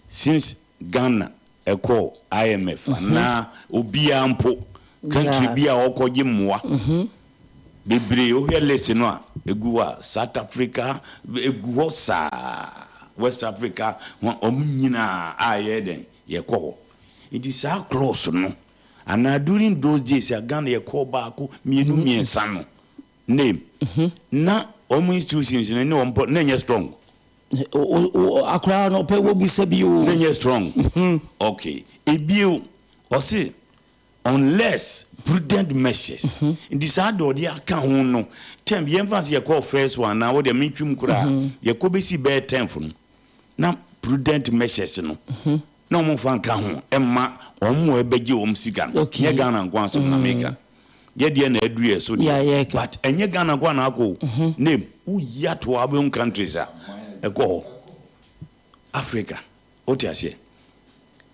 Since Ghana ɛkɔ IMF mm -hmm. anaa obiara mpo country bi a ɔkɔgye mmoa mm -hmm. bebree wohwɛ list no a egu hɔ a South Africa egu hɔ saa West Africa wɔn nyinaa a yɛ dɛn yɛkɔ hɔ nti saa clause no anaa during those days a Ghana yɛkɔɔ baako mmienu mmiɛnsa no Name. Na wɔn institutions no ne wɔn na ɛnyɛ strong. Akora no ɔpɛ wɔbusa bi o. Na ɛnyɛ strong. Okay. Ebio ɔse unless prudent measures. Nti saa deɛ ɔde aka ho no term yɛmfa sɛ yɛkɔɔ first one na wodeɛ mentwim koraa yɛkɔ bɛsi bɛyɛ tenth no na prudent measures no na wɔn mfa nka ho mma wɔn a ɛbɛgye wɔn sika no. Nyɛ Ghana nko asɛm na meka. Yɛ deɛ na aduru yɛ so deɛ. But ɛnyɛ Ghana nko na akɔ o. Name, woyi ato a wobɛhu countries a ɛkɔ hɔ. Africa, wote aseɛ?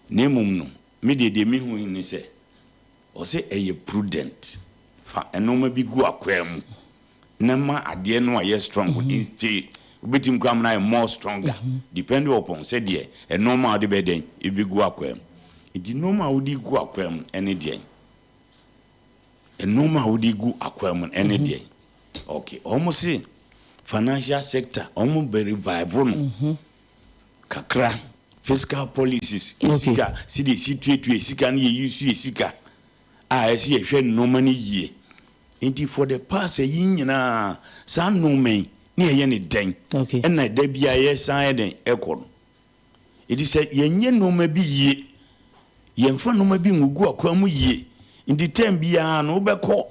Na mmom no, me deɛ deɛ mehu ne sɛ, ɔsɛ ɛyɛ prudent. Fa nnoɔma bi gu akwaa mu. na ma adeɛ no ayɛ strong nti wobɛtumi koraa ama no ayɛ more stronger depending upon sɛdeɛ nnoɔma a wode bɛyɛ dɛn ɛbɛgu akwaa mu. Nti nnoɔma a wode gu akwaa mu ɛne deɛn? Nnoɔma a wode gu akwaa mu ɛne deɛn? Okay, wɔn se financial sector wɔn bɛ revive no kakra, fiscal policies, sika, sɛdeɛ yɛsi tuatua sika ne yɛyi so yɛ sika a ɛsɛ yɛhwɛ nnoɔma no yie. Nti for the past ayi nyinaa saa nnoɔma yi ne yɛyɛ no dɛn ɛna da biara yɛsan yɛ dɛn ɛkɔ no. Nti sɛ yɛnyɛ nnoɔma bi yie, yɛmfa nnoɔma bi ngugu akwan mu yie, nti term biara no wobɛkɔ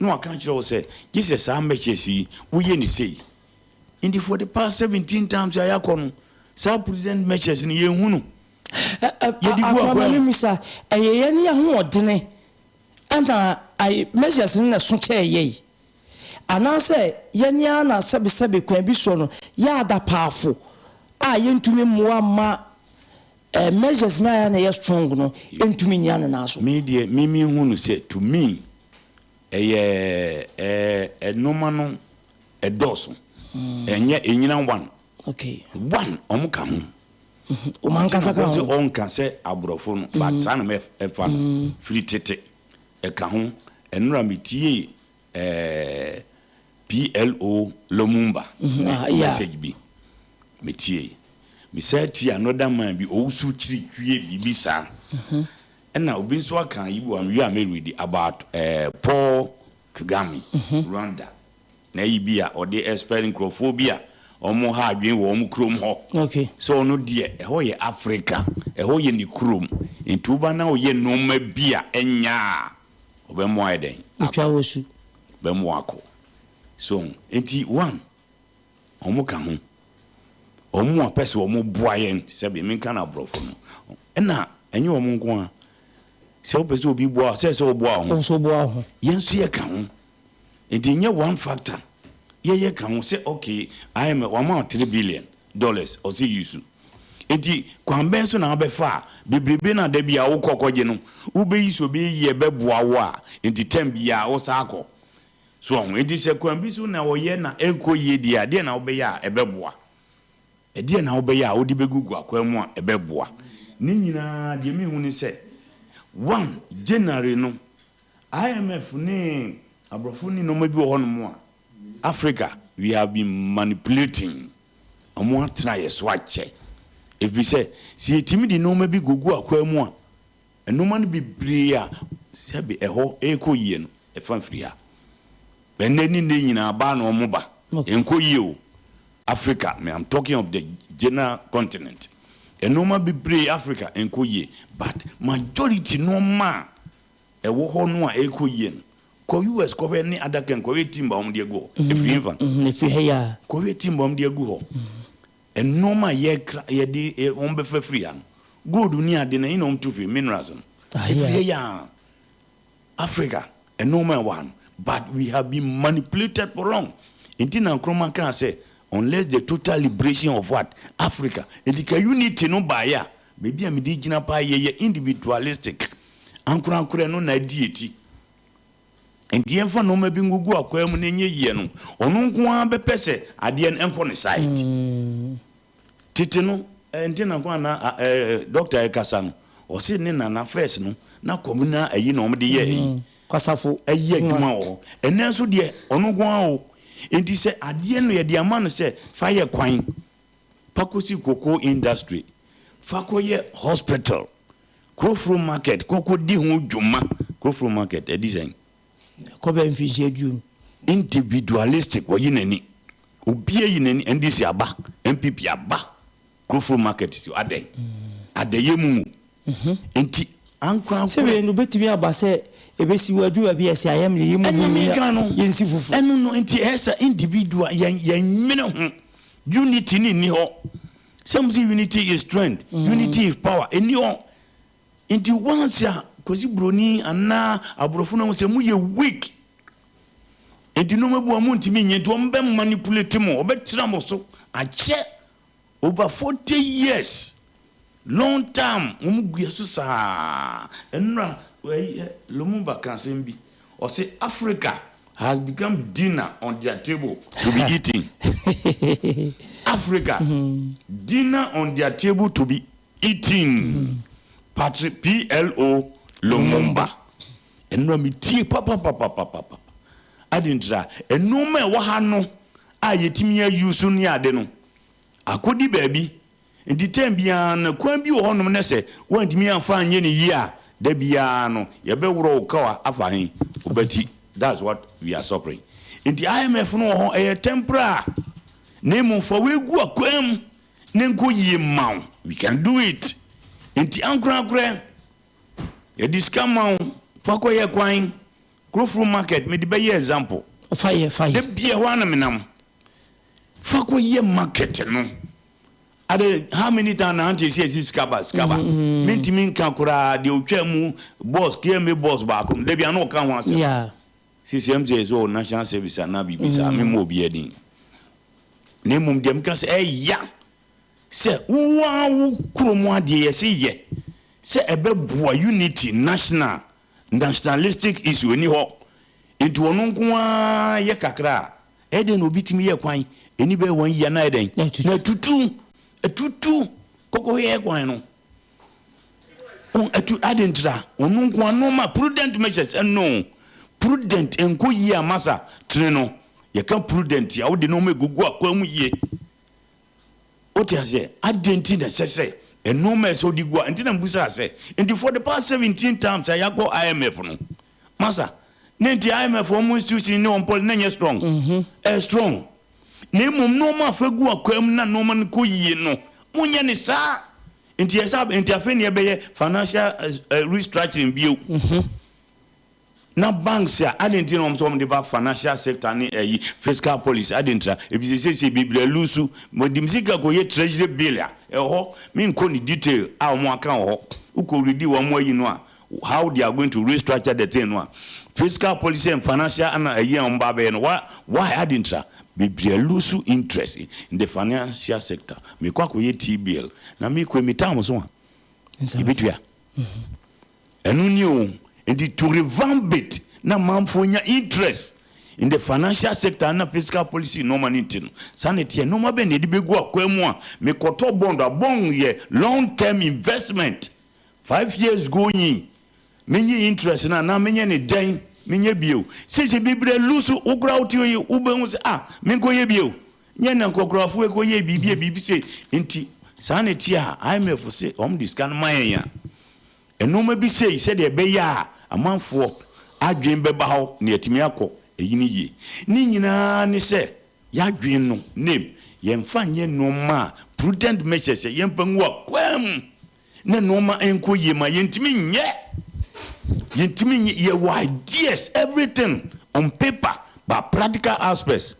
na waka akyerɛ wo sɛ gye sɛ saa measures yi woyɛ no sei. Nti for the past 17 times a yɛakɔ no saa prudent measures no yɛnhu no. Yɛde gu akwan mu. Ɛyɛ yɛn ahoɔdene Ɛna I measures no na ɛso kyɛɛ yɛi? Anaasɛ yɛn ara na sɛbesɛbe kwan bi soɔ no yɛ adapaafo a yɛntumi mmoa mma eh, measures no a na ɛyɛ strong no ntumi nnyina ne nan so? Me deɛ me me hu no sɛ to me ɛyɛ eh nnoɔma no ɛdɔɔso ɛnyɛ ɛnyina one Okay. One ɔmo ka ho. Wɔn ankasa ka ho. Sɛ ɔnka sɛ aborɔfo no but saa na mɛfa no firi tete ɛka ho. Ɛnora metiee ɛɛ PLO Lumumba ne message bi metiee. Mesan tie another man bi owusu kyiri twie biribi saa. Ɛna obi nso aka ayi bi wɔ ha mewie a mɛ read about ɛɛ Paul Kagame Rwanda. Na ayi bi a ɔde expel nkurɔfoɔ bi a wɔn ha adwene wɔ wɔn kurom hɔ. Okay. Sɛ ɔno deɛ ɛhɔ yɛ Africa, ɛhɔ yɛ ne kurom, nti woba na woyɛ nnoɔma bi a ɛnyɛ a, ɔbɛma woayɛ dɛn? Otwa wo su. Ɔbɛma woakɔ. So ho? Nti one, wɔn ka ho. Wɔn a pɛ sɛ wɔn boa yɛn, sɛbi menka no aborɔfo no, ɛna ɛnyɛ wɔn nko ara. Sɛ wopɛ sɛ obi boa wo, sɛ ɛsɛ woboa wo ho. Wo nso boa wo ho. Yɛn nso yɛka ho. Nti nyɛ one factor yɛyɛ ka ho sɛ okay IMF wama wo 3 billion dollars ɔsɛ use nti kwan bɛn so na wobɛfa a bebrebe no a da biara wokɔ kɔgye no wobɛyi so bɛyɛ yie ɛbɛboa wo a nti term biara wo san kɔ so ɔho nti sɛ kwan bi so na ɔyɛ na ɛnkɔ yie deɛ a deɛ na wobɛyɛ a ɛbɛboa ɛdeɛ na wobɛyɛ a wode bɛgugu akwan mu a ɛbɛboa ne nyinaa deɛ mehu ne sɛ one January no IMF ne aborɔfo ne nnoɔma bi wɔ hɔ nom a Africa we have been manipulating wɔn atena yɛ so akyɛ ɛfiri sɛ sɛ yɛtumi de nnoɔma bi gugu akwaa mu a. Nnoɔma no bebree a sɛbe ɛhɔ ɛrekɔ yie no, ɛfa firi ha. Ɛnnɛ ne nnɛ nyinaa ba na wɔn ba. Ɛnkɔ yie o. Africa, me I'm talking of the general continent. Nnoɔma bebree Africa ɛnkɔ yie but majority nnoɔma a ɛwɔ hɔ no a ɛrekɔ yie no, kɔ US kɔhwɛ ne other country kɔhwɛ timber a wɔde agu hɔ. Ɛfiri hefa? Ɛfiri ha yi ara. Kɔhwɛ timber a wɔde agu hɔ. Nnoɔma a yɛkra yɛde wɔn bɛfa firi ha no, gold ne ade no ɛhe na wɔn tu firi, minerals no? Ɛfiri ha yi ara. Africa nnoɔma a ɛwɔ ha no but we have been manipulated for long nti na Nkrumah kaa sɛ unless the total liberation of what? Africa nti ka unity no baeɛ a baabi a mede gyina paa yɛyɛ individualistic ankorankorɛ no na adi yɛ ti nti yɛmfa nnoɔma bi ngugu akwaa mu na ɛnyɛ yie no ɔno nko ara bɛpɛ sɛ adeɛ no nkɔ ne side. Tete no, ɛnte na kwan na doctor ɛkasa no, ɔse ne nana first no, na communal ayi na wɔn de yɛ ayi. Kwasafo. Ɛyɛ adwuma wɔ hɔ. Ɛnɛ nso deɛ, ɔno nko ara o. Nti sɛ adeɛ no yɛde ama no sɛ fa yɛ kwan, fa kɔsi cocoa industry, fa kɔyɛ hospital, Kurofuro market, kɔ kɔdi ho dwuma. Kurofuro market, ɛdi sɛn? Ɛkɔ bɛyɛ mfinhyia aduonu. Individualistic, wayi n'ani. Obi ayi n'ani, NDC aba, NPP aba, Kurofuro market si hɔ, adɛn? Adɛyɛ mu mu. Nti ankorankoro. Sɛ wei no bɛtumi aba sɛ ɛbɛsi hɔ aduru baabi a ɛsɛ ayɛ mmerɛ, yɛmmubu Ɛna no meka no, yɛnsi foforɔ. Ɛno no, nti ɛyɛ sɛ individual, yɛn yɛnnwene ho, unity no nni hɔ. Sɛ mo se unity is strength, unity is power, ɛnni hɔ. Nti once a Kwasi Broni anaa aborɔfo no ahu sɛ moyɛ weak, nti nnoɔma bi wɔ hɔ montumi nyɛ nti wɔn bɛ manipulate mo, wɔbɛtena mo so akyɛ over 40 years, long time, wɔn gu yɛ so saa. Nnora Lumumba ka asɛm bi, ɔse Africa has become dinner on their table to be eaten. Africa, dinner on their table to be Eating Patrick PLO Lumumba Ɛno a metie papapapapapa Ade ntira nnoɔma a ɛwɔ ha no a yɛtumi a use ne ade no akɔdi baabi nti term biara no kwan bi wɔ hɔnom na sɛ woantumi amfa anyɛ no yie a da biara no yɛbɛworɔ wo kawa afa he wobati that's what we are suffering nti IMF no wɔ hɔ ɛyɛ temporary na mmom fa wei gu akwan mu Ne nkɔ yie mma wo. We can do it. Nti ankorankorɛ yɛde sika ma wo fa kɔ yɛ kwan. Kurofuro market mede bɛyɛ example. Fa yɛ fa yɛ. Da bia ɛhɔ ara na menam. Fa kɔ yɛ market no. Ade how many times na ante sɛ yɛsi sika ba sika ba. Mentumi nka koraa deɛ otwa mu boss KMA boss baako no da bia na ɔka ho asɛm. Yeah. Sisi ɛm sɛ yɛsɛ ɔwɔ national service anaa biribi saa memmɔ obiara din. Na mmom deɛ meka sɛ ɛya sɛ wo ara wo kurom adeɛ yɛse yɛ sɛ ɛbɛboa unity national nationalistic issue ɛni hɔ nti ɔno nko ara yɛ kakra a ɛyɛ dɛn na obi tumi yɛ kwan ɛni bɛyɛ wɔn yia na ayɛ dɛn na atutu atutu kɔkɔhwɛ kwan no. Wɔn atu adi ntira ɔno nko ara nneɛma prudent measures ɛno prudent nkɔ yie a masa tene no yɛka prudent a wode nneɛma egugu akwan mu yie wote aseɛ adi nti na ɛsɛ sɛ nneɛma ɛsɛ wode gu a nti na mbusa sɛ nti for the past 17 times a yɛakɔ IMF no masa ne nti IMF wɔn institution ne wɔn policy na nyɛ strong ɛyɛ strong na mmom nneɛma afa gu akwan mu na nneɛma no kɔ yie no monyɛ ne saa. Nti ɛsɛ nti afei na yɛbɛyɛ financial restructuring bio. Na banks a adɛn nti na wɔn sɛ wɔn de ba financial sector ne ɛyi fiscal policy adɛn ntira ebi sɛ sɛsɛ bebree alusu wɔde mi sika kɔ yɛ treasury bill a ɛwɔ hɔ mi nkɔ ne detail a wɔn aka wɔ hɔ wokɔ redi wɔn ayi no a how they are going to restructure the thing no a fiscal policy and financial ana ɛyi a wɔn ba abɛyɛ no why why adɛn ntira bebree alusu interest in the financial sector mekɔ akɔyɛ T-bill na mekɔ mi tam so a ebetua ɛno ni o nti to revamp it na manfoɔ nya interest in the financial sector na fiscal policy nneɛma no nti no saa na ɛteɛ nneɛma bɛn na yɛde bɛgu akwan mu a mekɔtɔ bond a bond yɛ long term investment 5 years going menye interest no anaa menyɛ ne dɛn menyɛ bio sisi bebree lose wo koraa wote yi wobɛhu sɛ ah menkɔyɛ bio nyɛ na nkɔkorafo ɛkɔyɛ biribi a biribi sɛ nti saa na ɛteɛ a IMF se wɔn de sika no ma yɛn a. Nnoɔma bi sei sɛdeɛ ɛbɛyɛ a amanfoɔ adwene bɛba hɔ na yɛatumi akɔ ayi no yie. Ne nyinaa ne sɛ yɛadwene no name yɛmfa nyɛ nnoɔma a prudent measures sɛ yɛmfa ngu akwan mu na nnoɔma nkɔ yie ma yɛntumi nyɛ. Yɛntumi nyɛ, yɛwɔ ideas everything on paper but practical aspects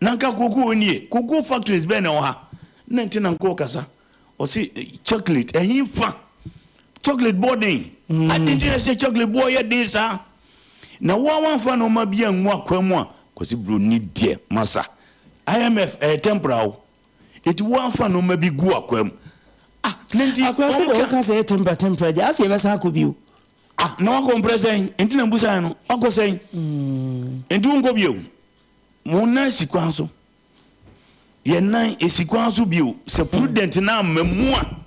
na nka cocoa nie, cocoa factories bɛn na ɛwɔ ha? Na nti na nka ɔkasa. Ɔse chocolate ɛhe fa? Chocolate boɔ den. Ade nti na sɛ chocolate boɔ yɛ den saa? Na wo a wamfa nnoɔma bi angu akwan mu a, Kwasi Broni deɛ masa. IMF ɛyɛ temporal o. Enti wo amfa nnoɔma bi gu akwan mu. Ah, na nti Akora sɛ wɔn deɛ ka. woka sɛ ɛyɛ temporary temporary deɛ, asɛ yɛbɛsan akɔ bio. Ah, na wakɔ mprɛ sɛn? Nti na mbusaeɛ no, wakɔ sɛn? Nti wonkɔ bio? Mo nan si kwan so. Yɛn nan esi kwan so bio. Sɛ prudent no amma mu a,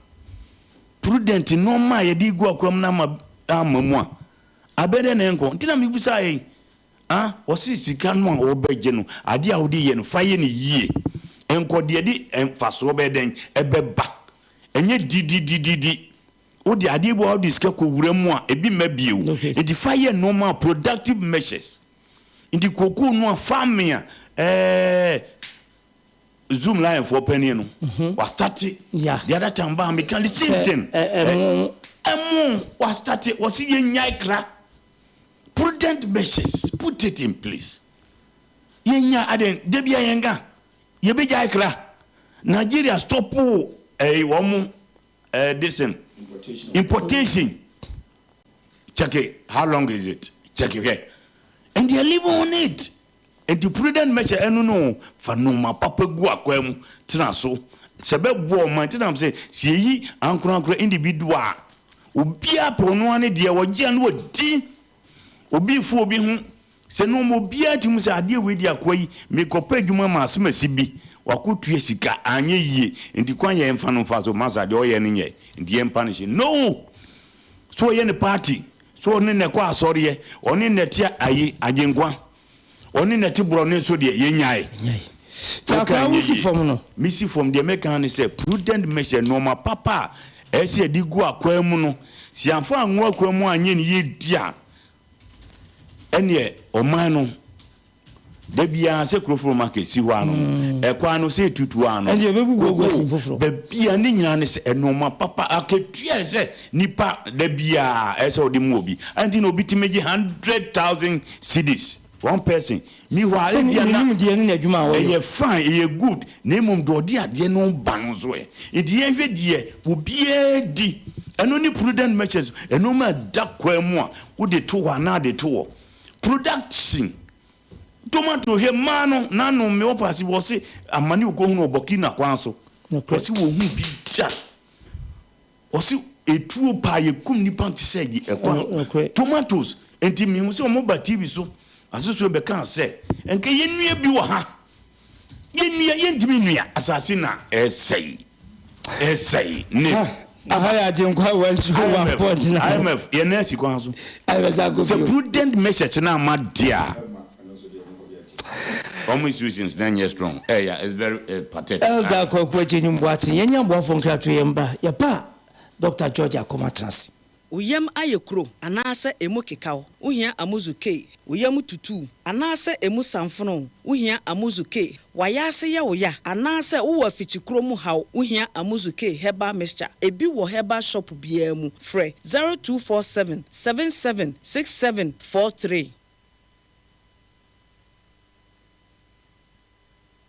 prudent nneɛma a yɛde gu akwam no ama amma mu a, abɛn dɛ na ɛnkɔ. Nti na mebisa yɛn, ah, wɔse sika no a wɔbɛgye no, adeɛ a wode yɛ no, fa yɛ no yie. Nkɔ deɛ de mfasoɔ bɛyɛ dɛn ɛbɛba. Ɛnyɛ dididididi. Wode adeɛ bi wɔ hɔ a wode sika kɔwura mu a, ebi mma bio. Nti fa yɛ nneɛma a productive measures. Nti kokoo no a farming a ɛɛ zoom lion foɔ panin no mhm. wa starte the other time baa meka the same thing ɛmo wa starte wɔsi yɛ nyae kra prudent measures put it in place yɛ nya aden debi a yɛn ka yɛ bɛ gyae kra Nigeria stop ɛɛ wɔn mo ɛɛ this thing importation. Check it. How long is it? Check it. And they are living on it. Nti prudent measure ɛno no fa nnoɔma papa gu akwan mu tena so sɛ bɛboa ɔman nti nam sɛ sɛ yɛyi ankorankora individual a obiara pɛ ɔno ara ne deɛ ɔgye a na wadi obi fo obi ho Sɛ no ma obiara te mu sɛ adeɛ wei deɛ akoa yi mekɔpɛ adwuma ma asemasi bi wakɔtua sika anyɛ yie nti kwan yɛ mfa no mfa so masa deɛ ɔyɛ no nyɛ nti yɛn punish no so ɔyɛ ne party so ɔne na ɛkɔ asɔreɛ ɔne na ɛte ayi agyenkwa ɔne na ɛte borɔne so deɛ yɛnyae Nti akoa wo si fam no. Mesi fam deɛ mɛka ne sɛ prudent measure nnoɔma papa a ɛsɛ yɛde gu akwan mu no sɛ yɛamfa angu akwan mu anyɛ ne yie di a Ɛneɛ ɔman no da biara sɛ Kuroforo market si hɔ ano mm. ɛkwan no sɛ etutu ano. Ɛnti ebegugu ogu asin foforɔ. Baabi a ne nyinaa ne sɛ ɛnneɛma papa akatua sɛ nipa da biara ɛsɛ ɔde mu obi. Ɛnti na obi tumi gye 100,000 cedis one person. Meanwhile ebia na ɛyɛ fine ɛyɛ good na mmom deɛ ɔde adeɛ no ba no nso ɛ. Nti yɛnhwɛ deɛ obiara di. Ɛno ne prudent measures ɛnneɛma ɛda kwan mu a Wode to hɔ anaa de to hɔ. Production tomato hwɛ mmaa no n'ano me wɔfa ase wɔse amane okohunu wɔ Burkina kwan so wɔse wɔhu bi da wɔse etuo paa yɛkum nipa te sɛ ɛkwan tomatoes nti mehu sɛ wɔn ba TV so asosoɛ bɛka sɛ nka yɛnnua bi wɔ ha Yɛnnua, yɛntumi nnua. Asase na ɛresɛe, ɛresɛe ne. Aha yɛ Agyenkwa 101.9. IMF, yɛn nan asi kwan so. Sɛ prudent measures na ama deɛ a, wɔn institutions na nyɛ strong. Ɛyɛ, it's very pathetic. Elder Kwaku Agyenim Boateng, yɛnyɛ aboafo nkratoɔ yɛn ba, yɛba a, Doctor George Akomah tena ase. Wo yam ayɛ kuro anaasɛ emu keka wo, wohia Amuzu K. Wo yam tutu wo anaasɛ emu samfono wo, wohia Amuzu K. W'ayaase yɛ wo ya anaasɛ wowɔ afikyikuro mu haw, wohia Amuzu K Herbal Mixture. Ebi wɔ herbal shop biara mu. Frɛ 0247 77 67 43.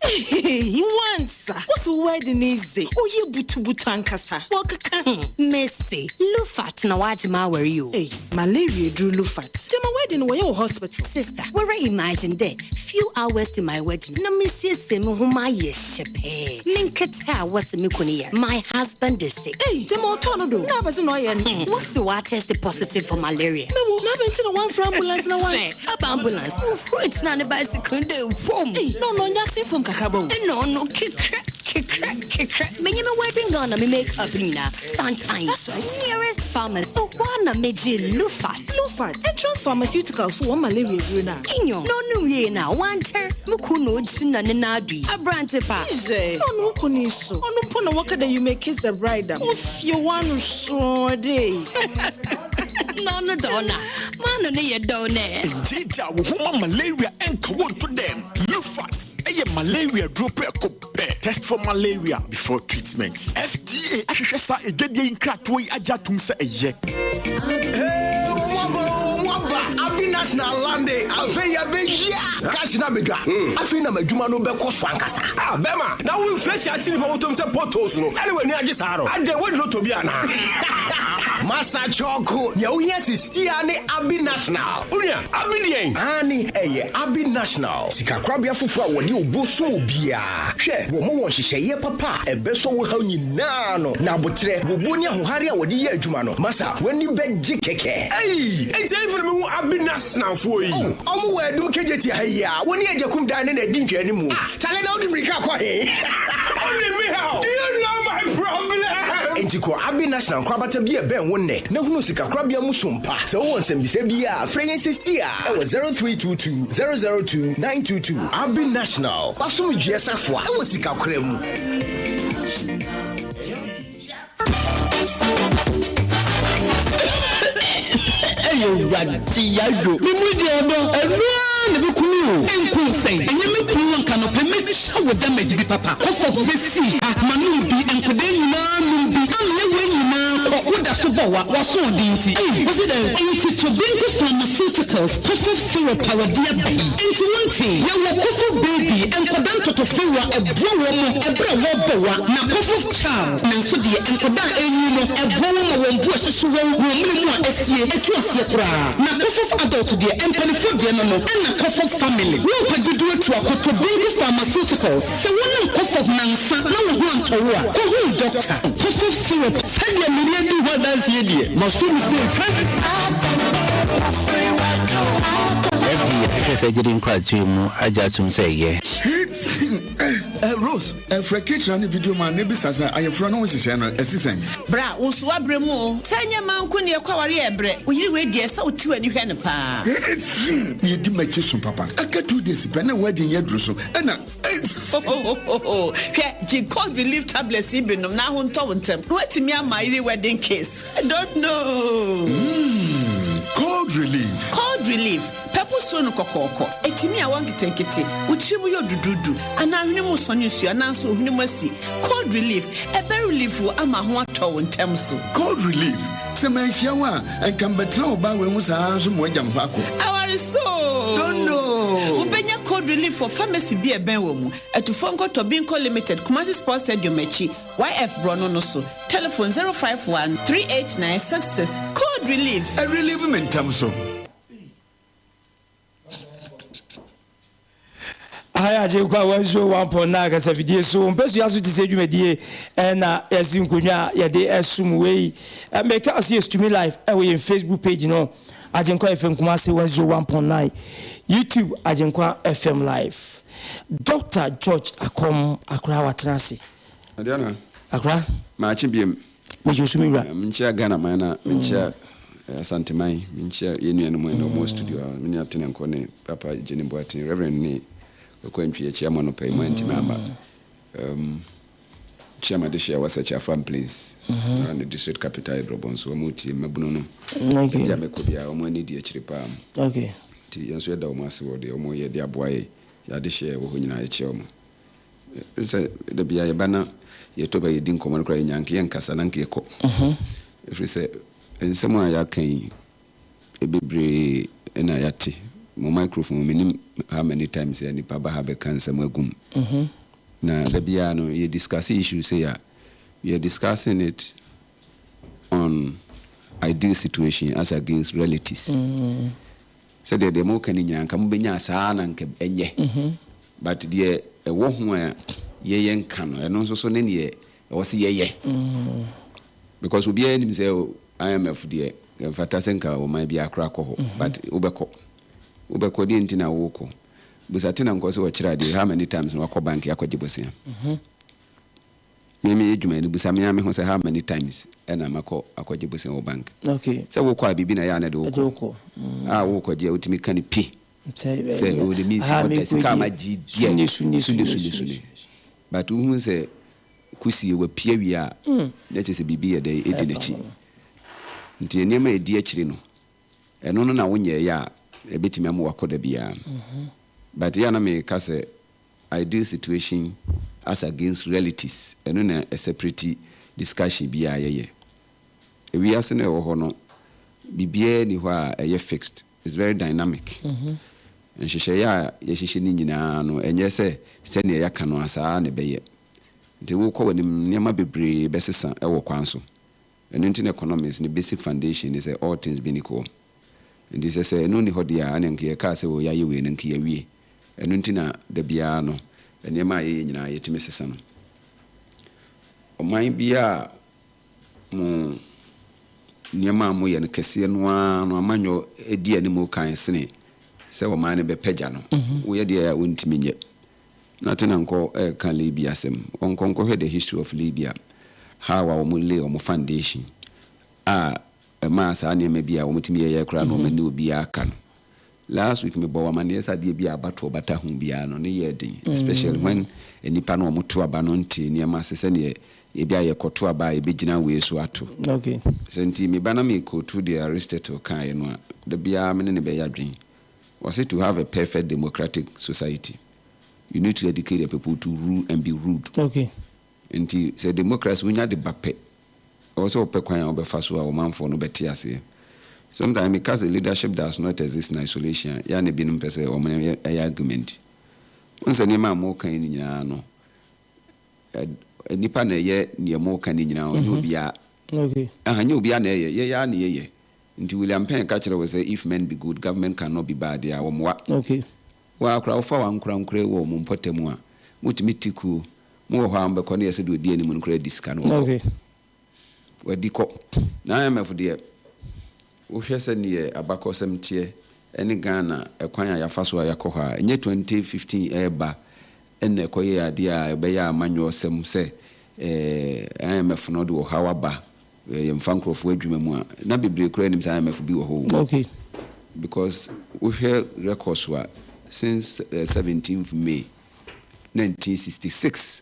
Ehehehe wansa wose wo wedding yi dze ɔyɛ butubutu ankasa wɔkeka ho. Mese Lufat na wagye m'awar yi o. Ei malaria eduru Lufat. Gyama wedding no wɔyɛ wɔ hospital. Sister, woara imagine dɛ few hours to my wedding na mesiesie me ho mayɛ hyɛpɛɛ, me nketse a wɔse me kun yar, my husband is sick. Ei gyama ɔtɔɔ no do na abɛdze na ɔyɛ no. Wɔse ɔatest positive for malaria. Mewo, na abɛn ntsi na wɔammfrɛ ambulance na wɔan. Hwɛ, aba ambulance, wohurui tsenaa ne bicycle do dɛ hwom. Ei, na ɔno ɔnnyɛ asen famu kakraba o. Nna ɔno kekra, kekra, kekra. Menye me wedding gown na me make up nyina, santan. That's right. Nearest pharmacy, hɔ ara na megyee Lufat. Lufat, Entrance Pharmaceuticals fo hɔn malaria edur no a. Nyew, na ɔno wiei no a, ɔannkyɛr, mo kun na ogyina ne nan do yi, aberantse pa. Hwɛ, na ɔno wo kun yi so, ɔno mpo na wɔka dɛ you may kiss the bride a, ofie w'ano soɔɔ dei. Na ɔno dze ɔno a, m'ano no yɛ dɛw nɛ. Ngyeegyaa wo ho ma malaria nka wo nto dɛm. Lufat yɛ malaria duro prɛko pɛ. Test for malaria before treatment. FDA ahwehwɛ saa adwadie yi nkratoɔ yi agye atom sɛ ɛyɛ. Hey, wɔn aba o, wɔn aba. Abi National lande. Afei yɛbɛhyia. Cash na abɛdwa. Afei na m'adwuma no bɛkɔ so ankasa. Ah, bɛrima, na wo inflation akye nipa bɔtɔm sɛ potholes no, ɛne w'ani agye saa no? Adɛn, woadi lotto bi anaa? Masa Kyɔko, nea wohia seesei ara ne Abi National. Onua, Abi deɛn? Aane, ɛyɛ Abi National, sikakorabea foforɔ a wɔde obuo som obiara. Hwɛ, wɔma wɔ nhyehyɛeɛ papa a ɛbɛsɔ wo haw nyinaa ano, na aboterɛ, wobuo ne ahohare a wɔde yɛ adwuma no, masa, w'ani bɛgye kɛkɛ. Ei, enti ɛhefa na mehu Abi Nationalfoɔ yi? Oh, wɔn wɔ Adum Kejetia ha yi ara, wo ne Agyakum dan no na ɛdi nhwɛanimu. Ah, Chale na wode mmirika kɔ he? Wone me haw, do you know my problem? Enti kɔ Abbey National nkorabata bi a ɛbɛn wo nnɛ na hunu sikakorabea mu som pa. Sɛ wowɔ nsɛmbisa biara a, frɛ yɛn seesei ara wɔ 0322 002 922. Abbey National, w'asomdwoeɛ safoa wɔ sikakora mu. Ɛyɛ Awurade yayo. Me mu deɛ ɔdɔ, ɛno ara na ɛbɛku me o. Ɛnku wo sɛn? Ɛnyɛ me kunu wo nka nɔpɛ mɛtwa wo damage bi papa. Kɔfɔf bɛsii ha ma nom bi, nkwadaa nyinaa nom bi ameɛ wei nyinaa kɔ, wo da so bɔ wa, w'asoɔden nti. Ei, wo se dɛn? Enti Tobinco Pharmaceuticals Kɔfɔf syrup a wɔde aba yi, enti wontee? Yɛwɔ Kɔfɔf Baby, nkwadaa ntɔtɔfewa, ɛboa wɔn ɛberɛ a wɔrebɔ wa, na Kɔfɔf Child. Nanso deɛ nkwadaa a ɛrenyin no, ɛboa wɔn ma wɔn bo hyehye wɔn wɔ mene mu a asie, ɛtu aseɛ koraa. Na Kofov Adult deɛ, mpaninfoɔ deɛ no no, ɛna Kofov Family. Wo mpɛ dodoɔ tu a, kɔtɔ Bingo Pharmaceuticals. Sɛ wonom Kofov nansa na wo ho antɔ wo a, kɔhu dɔkta. Kofov Syrup. Sɛdeɛ mene adi ho adanseɛ deɛ, maso mu sei, hwɛ! FDA ahwehwɛ sɛ gyidi nkratoɔ mu agye atom sɛ ɛyɛ. Eh, Rose, eh, frɛ Ketra ne video man na bisa sɛ ayeforo no ho nhyehyɛe no, ɛte sɛn? Bra, wo nso woabrɛ mu o. Sɛ ɛnyɛ mmaa nko na yɛkɔ aware a ɛbrɛ. Wo yere wei deɛ ɛsɛ wote w'ani hwɛ no paa. Efi! Nea edi m'akyi so papa. Aka 2 days pɛ na wedding yi aduru so, ɛna Hohohoho! Hwɛ, gye cold relief tablets yi bi nom na ho ntɔ wo ntɛm na woatumi ama yere wedding kiss. I don't know. Mmm, cold relief. Cold relief. Pɛpo suro no kɔkɔɔkɔ. Etumi awɔ nketenkete, wo tiri mu yɛ oduduudu, anaa hwene mu sɔne nsuo anaa nso wo hwene mu asi. Cold relief, ɛbɛ relief wo ama ho atɔ wo ntɛm so. Cold relief, sɛ manhyia wo a, nka mebɛtena ɔbaa wei ho saa nso ma wagya me hɔ akɔ. Aware so oo! Don't know. Wobɛnya cold relief wɔ pharmacy bi a ɛbɛn wɔ mu. Atufoɔ nkɔtɔ Binco Limited, Kumasi Sports Stadium akyi, YF borɔno no so. Telephone 051 389 66. Cold relief! Ɛrelieve me ntɛm so. Aha yɛ Agyenkwa 101.9 kasafidie so mpasua so te sɛ dwumadie ɛna yɛsi nkonnwa a yɛde ɛsom wei. Meka ɔsɛ yɛ streaming live ɛwɔ yɛn Facebook page no, Agyenkwa FM Kumasi 101.9, YouTube Agyenkwa FM live. Dr. George Akom Akora watena ase. Aduana. Akora. Maakye biem. Megye so me wura. Menkyia Ghana man na menkyia Asante man, menkyia yɛn nuanom a ɛnɛ wɔn wɔ studio ha, me nua Tenenko ne Papa Gyene Boateng, Reverend ne Kwaku Antwi, yɛkyia mo anɔpa yi, mo antimi amma. Um, kyia m'adehye a ɛwɔ Sɛkyɛ Afram Plains, na ne district capital yɛ Drɔbɔn so, wɔn tie mmabunu no, baabi a mɛkɔ biara, wɔn ani di akyire paa. Nti yɛn nso yɛda wɔn ase wɔ deɛ wɔyɛ de aboa yɛn, yɛn adehye a ɛwɔ hɔ nyinaa yɛkyia wɔn. Sɛ da biara yɛba na yɛtɔ ba yɛdi nkɔmmɔ no koraa yɛnya anka yɛnkasa na anka yɛkɔ. Ɛfiri sɛ nsɛm a yɛaka yi bebree na yɛate. Mo microphone mennim how many times a nnipa ba ha bɛka nsɛm agu mu. Na da biara no yɛ discuss issue sei a, we are discussing it on ideal situation as against realities. Sɛdeɛ deɛ moka no nyinaa nka mobɛnya a saa ara na nka ɛnyɛ but deɛ ɛwɔ ho a yɛyɛ nka no ɛno nso so ne deɛ ɛwɔ sɛ yɛyɛ because obiara nim sɛ IMF deɛ ɛmfata sɛ nka ɔman biara koraa kɔ hɔ but wobɛkɔ wobɛkɔ deɛ nti na wokɔ busa tena nkɔ sɛ ɔkyerɛ adeɛ how many times na wakɔ bank akɔgye bosea. Me meyɛ dwuma no busa me ara me ho sɛ how many times ɛna makɔ akɔgye bosea wɔ bank. Okay. Sɛ wokɔ a biribi na ɛyɛ a na ɛde Ɛde wokɔ. wokɔ. A wokɔgye a wotumi ka no pi Sɛ sɛ o de mensi aha hɔ da mekɔ sika a die. magye deɛ Sune sune sune sune sune sune sune. sune. But wohu sɛ kusie wapia wie a na kyerɛ sɛ biribi yɛ dɛn ɛdi Ɛba n'akyi. ho no. Nti nneɛma a ɛdi akyire no. Ɛno no na wonyɛeɛ a, ɛbɛtumi ama wakɔ da biara. But yɛ a na meka sɛ ideal situation as against realities, ɛno na ɛseparate discussion biara yɛyɛ. Ewiase no a ɛwɔ hɔ no, biribiara nni hɔ a ɛyɛ fixed, it's very dynamic. Nhyehyɛeɛ a yɛhyehyɛ no nyinaa no, ɛnyɛ sɛ sɛdeɛ yɛaka no ara saa ara na ɛbɛyɛ. Nti wokɔ w'anim no, nneɛma bebree bɛsesa wɔ kwan so. Ɛno nti na economics no basic foundation ne sɛ all things being equal. Nti sɛ sɛ ɛno nni hɔ deɛ a, ɛne nka yɛkaa sɛ oo yɛayɛ wei no nka yɛawie. Ɛno nti na da biara no nneɛma a yɛyɛ nyinaa yɛtumi sesa no. Ɔman biara a mo nneɛma a moyɛ no kɛseɛ no ara no amanyɔ di anim kan sene sɛ ɔman no bɛpagya no. Woyɛ deɛ a wontumi nyɛ. Na Tena nkɔ reka Libya asɛm. Ɔnkɔ nkɔhwɛ the history of Libya, how a wɔn lay wɔn foundation a ɛmaa saa nneɛma bi a wɔtumi yɛyɛ koraa na wɔn ani obiara ka no. Last week mebɔɔ wo amaneɛ sɛ adeɛ bi a abatoɔ bata ho biara no ne yɛ den especially when nnipa no a wɔto aba no nte nneɛma ase sɛdeɛ ebi a yɛkɔto aba a yɛbɛgyina wei so ato. Sɛ nti meba na mekɔtu deɛ Aristotle kaeɛ no a, da biara me ne no bɛyɛ adwene. Ɔse to have a perfect democratic society you need to educate the people to rule and be ruled. Okay. Nti sɛ democracy wonya de ba pɛ, ɛwɔ sɛ wopɛ kwan a wobɛfa so a ɔmanfoɔ no bɛte aseɛ. Sometimes meka sɛ leadership does not exist in isolation a, yɛ a na ebinom pɛ sɛ wɔn yɛ argument. Wohu sɛ nneɛma a moka yi nyinaa no, nnipa na ɛyɛ deɛ moka no nyinaa, ɛnyɛ obiara. Okay. Aha, ɛnyɛ obiara na ɛyɛ, yɛyɛ ara na yɛyɛ. Nti William Penn ka kyerɛ wo sɛ if men be good, government can not be bad a, wɔmmoa. Okay. Wo ara koraa wofa w'ankorankorɛ wɔ mo mpɔtam a, motumi te kuo. Mowɔ hɔ a mobɛkɔ na yɛsɛ deɛ ɔdi anim no koraa adi sika no wɔ hɔ. Okay. Wadi kɔ. Na IMF deɛ, wohwɛ sɛdeɛ abakɔsɛm teɛ ne Ghana ɛkwan a yɛafa so a yɛakɔ hɔ a, ɛnyɛ 2015 ɛreba na ɛkɔyɛɛ adeɛ a ɛbɛyɛ amanyɔsɛm sɛ IMF no de ɔhaw aba yɛmfa nkurɔfoɔ adwuma mu a, na bebree koraa nnim sɛ IMF bi wɔ hɔ o. Okay. Because wohwɛ records a, since 17th May 1966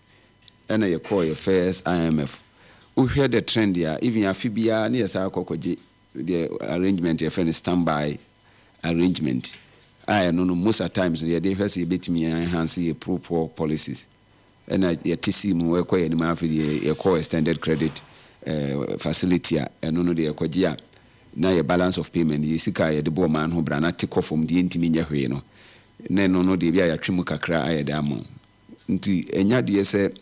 ɛna yɛkɔɔ yɛ first IMF. Wohwɛ the trend a, even afe biara ne yɛsan kɔ kɔgye deɛ arrangement yɛfrɛ no standby arrangement a ɛno no most at times no yɛde hwɛ sɛ yɛbɛtumi enhance yɛ pro poor policies. Ɛna yɛte sii mu ɛkɔ yɛn anim ara afei deɛ yɛkɔɔ extended credit facility a ɛno no deɛ yɛkɔgye a na yɛ balance of payment yɛ sika a yɛde bɔ ɔman no ho bra no ate kɔ fam deɛ yɛntumi nyɛ hwee no na ɛno no deɛ bi a yɛatwe mu kakra ayɛ de ama wo nti ɛnyɛ adeɛ sɛ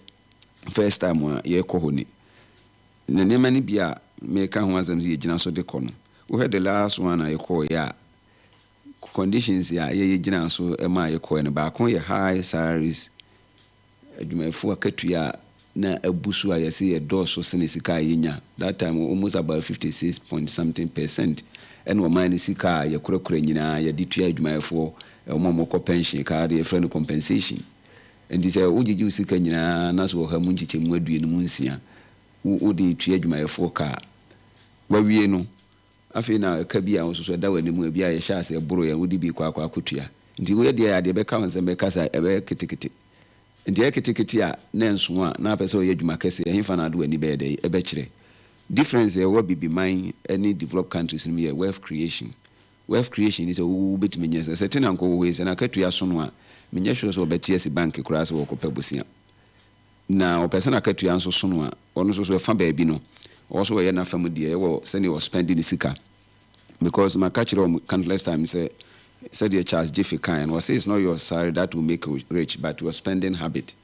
first time a yɛrekɔ hɔ ni na nneɛma no bi a meka ho asɛm sɛ yɛgyina so de kɔ no wohwɛ the last one a yɛkɔɔeɛ a Conditions a yɛyɛ gyinaa so maa yɛkɔɛ no, baako yɛ high salaries, adwumayɛfoɔ akatua a na abu so a yɛse yɛdɔɔso sene sika a yɛnya, that time almost about 56 point something percent ɛna ɔman no sika a yɛkorakora nyinaa yɛde tua adwumayɛfoɔ, wɔn a wɔkɔ pension ka deɛ yɛfrɛ no compensation. Nti sɛ wogyegye wo sika nyinaa na sɛ ɔha mu nkyekyɛmu aduonum nsia wo wode retua adwumayɛfoɔ ka a, wawie no Afei na ɛka bi a wo nso so ɛda w'anim, ebi a yɛhyɛ aseɛ boro yɛn, wode bi rekɔ akɔ akɔtua. Nti woyɛ deɛ a, deɛ ɛbɛka wo nsam bɛka sɛ ɛbɛyɛ ketekete. Nti ɛyɛ ketekete a, na ɛnso a, na apɛ sɛ ɔyɛ adwuma kɛseɛ, ɛhefa na wode w'ani bɛyɛ dɛn? Ɛbɛkyerɛ. Difference a ɛwɔ Abibiman ne developed countries no mu yɛ wealth creation. Wealth creation ne sɛ wo wobɛtumi anya sika. Sɛ Tina nkɔ wɔ hɔ yi, sɛ n'akatua so no a, menyɛ sure sɛ ɔbɛte asi bank koraa sɛ ɔrekɔpɛ bosea. Na ɔpɛ sɛ n'akatua nso sono a, ɔno nso so ɛfa baabi no, ɔwɔ sɛ ɔyɛ n'afa mu deɛ ɛwɔ sɛdeɛ ɔspɛnde ne sika. Because maka kyerɛ wɔn countless times sɛ, sɛdeɛ Charles Jeffy kaeɛ no, ɔse it's not your salary that will make you rich but your spending habit.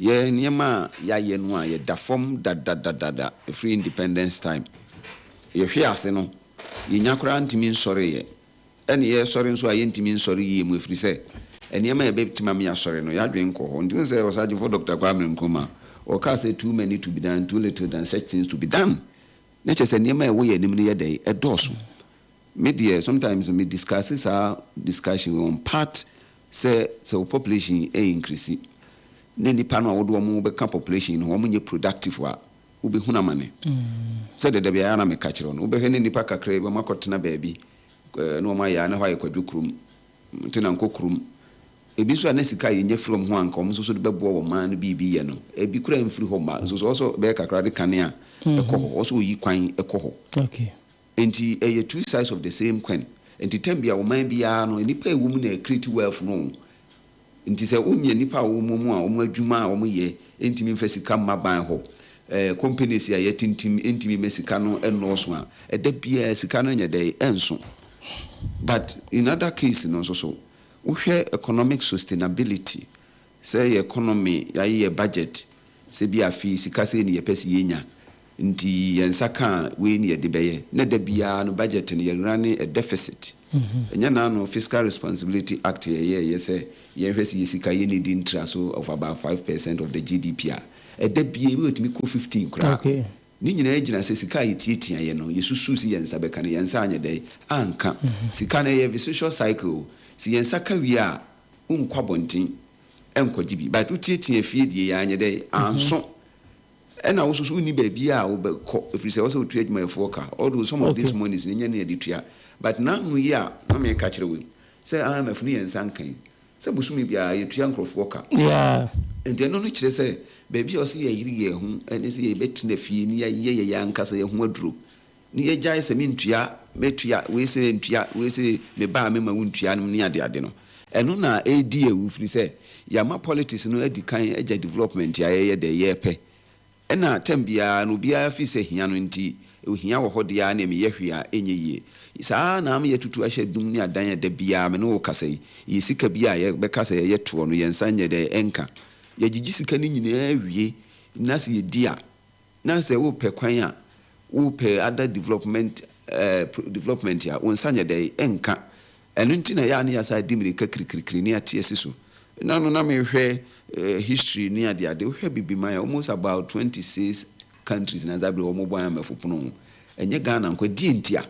Yɛ nneɛma a yɛayɛ no a yɛda fam dadadadada ɛfiri independence time. Yɛhwe ase no, yɛnya koraa ntumi nsɔreeɛ. Ɛne yɛresɔre nso a yɛntumi nsɔre yie mu ɛfiri sɛ nneɛma a ɛbɛtumi ama yɛasɔre no, yɛn adwene nkɔ hɔ. Nti wohu sɛ Ɔsagyefo Dɔkta Kwame Nkrumah, ɔkaa sɛ too many to be done, too little done, such things to be done. Na kyerɛ sɛ nneɛma a ɛwɔ yɛn anim no yɛ dɛn? Ɛdɔɔso. Me deɛ sometimes me discuss saa discussion wei on part sɛ sɛ wo population increase na nnipa no a wode wɔn bɛka population no ho wɔn nyɛ productive a, wobɛhunu amane. Sɛdeɛ da biara na meka kyerɛ wo no, wobɛhwɛ ne nnipa kakra bi wɔakɔtena baabi na wɔayɛ a na hɔ ayɛ kwadwo kurom, nti na nkɔ kurom. Ebi nso a na sika a yɛnya firi wɔn ho a anka wɔn nso so de bɛboa wɔn man no biribi yɛ no, ebi koraa mfiri hɔ mma. Nso so ɔwɔ sɛ bɛyɛ kakra de kanea kɔ hɔ, ɔwɔ sɛ ɔyi kwan kɔ hɔ. Enti ɛyɛ two sides of the same coin. Enti term bia ɔman biara no nnipa a ɛwɔ mu na ɛcreate wealth no o. Nti sɛ wonya nnipa a wɔwɔ mu a wɔn adwuma a wɔyɛ ntumi mfa sika mma ban hɔ, eh, companies a yɛatintim ntumi mma sika no nnɔɔso a, ɛda biara sika no nyɛ dɛn? Ɛnso. But in other case no nso so, wohwɛ economic sustainability, sɛ yɛ economy, yɛayɛ yɛ budget, sɛ bi afe yi sika sei ne yɛpɛ sɛ yɛnya, Nti yɛn nsa ka a, wei ne yɛde bɛyɛ. Na da biara no budget no yɛ running a deficit. Ɛnyɛ n'ano Fiscal Responsibility Act yɛyɛeɛ sɛ yɛnhwɛ sɛ yɛ sika yɛnnidi ntraso of about 5% of the GDP a, ɛda biara ebi wɔ ɛtumi kɔ 15 koraa. Ne nyinaa gyina sɛ sika a yɛtiatiaeɛ no, yɛsusuu sɛ yɛn nsa bɛka no, yɛn nsa anyɛ dɛn? Anka. Sika no ɛyɛ vicious cycle o. Sɛ yɛn nsa ka wie a, wonkɔ abɔnten nkɔgye bi. But wotiatia fie deɛ yi anyɛ dɛn? Anso. Ɛna wo nso so wonni baabiara a wobɛkɔ ɛfiri sɛ ɛwɔ sɛ wotua adwumayɛfoɔ ka although some of these monies no ɛnyɛ ne yɛde tua but n'ano yi a na meka kyerɛ wo yi sɛ IMF no yɛn nsa nka yi sɛ bosome biara yɛtua nkurɔfoɔ ka nti ɛno no kyerɛ sɛ baabi a ɛwɔ sɛ yɛyere yɛn ho ne sɛ yɛbɛtena fie na yɛayɛ yɛn ankasa yɛn ho aduro Ne yɛgyae sɛ mentua, mɛtua, wei se ntua, wei se meba a mema wo ntua nom ne adeade no, ɛno na ɛredi awu firi sɛ yɛama politics no adi kan agya development a yɛyɛ dɛ yɛrepɛ. Ɛna term biara no obiara firi sɛ hia no nti ohia wɔ hɔ deɛ ara neɛ meyɛ hwee a ɛnyɛ yie. Saa ara na ama yɛatutu ahyɛ dum ne adan a da biara me ne wo kasa yi, yɛ sika bi a yɛbɛka sɛ yɛyɛ toɔ no yɛn nsa nyɛ dɛ ɛnka. Yɛgyegye sika no nyinaa wie na sɛ yɛdi a, Na sɛ wopɛ kwan a, wopɛ other development eh, development a, wo nsa nyɛ dɛn? Ɛnka. Ɛno nti na ɛyɛ a na yɛasan adi mmirika kirikirikiri ne ate asi so. Na no na mehwɛ eh, history ne adeade, wohwɛ Bibiman a, almost about 26 countries na saa bere wɔbɔ IMF pono ho. Ɛnyɛ Ghana nko, ɛdeɛn ntia?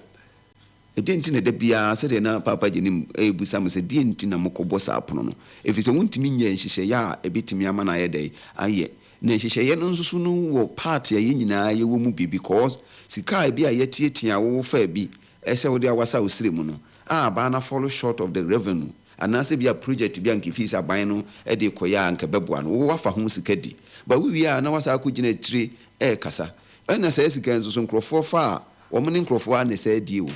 Ɛdeɛn nti na da biara, sɛdeɛ na Paapa Gyenim rebisa me sɛ, Deɛn nti na mokɔbɔ saa pono no? Ɛfiri sɛ wontumi nyɛɛ nhyehyɛeɛ a ɛbɛtumi ama no ayɛ dɛn? Ayɛ. Na nhyehyɛeɛ no nso so no wɔ part a yɛn nyinaa yɛwɔ mu bi because sika a ebi a yɛatiatia a wofaa bi sɛ wode awasa wo srɛ mu no a abaa no afall short of the revenue anaasɛ bi a project bi a anka ɛfii sɛ aban no de rekɔyɛ a anka ɛbɛboa no, wo woafa ho sika di. But wowie a na woasan akɔgyina akyire rekasa. Ɛna saa sika yi nso so nkurɔfoɔ fa a Wɔn ne nkurɔfoɔ ara na ɛsɛ adie o.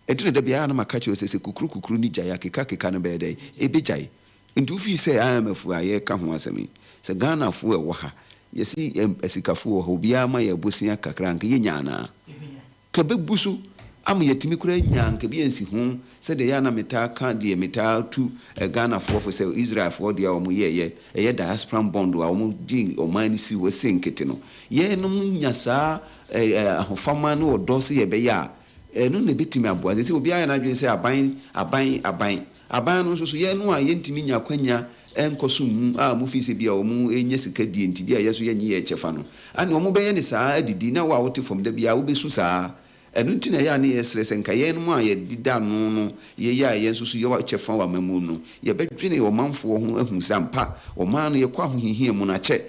Ɛnti na da biara na maka kyerɛ wo sɛ, sɛ kukuru kukuru no gyae a, keka keka no bɛyɛ dɛn? Ɛbɛgyae. Nti wofii sɛ IMF a yɛreka ho asɛm yi, sɛ Ghanafoɔ a ɛwɔ ha, yɛse yɛn asikafoɔ wɔ ha, obiara ma yɛn bosea kakra a, anka yɛnya anaa? Ka ɛbɛbu so ama yɛatumi koraa anya anka bi ansi ho, sɛdeɛ ɛyɛ a na metaa ka deɛ metaa tu Ghanafoɔ fo sɛ Israelfoɔ deɛ a wɔyɛeɛ, ɛyɛ diasporan bond a wɔgyee ɔman no sii hɔ sei nkete no, Yɛnom nya saa ahofama ne ɔdɔ sɛ yɛbɛyɛ a, ɛno na ɛbɛtumi aboa. Seesei obiara ayɛ n'adwene sɛ aban, aban, aban. Aban no nso so, yɛn a yɛntumi nnya akwanya nkɔ som mu a wɔfii sɛ bi a wɔrenya sika die nti bi a yɛn nso yɛnnye yɛn kyɛfa no, ɛnneɛ wɔbɛyɛ no saa adidi na wo a wote fam da biara wobɛsu saa. Ɛno nti na ɛyɛ a na yɛsrɛ sɛ nka yɛnom a yɛdeda ano no, yɛyɛ a yɛn nso so yɛwɔ kyɛfa wɔ amammuo mu no, yɛbɛdwene ɔmanfoɔ ho ahu sɛ ampa ɔman no yɛkɔ ahohiahia mu no akyɛ.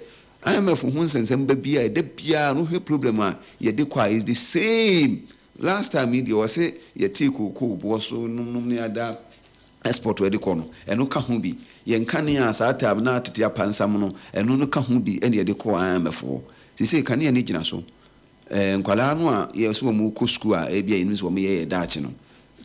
IMF ho nsɛnsɛm ba biaa ɛda biaa no wohwɛ problem a yɛde kɔ a is the same last time yi deɛ ɔse yɛtee kookoo boɔ so nom nom ne ada export ɛde kɔ no ɛno ka ho bi yɛn kanea a saa time na atete apansam no ɛno no ka ho bi ɛne yɛde kɔɔ IMF hɔ sesei kanea no gyina so ɛɛ nkwadaa no a yɛse wɔn kɔ school a ebia yɛnim sɛ wɔn yɛ yɛ daakye no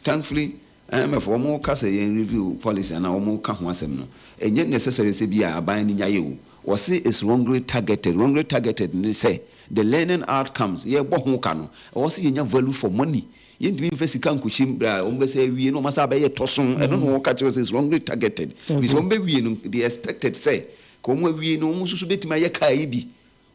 thankfully IMF wɔn ka sɛ yɛn review policy anaa wɔn ka ho asɛm no ɛnyɛ necessary sɛ bi a aban no nyaeɛ o Wɔse it's wrongly targeted, wrongly targeted ne sɛ the learning outcomes yɛbɔ ho ka no ɛwɔ sɛ yɛnya value for money, yɛntumi mfa sika nkɔhyɛ mu berɛ a wɔn bɛsɛ awie na wɔn asan abɛyɛ tɔso, ɛno na wɔka kyerɛ sɛ it's wrongly targeted, ɛfiri sɛ wɔn bɛwie no they expected sɛ ka wɔn awie no wɔn nso so bɛtumi ayɛ kaa yi bi.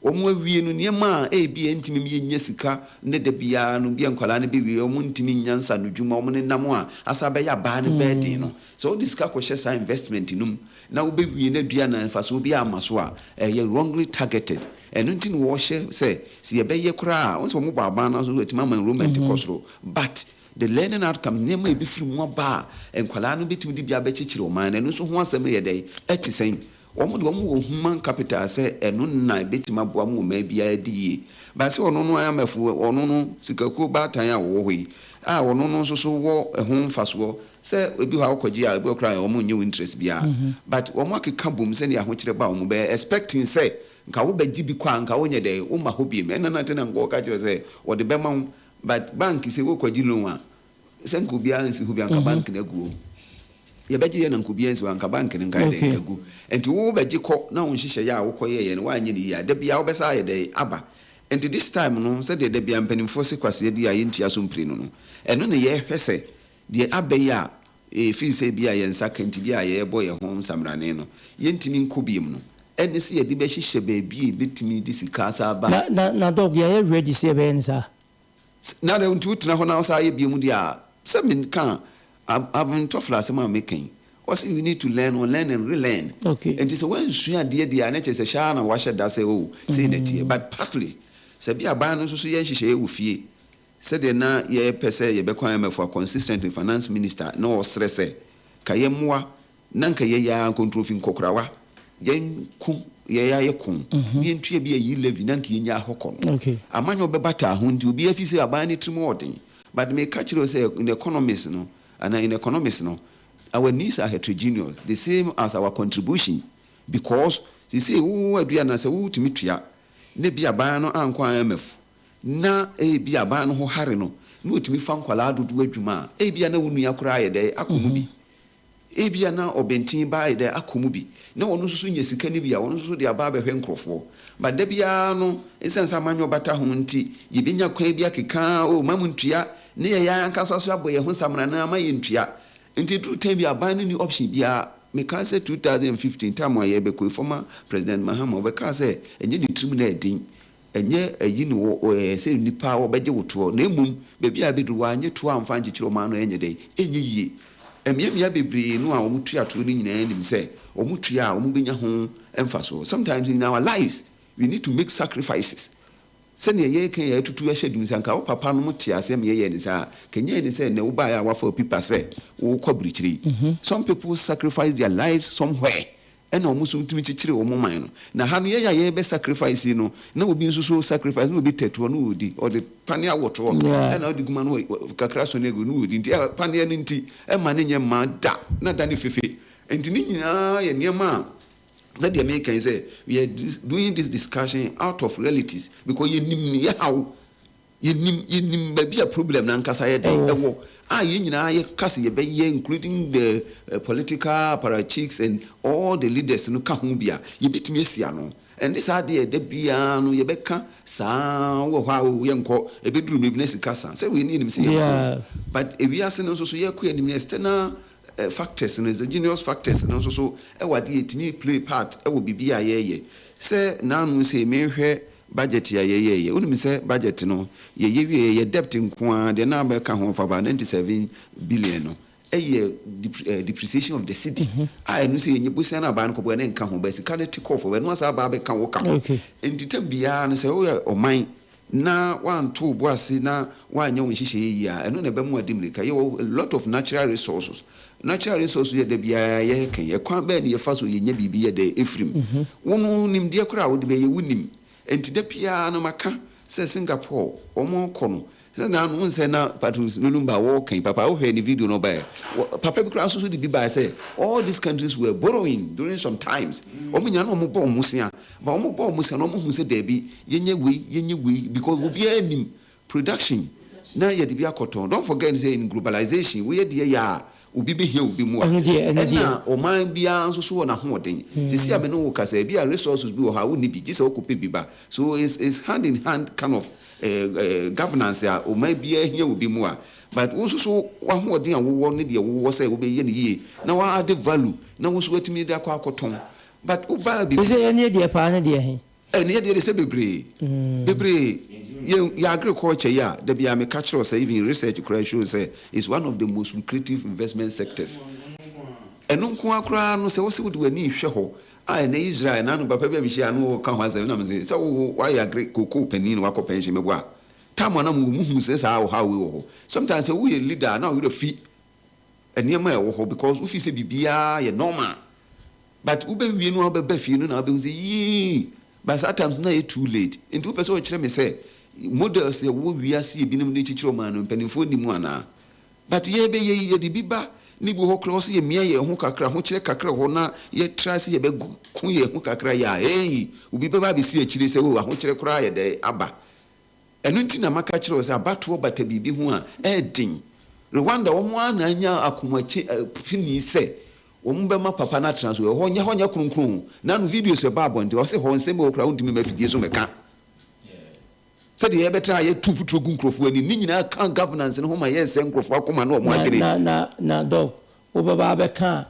Wɔawie no, nneɛma a ebia ɛntumi mma yennya sika nnɛ da biara no, ebia nkwadaa no bewie, wɔntumi nnya nsaanodwuma, wɔnenam a asan abɛyɛ abaa no bɛyɛ den no, sɛ wode sika kɔhyɛ saa investment no mu na wobewie na dua na mfasoɔ biara amma so a, ɛyɛ wrongly targeted. Ɛno nti na wɔhyɛ sɛ, sɛ yɛbɛyɛ koraa a, wohu sɛ wɔbɔ aban no so atumi ama enrollment kɔ soro, but the learning outcomes, nneɛma a ebefiri mu aba a nkwadaa no betumi de bi abɛkyekyere ɔman no, ɛno nso ho asɛm yɛ dɛn? Ɛte sɛn? Wɔn de wɔn wɔ human capital sɛ ɛno na ɛbɛtumi aboa ma ɔman biara adi yie. But sɛ ɔno no IMF ɔno no sikakuo baatan a wɔwɔ hɔ yi a ɔno no nso so wɔ ɛho mfasoɔ sɛ ebi hɔ a wokɔgye a ebi hɔ koraa a wɔn nnye wo interest biara but wɔn akeka bom sɛdeɛ ahokyerɛ ba a wɔn bɛyɛ expecting sɛ nka wobɛgye bi kɔ a nka wonyɛ dɛn womma hɔ biom ɛna na nti na nka wɔka kyerɛ sɛ wɔde bɛma wo. But bank sɛ wokɔgye loan a, sɛ nka obiara nsi hɔ bi a nka bank no agu o. Yɛbɛgye yɛ na nka obiara nsi hɔ a nka bank no nka ayɛ dɛn? Nka agu. Nti wo wobɛgye kɔ na wo nhyehyɛeɛ a wokɔyɛeɛ no woanyɛ no yie a, da biara wobɛsan ayɛ dɛn? Aba. Nti this time no sɛdeɛ da biara mpanimfoɔ se kwasea di a yɛntua so mprenu no, ɛno na yɛrehwɛ sɛ deɛ aba yi a ɛfiri sɛ ebia yɛn nsa ka nti bi a yɛrebɔ yɛn ho nsamrane no, yɛntumi nkɔ biom no, ɛne sɛ yɛde bɛhyehyɛ baabi a yɛbɛtumi de sika asan aba. Na na na Doc yɛayɛ ready sɛ yɛbɛyɛ no saa? Na dɛ nti wotena hɔ na wosan yɛ biom deɛ a, sɛ menka a, Alvin Toffler asɛm a meka yi, ɔse you need to learn, unlearn and relearn. Okay. Nti sɛ woansua adeɛ deɛ a, na kyerɛ sɛ hyɛ ara na woahyɛ da sɛ oh, sei na ɛteɛ. But partly, sɛ bi a aban no nso so yɛ nhyehyɛeɛ wɔ fie, Sɛdeɛ na yɛpɛ sɛ yɛbɛkɔ IMF a consistently finance minister na ɔsrɛ sɛ ka yɛmmoa na nka yɛyɛ ara nkontrofi nkɔkorawa yɛnko yɛyɛ ara yɛko na yɛntua bi a yi levy na nka yɛnyaa hɔ kɔ no amanyɔ bɛbataa ho nti obiara fi sɛ aban no tirim ɔɔden but meka kyerɛ wo sɛ in economics no anaa in economics no our needs are heterogeneous the same as our contribution because seesei wo aduane sɛ wotumi tua na bi aban no ankɔ IMF na ebia aban no ho hare no, na otumi fa nkwadaa dodoɔ adwuma a, ebia na wo nua koraa ayɛ dɛn akɔ mu bi. Ebia na ɔbɛnten ba ayɛ dɛn akɔ mu bi. Na ɔno nso so nya sika no bi a, ɔno nso so de aba abɛhwɛ nkorɔfoɔ. But da biara no, esiane sɛ amanyɔ bata ho nti, yɛbɛnya kwan bi akeka, oh, mma montua, na yɛn ara ankasa nso abɔ yɛn ho samena no ama yɛntua. Nti ɛduru time bi a, aban no nni option biara. Mekaa sɛ 2015 time a yɛrebɛkɔ yi, former President Mahama, ɔbɛkaa sɛ ɛnyɛ ne tirim na ɛden. Ɛnyɛ ayi ne wɔ ɛɛ sɛ nnipa a wɔbɛgye wo toɔ, na mmom baabi a abɛduru wɔanyɛ toɔ amfa ankyekyere ɔman no ɛnyɛ dɛn? Ɛnyɛ yie. Mmeammea bebree no a wɔtua toɔ no nyinaa nim sɛ wɔtua a wɔbɛnya ho mfasoɔ. Sometimes in our lives we need to make sacrifices. Sɛdeɛ yɛreka yi a yɛatutu ahyɛ dwom sɛ anka wo papa nom te aseɛ ma yɛyɛɛ no saa a, anka ɛnyɛ ne sɛ nnɛ wobaeɛ a woafa wo pipa sɛ worekɔ aburokyire yi. Some people sacrifice their lives somewhere Ɛna wɔn nso tumi kyekyere wɔn man no. Na ha no yɛn a yɛrebɛ sacrifice yi no, na obi nso so sacrifice, na obi tɛ toɔ na ɔredi, ɔde paneɛ awɔ toɔ, ɛna ɔde guma no kakra sɔne agu na ɔredi. Nti paneɛ no nti ɛma no nyɛ mma da, na da no fefe. Nti ne nyinaa yɛ nneɛma a sɛdeɛ meka yi sɛ we are doing this discussion out of realities because yɛnim ne yɛ haw. Yɛnim, yɛnim baabi a problem no ankasa yɛ dɛn, ɛwɔ, a yɛn nyinaa yɛka sɛ yɛbɛyɛ including the political apparatchiks and all the leaders no ka ho bi a, yɛbɛtumi asi ano. Ɛnde saa deɛ da biara no yɛbɛka saa wɔ hɔ a oh yɛnkɔ, ɛbɛduru mmerɛ bi na sika sa. Sɛ wei no yɛnim sɛ yɛnkɔ. But ewiase no nso so yɛrekɔ anim no external factors no, exogenous factors no nso so wɔ adeɛ a ɛtumi play part wɔ biribi a yɛreyɛ. Sɛ naano sei mehwɛ Budget a yɛyɛeɛ, wonim sɛ budget no yɛyɛ wieɛ, yɛ debt nko ara deɛ na abɛka ho of about 97 billion no yɛ depreciation of the cedi a ɛno sɛ yɛnyɛ bosea no abaa no kɔbɔ ɛno nka ho but sika no te kɔɔ fam ɛno asan aba abɛka wo ka ho. Nti tam biara no sɛ woyɛ ɔman na woanto wo bo ase na woanyɛ wo nhyehyɛeɛ yie a ɛno na ɛbɛma woadi mmirika. Yɛwɔ a lot of natural resources. Natural resources yɛ da biara yɛka yi, ɛkwan bɛn na yɛfa so yɛnya biribi yɛ dɛn ɛfiri mu? Wo no nimdeɛ koraa a wode bɛyɛ wonnim. Enti da biara no maka sɛ Singapore wɔn kɔ no sɛ na wohu sɛ na Patrice Lumumba wɔka yi papa wohwɛ ne video no ɔbaeɛ wɔ papa bi koraa nso so de bi baeɛ sɛ all these countries were borrowing during some times wɔn nyinaa na wɔn bɔ wɔn sea but wɔn bɔ wɔn sea na wɔn hu sɛ daabi yɛnyɛ wei yɛnyɛ wei because obiara nim Production na yɛde bi akɔtɔn. Don't forget sɛ in globalization woyɛ deɛ yɛ a obi bɛhia obi mmoa. Ɛno deɛ, ɛno deɛ. Ɛna ɔman biara nso so wɔ n'ahoɔden. Seesei a me ne wo rekasa yi, ebia resources bi wɔ hɔ a wonni bi, gye sɛ wokɔpɛ bi ba. So it's it's hand in hand kind of eh governance a ɔman biara hia obi mmoa. But wo nso so w'ahoɔden a wowɔ ne deɛ wowɔ sɛ wobɛyɛ no yie na wa add value na wo nso woatumi de akɔ akɔtɔn. But wobaa biribi. Seesei yɛn deɛ paa ne deɛ he? Ɛne yɛ deɛ de sɛ bebree bebree yɛn yɛ agriculture yi a da biara meka kyerɛ wo sɛ even research koraa show sɛ it's one of the most lucrative investment sectors ɛno nko ara koraa no sɛ wosɛ wode w'ani hwɛ hɔ a ɛnɛ Israel na ano papa bi a mehyia no ɔka ho asɛm na mese sɛ wo wayɛ agri cocoa panin na wakɔ pension meboa a time a na mowɔ muhu sɛ saa ɔhaw wei wɔ hɔ sometimes sɛ woyɛ leader a na wo werɛ fi nneɛma a ɛwɔ hɔ because wofi sɛ biribiara yɛ normal But wo bɛ wie no a wo bɛ ba fie no na wo bɛ hu sɛ yii but saa times no na ayɛ too late nti wo pɛ sɛ wo kyerɛ me sɛ models ɛwɔ wiase ebinom de kyekyere ɔman no mpaninfoɔ nni mu anaa but yɛ bɛ yɛ yi yɛde bi ba ne bi wɔ hɔ koraa wɔ sɛ yɛ mia yɛn ho kakra ahokyerɛ kakra wɔ hɔ na yɛ try sɛ yɛ bɛ ko yɛn ho kakra yɛ a eii obi bɛba abɛsi akyire sɛ oh ahokyerɛ koraa yɛ dɛ aba. Ɛno nti na maka akyerɛ wo sɛ abatoɔ bata biribi ho a, ɛyɛ den. Rwanda, wɔn ara na anya akomakye pini sɛ wɔn bɛma papa no atena so. Ɛhɔ nyɛ, ɛhɔ nyɛ kronkron o. Nano videos ɛba abɔnten, ɔse hɔ nsɛm bi wɔ hɔ koraa wontumi mma afidie so mmɛka. Sɛdeɛ yɛbɛtra a yɛtu mfuturo gu nkurɔfoɔ anim, ne nyinaa ka governance no ho ma yɛresɛe nkurɔfoɔ akoma ne wɔn Na, adwene. na, na, na Doc, wobɛba abɛka a,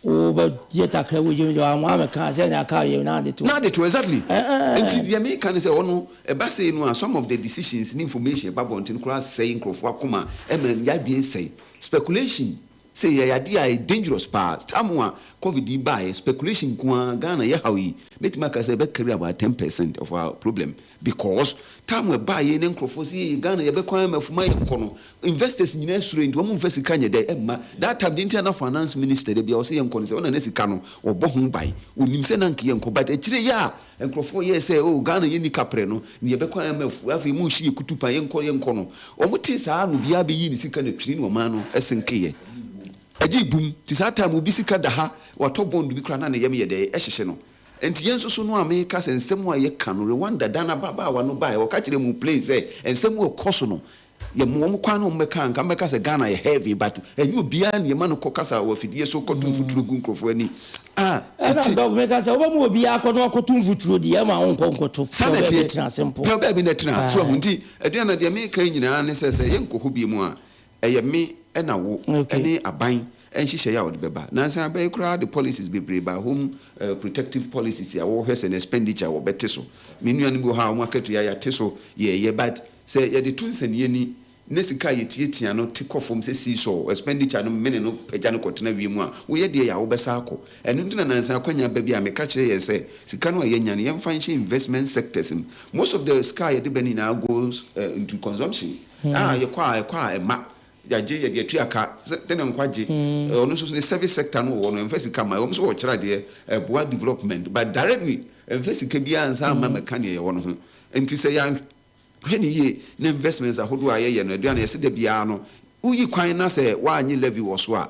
wobɛyɛ takra wɔ gyem deɛ wamma ammɛka a, sɛdeɛ aka yɛ na ade to. Na ade to, exactly. Eh, eh, eh. Nti deɛ meka ne sɛ, ɔno, ɛba sei no a, some of the decisions ne information ɛba abɔnten koraa sɛe nkurɔfoɔ akoma, ɛma yɛn adwene sɛe. Speculation sei ɛyɛ adeɛ a ɛyɛ dangerous paa. Time a covid yi baeɛ, speculation nko ara, Ghana yɛ haw yi, mɛtumi aka sɛ ɛbɛ carry about ten percent of our problem. Because time a ɛbaeɛ na nkurɔfoɔ sɛ yei Ghana yɛbɛkɔ IMF mu a yɛnkɔ no, investors nyinaa suro nti wɔn mfa sika nyɛ dɛ ɛmma. That time deɛ nti a na finance minister da biara ɔsɛ yɛnkɔ no sɛ ɔna na sika no ɔbɔ ho ban. Ɔnim sɛ na anka yɛnkɔ but akyire yi a nkurɔfoɔ yɛɛ sɛ oh Ghana yɛnni kaprɛ no na yɛbɛkɔ IMF afei mohye yɛ kutupa yɛnkɔ yɛnkɔ no wɔn tee saa na obiara bɛyii ne sika na twiri na ɔman no senkeeɛ. Ɛgyee bum nti saa time obi sika da ha watɔ bond bi koraa na ne yam yɛ dɛ ɛhyehye no. Enti yɛn nso so no a meka sɛ nsɛm a yɛka no Rwanda da no ababaawa no baeɛ ɔka kyerɛɛ mu plain sɛ nsɛm a ɛkɔ so no yɛma wɔn kwan na wɔn bɛka a nka mɛka sɛ Ghana yɛ heaven but ɛnyɛ obiara na yɛma no kɔ kasa wɔ afidie so kɔto mfuturo gu nkurɔfoɔ ani a Ɛna ɛte dɔg meka sɛ wobɛma obiara akɔ na wakɔto mfuturo deɛ ɛma wonkɔ nkɔto saa pɛ na baabi ɛteɛ tena ase mpo. pɛ baabi na ɛtena so ahu Ae. nti Aduana deɛ meka nyinaa ne sɛ sɛ yɛnkɔ hɔ bio a Ɛyɛ me na wo ne aban nhyehyɛe a wɔde bɛba. Nansa abɛ yi koraa de policies bebree baa, home protective policies a wɔhwɛ sɛ n'expenditure wɔbɛte so. Me nuanom bi wɔ hɔ a wɔn akatua yɛate so yɛɛyɛ but sɛ yɛde to nsania ni na sika a yɛtiatia no te kɔ fam sɛ seesaw, expenditure no mene no pagya no kɔtena wiem a, woyɛ deɛ yɛ a wobɛsa akɔ. Ɛno nti na nansa akwanya ba bi a meka kyerɛ yɛn sɛ sika no a yɛanya no yɛmfa nhyɛ investment sectors mu. Most of the sika a yɛde ba no nyinaa goes into consumption. A yɛkɔ a ɛkɔ a ɛma yɛagye yɛde atua ka sɛ dɛn na nkwagye ɔno nso so ne service sector no wɔ hɔ no ɛmfa sika mma ɛwɔ mu sɛ wɔkyerɛ adeɛ ɛboa development but directly ɛmfa sika biara nsa mma mɛka neɛ yɛwɔ no ho nti sɛ yɛanhwɛ no yie na investments ahodoɔ a yɛyɛ no aduane yɛsɛ da biara no woyi kwan na sɛ woanye levy wɔ so a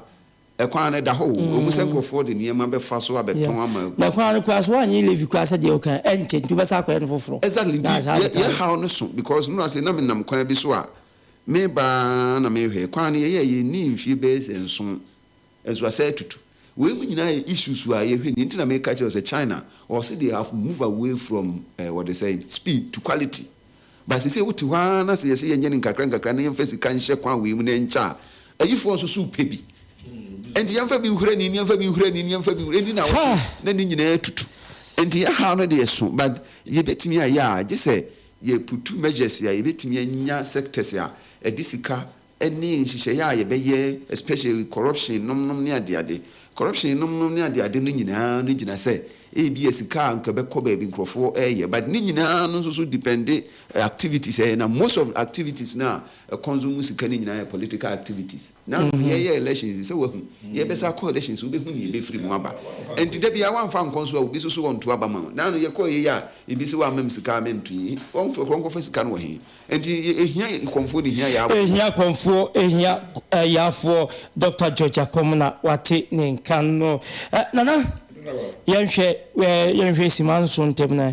Ɛkwan no, ɛda hɔ o. Ɛwɔ mu sɛ nkurɔfoɔ de nneɛma bɛfa so abɛtɔn ama. Na kwan no koraa, sɛ woanyɛ levy koraa sɛdeɛ woka a, ɛnkyɛ nti wobɛsan akɔyɛ no foforɔ. Exactly, nti Na saa yɛ de yɛ haw no so because nnora se na menam kwan bi so a, meba ara na merehwɛ, kwan no yɛyɛɛ yɛnnii mfie bɛyɛ sɛ nson nso asɛe atutu. Wei mu nyinaa yɛ issues a yɛhwɛ nie nti na meka kyerɛ wo sɛ China wɔse they have move away from eh, wɔde sɛn, speed to quality. But sesei wote hɔ ara na sɛ yɛse yɛnyɛ no nkakra nkakra na yɛmfa sika nhyɛ kwan wei mu na ɛnkyɛ a, ayifoɔ nso so repɛ bi. Enti yɛmfa bi nhura ni, yɛmfa bi nhura ni, yɛmfa bi nhura ni na wɔte na ne nyinaa atutu. Enti yɛn haw no deɛ ɛso but yɛbɛtumi ayɛ a gye sɛ yɛ putu measures a yɛbɛtumi anya sectors a ɛde sika ne nhyehyɛeɛ a yɛbɛyɛ especially corruption nom nom ne adeade. Corruption nom nom ne adeade no nyinaa no gyina sɛ ebia sika a anka ɛbɛkɔ baabi nkurɔfoɔ reyɛ but ne nyinaa no nso so depende activities a ɛyɛ na most of activities no a ɛconsume sika no nyinaa yɛ political activities. Na yɛyɛ elections yi sɛ wahu yɛbɛsa akɔ elections wobɛhu nea ɛbɛfiri mu aba. Nti da biara woamfa ankɔ nso a obi nso so ɔnto aba ma wo. Na ano yɛkɔɔ yei a ebi sɛ woamma me sika a mento yi wɔmfa kɔ nkɔfa sika no wɔ he? Enti ehia kɔmfoɔ na ehia yaafoɔ. Ehia kɔmfoɔ, ehia yaafoɔ. Doctor George Akom na wate ne nka no. Nana, yɛnhwɛ, yɛnhwɛ sima nso ntɛm na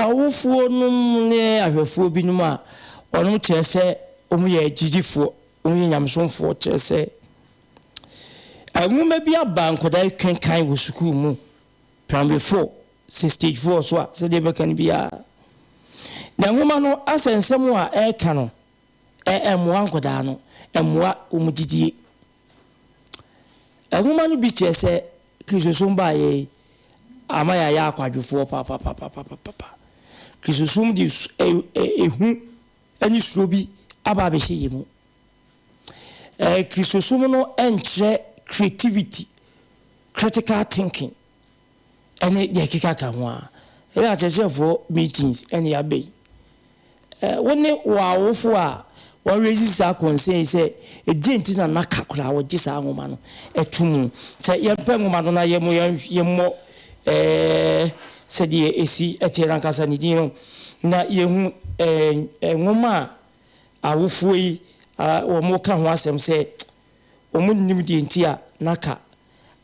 awofoɔ nom ne ahwɛfoɔ binom a wɔnom kyerɛ sɛ wɔn yɛ agyidifoɔ, wɔn yɛ nyamesomfoɔ kyerɛ sɛ nwoma bi aba nkwadaa yi kenkan wɔ sukuu mu, primary 4. Sɛ stage foɔ so a, sɛdeɛ ɛbɛka no biara. Na nwoma no asɛ nsɛm a ɛreka no, ɛmmoa nkwadaa no, ɛmmoa wɔn gyidie. Nwoma no bi kyerɛ sɛ Kristosom baeɛ yi, ama yɛayɛ akwadwofoɔ papapapapapa. Kristosom de ehu ne suro bi aba abɛhyɛ yɛn mu. Kristosom no nkyerɛ creativity, critical thinking. ɛne deɛ ɛkekaka ho a, ɛyɛ akyerɛkyerɛfoɔ meetings ɛne yɛaba yi. Wo ne wɔ awofoɔ a wɔn raise saa concern yi sɛ ɛdeɛn nti na naka koraa wɔgye saa nwoma no ɛto mu. Sɛ yɛmpɛ nwoma no na yɛmo yɛmmɔ sɛdeɛ ɛsi ɛteɛ no ankasa ne din no na yɛhu nwoma a awofoɔ yi wɔn ka ho asɛm sɛ wɔn nnim deɛ nti a naka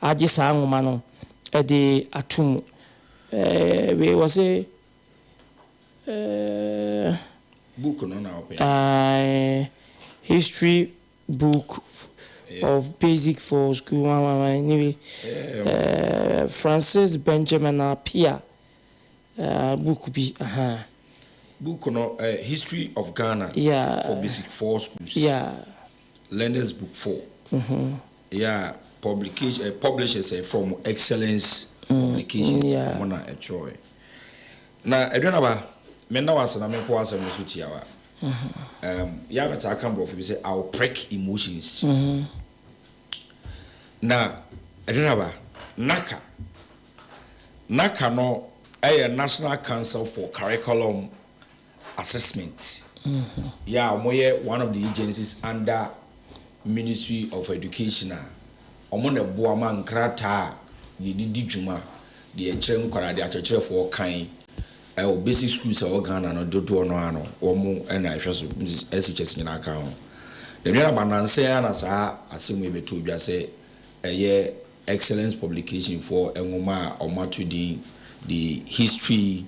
agye saa nwoma no de ato mu. Wei wɔse eh. Book no na wopɛ. Ae, history book of basic for school one one one anyway. Eh, Francis Benjamin Appiah eh, book bi aha. Book no eh, History of Ghana Yeah. for Basic 4 Schools. Yeah. Learners Book 4. Yeah, publication eh, publishers eh, from Excellence Publications. yeah. Wɔn na ɛtwerɛɛ. Na Aduanaba, me nna wo ase na menkɔ w'asɛm no so tiawa. Um, yɛ a metaa ka borɔfo bi sɛ I will prick emotions. Na Aduanaba, NACA, NACA no ɛyɛ National Council for Curriculum Assessment. Yɛ a wɔyɛ one of the agencies under Ministry of Education a wɔn na ɛboa ma nkrataa a yɛde di dwuma de ɛkyerɛ nkwadaa de akyerɛkyerɛfoɔ kan ɛwɔ basic schools a ɛwɔ Ghana no dodoɔ no ara no wɔn na ɛhwɛ so SHS nyinaa ka ho. Na nnuan aba nansa yi ara na saa asɛm yi bɛtɔ dwa sɛ ɛyɛ Excellence Publication foɔ nwoma a wɔato din the history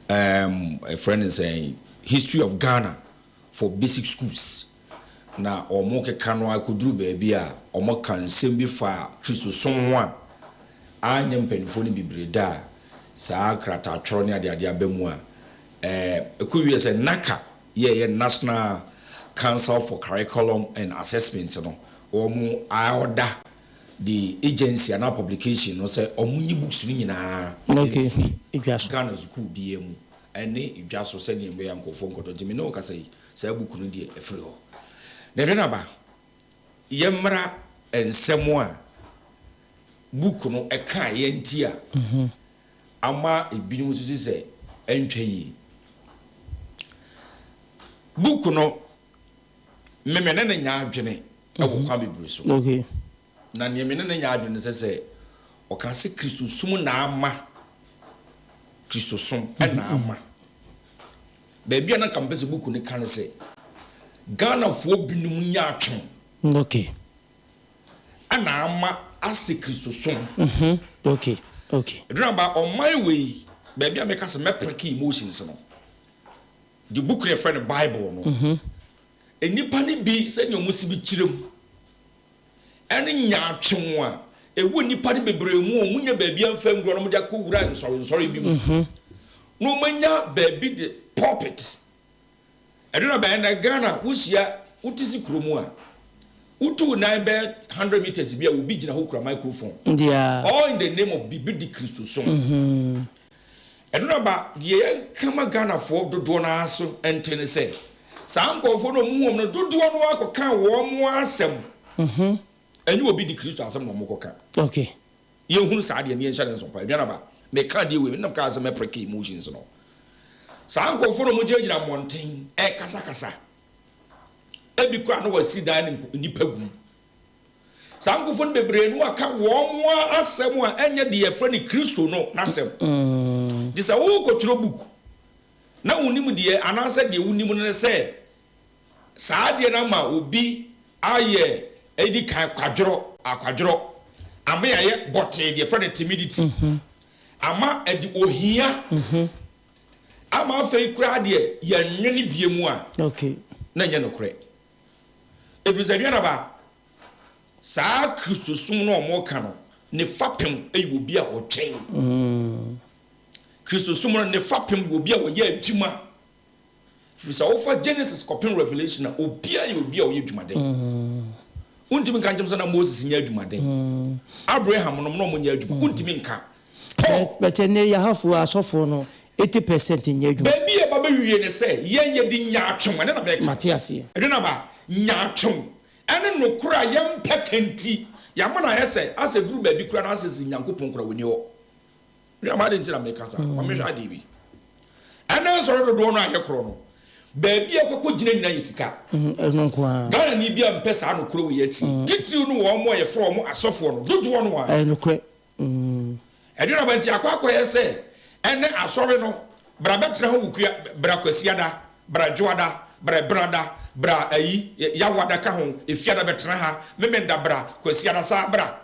ɛfrɛ no sɛn History of Ghana for Basic Schools na wɔkeka no akɔduru baabi a wɔka nsɛm bi fa Kristosom ho a anyɛ mpanimfoɔ no bebree da a saa krataatwerɛ ne adeade aba mu a ɛkɔ wie sɛ NaCCA yɛyɛ National Council for Curriculum and Assessment no wɔn order the agency anaa publication no sɛ wɔn nyi books no nyinaa mfiri Edwa so. Ghana sukuu biara mu ɛne edwa so sɛdeɛ ɛbɛyɛ a nkurɔfoɔ nkɔtɔ. Nti me ne wo kasa yi, saa book no deɛ ɛfiri hɔ. Na ɛhwɛ no aba, yɛmmra nsɛm a book no ɛkaeɛ nti a ama ebinom nso si sɛ ɛntwa yie. Book no, me me ne no nya adwene ɛwɔ kwan bebree so. Na nea me ne no nya adwene sɛ ɔka sɛ Kristosom na ama Kristosom ɛna ama. Baabi a na nka mepɛ sɛ book no ka ne sɛ Ghanafoɔ binom nya atwom. Ɛna ama ase Kristosom. Ɛduraba ɔman wei baabi a meka sɛ mɛpreke emotions no. The book no yɛfrɛ no Bible no. Nnipa no bi sɛnea wɔn si bi kyerɛ mu ɛne nyaatwom a ɛwɔ nnipa no bebree mu a wɔn nya baabi amfa nwura na wɔde akɔ wura nsɔrensɔre bi mu. Na wɔn anya baabi de pulpit. Ɛduraba bɛn na Ghana wohyia wote si kurom a wotu nan bɛyɛ 100 meters bi a obi gyina hɔ kura microphone. All in the name of bibi di Kristosom. Ɛduraba deɛ yɛnka ma Ghanafoɔ dodoɔ no ara so nte ne sɛ saa nkurɔfoɔ no a wɔn no dodoɔ no akɔka wɔn asɛm. Ɛnyɛ obi di Kristo asɛm na wɔn kɔka. Yɛhunu saa deɛ no yɛnhyɛ ne nso pa. Aduanaba meka deɛ wei nam kaa sɛ mɛpreke emotions no. Saa nkurɔfoɔ no a wɔgyinagyina mmɔnten ɛrekasakasa. Ebi koraa na wɔasi dan ne nnipa gu mu. Saa nkurɔfoɔ no bebree no aka wɔn asɛm a ɛnyɛ deɛ yɛfrɛ no Kristo no n'asɛm. Gye sɛ wokɔtwerɛ book na wonim deɛ anaasɛ deɛ wonim no ne sɛ saa adeɛ no ama obi ayɛ ɛdi kan kwadworɔ akwadworɔ ama yɛayɛ bɔtee deɛ yɛfrɛ no timidity ama ɛde ohia ama afei koraa deɛ yɛnwene bie mu a na ɛnyɛ nokorɛ. Ɛfiri sɛ aduanaba saa Kristosom no a wɔka no ne fapem yɛ obi a ɔtwɛn. Kristosom no ne fapem yɛ obi a ɔyɛ adwuma. Firi sɛ wofa Genesis kɔpem Revelation a obiara yɛ obi a ɔyɛ adwumaden. Wontumi nka nkyɛm sɛ na Moses nyɛ adwumaden. Abraham nom na ɔmo nyɛ adwuma. Wontumi nka. Paul. But ɛnɛ yɛhafoɔ asɔfoɔ no 80% nyɛ adwuma. Baabi a ɛba bɛwie ne sɛ yɛn yɛde nyaatwom ɛne na mɛka. Mate aseɛ. Ɛde na ba nyaatwom ɛne nokorɛ a yɛmpɛ ka nti yɛama no ayɛ sɛ asɛ duru baabi koraa na asɛ sɛ Nyankopɔn koraa wɔni hɔ. Hwɛ ama ade nti na meka saa. Ma mehwɛ adeɛ bi. Ɛnɛ nsɔre dodoɔ no a yɛkorɔ no, baabi a ɛkɔkɔ gyina nyina yɛ sika. Ɛno nko ara. Ghana ni bi a mpɛ saa nokorɛ wei akyi. Titiriw no wɔn a yɛfrɛ wɔn asɔfoɔ no, dodoɔ no ara. Ɛyɛ nokorɛ. Ɛdeɛ na nti akɔ akɔyɛ sɛ ɛnɛ asɔre no bra bɛtena hɔ wukua bra Kwasiada, bra Dwoada, bra Ɛbenada, bra ayi Yawada ka ho, Efiada bɛtena ha, Memenda bra, Kwasiada saa bra.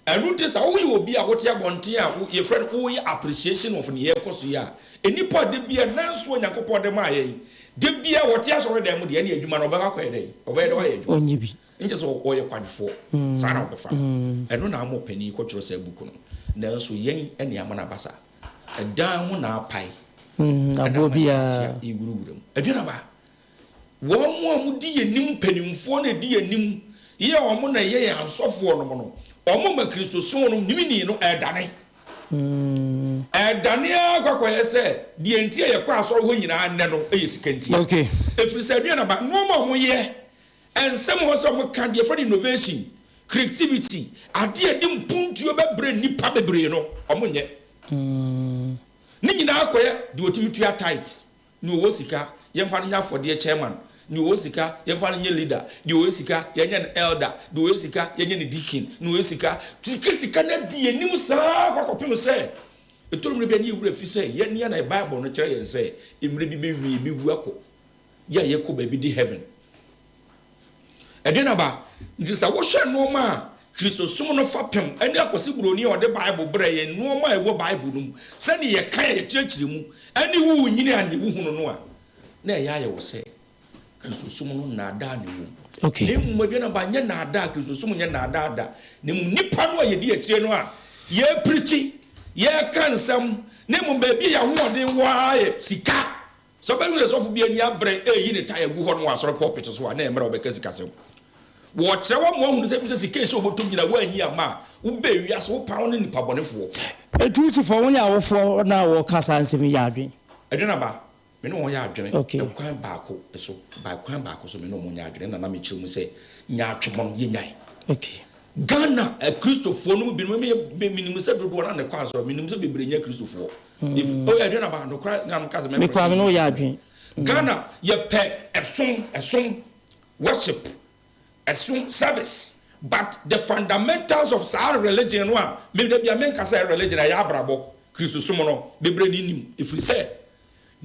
Ɛno nti sɛ woyɛ obi a wote abɔnten a yɛfrɛ no woyɛ appreciation of nea ɛrekɔ so yi a, nnipa a da biara nanso Onyankopɔn de maa yɛn, da biara wɔte asɔredan mu deɛ, ɛne adwuma no ɔbɛkɔ akɔyɛ dɛn? Ɔbɛyɛ dɛn wayɛ adwuma? Ɔnyɛ bi. Nkyɛ sɛ ɔyɛ kwadwofoɔ. Saa na wɔbɛfa no. Ɛno na ama ɔpanin yi kɔtwerɛ saa book no. Nanso yɛn ne ama no aba saa. Ɛdan ho na apae. Ɛna Aboɔ ama biara. yɛate a ɛrewurawura mu. Aduanaba, Wɔn a wɔdi yɛn anim, mpanimfoɔ no a ɛdi yɛn anim, yɛ a wɔn na ɛyɛ yɛn asɔfoɔ nom no, wɔn ma Kristosom no nimini no ɛredane. Ɛredane ara kɔ akɔyɛ sɛ deɛ nti a yɛkɔ asɔre hɔ nyinaa nnɛ no yɛ sika ntia. Ɛfiri sɛ aduane aba, nnoɔma a wɔyɛ, nsɛm a ɛwɔ sɛ wɔka, deɛ yɛfrɛ no innovation, creativity, adeɛ a ɛde mpuntuo bɛbrɛ nnipa bebree no, wɔnyɛ. Ne nyinaa akɔyɛ deɛ ɔtumi tua tithe. Nea ɔwɔ sika, yɛmfa no nyɛ afɔdeɛ chairman, nea ɔwɔ sika, yɛmfa no nyɛ leader, deɛ ɔwɔ sika, yɛnyɛ no elder, deɛ ɔwɔ sika, yɛnyɛ no deacon, nea ɔwɔ sika, sika sika no adi yɛn anim saa ara kɔ akɔpem sɛ ɛtɔ mmerɛ bi a ne yɛn werɛ fi sɛ yɛn nea na Bible no kyerɛ yɛn sɛ mmerɛ bi bɛwie yɛbɛwu akɔ yɛ a yɛkɔ baabi de heaven. Ɛdeɛn aba? Nti sɛ wohwɛ nnoɔma a Kristosom no fapem ne Akwasi Buroni a ɔde Bible brɛɛ yɛn, nnoɔma a ɛwɔ Bible no mu, sɛdeɛ yɛka a yɛkyerɛkyerɛ mu, ne wo renyini a deɛ wohunu no a, na ɛyɛ ayɛ wo sɛ Kristosom no nnaadaa na ɛwɔ mu. Okay. Na mmom aduane aba nyɛ nnaadaa, Kristosom nyɛ nnaadaa da, na mmom nnipa no a yɛdi akyire no a yɛreprikyi, yɛreka nsɛm, na mmom baabi a yɛn ahoɔden wɔ ara yɛ sika. Sɛ wobɛhu sɛ sɔfo bi ani abere reyi ne tae agu hɔ nom wɔ asɔre pulpit so a, na ɛyɛ mmerɛ a ɔbɛka sikasɛm. Wɔkyerɛ wo ama woahunu sɛ ebia sika a ɛsɛ sɛ wobɔtɔ nyinaa woanyi amma a, wobɛɛ wiase, wopaw ne nnipa bɔnefoɔ. Atuusifoɔ, wo ne awofoɔ no a wɔka saa nsɛm yi yɛ adwene? Adwene aba. Me ne wɔn yɛ adwene Okay. kwan baako so, by kwan baako so me ne wɔn nyɛ adwene, ɛna na mekyerɛ mu sɛ nyaatwom no yɛnyae. Okay. Ghana akristofoɔ no mu binom, me, me, menim sɛ dodoɔ no ara na ɛkɔ asɔre, menim sɛ bebree nyɛ akristofoɔ. If, oh, ɛdwene aba, nokora na meka sɛ Me koraa me ne wo yɛ adwene. Ghana, yɛpɛ ɛsom, ɛsom, worship, ɛsom, service, but the fundamentals of saa religion no a, me da bia menka sɛ religion, ɛyɛ abrabɔ, Kristosom no, bebree ne nim, ɛfiri sɛ,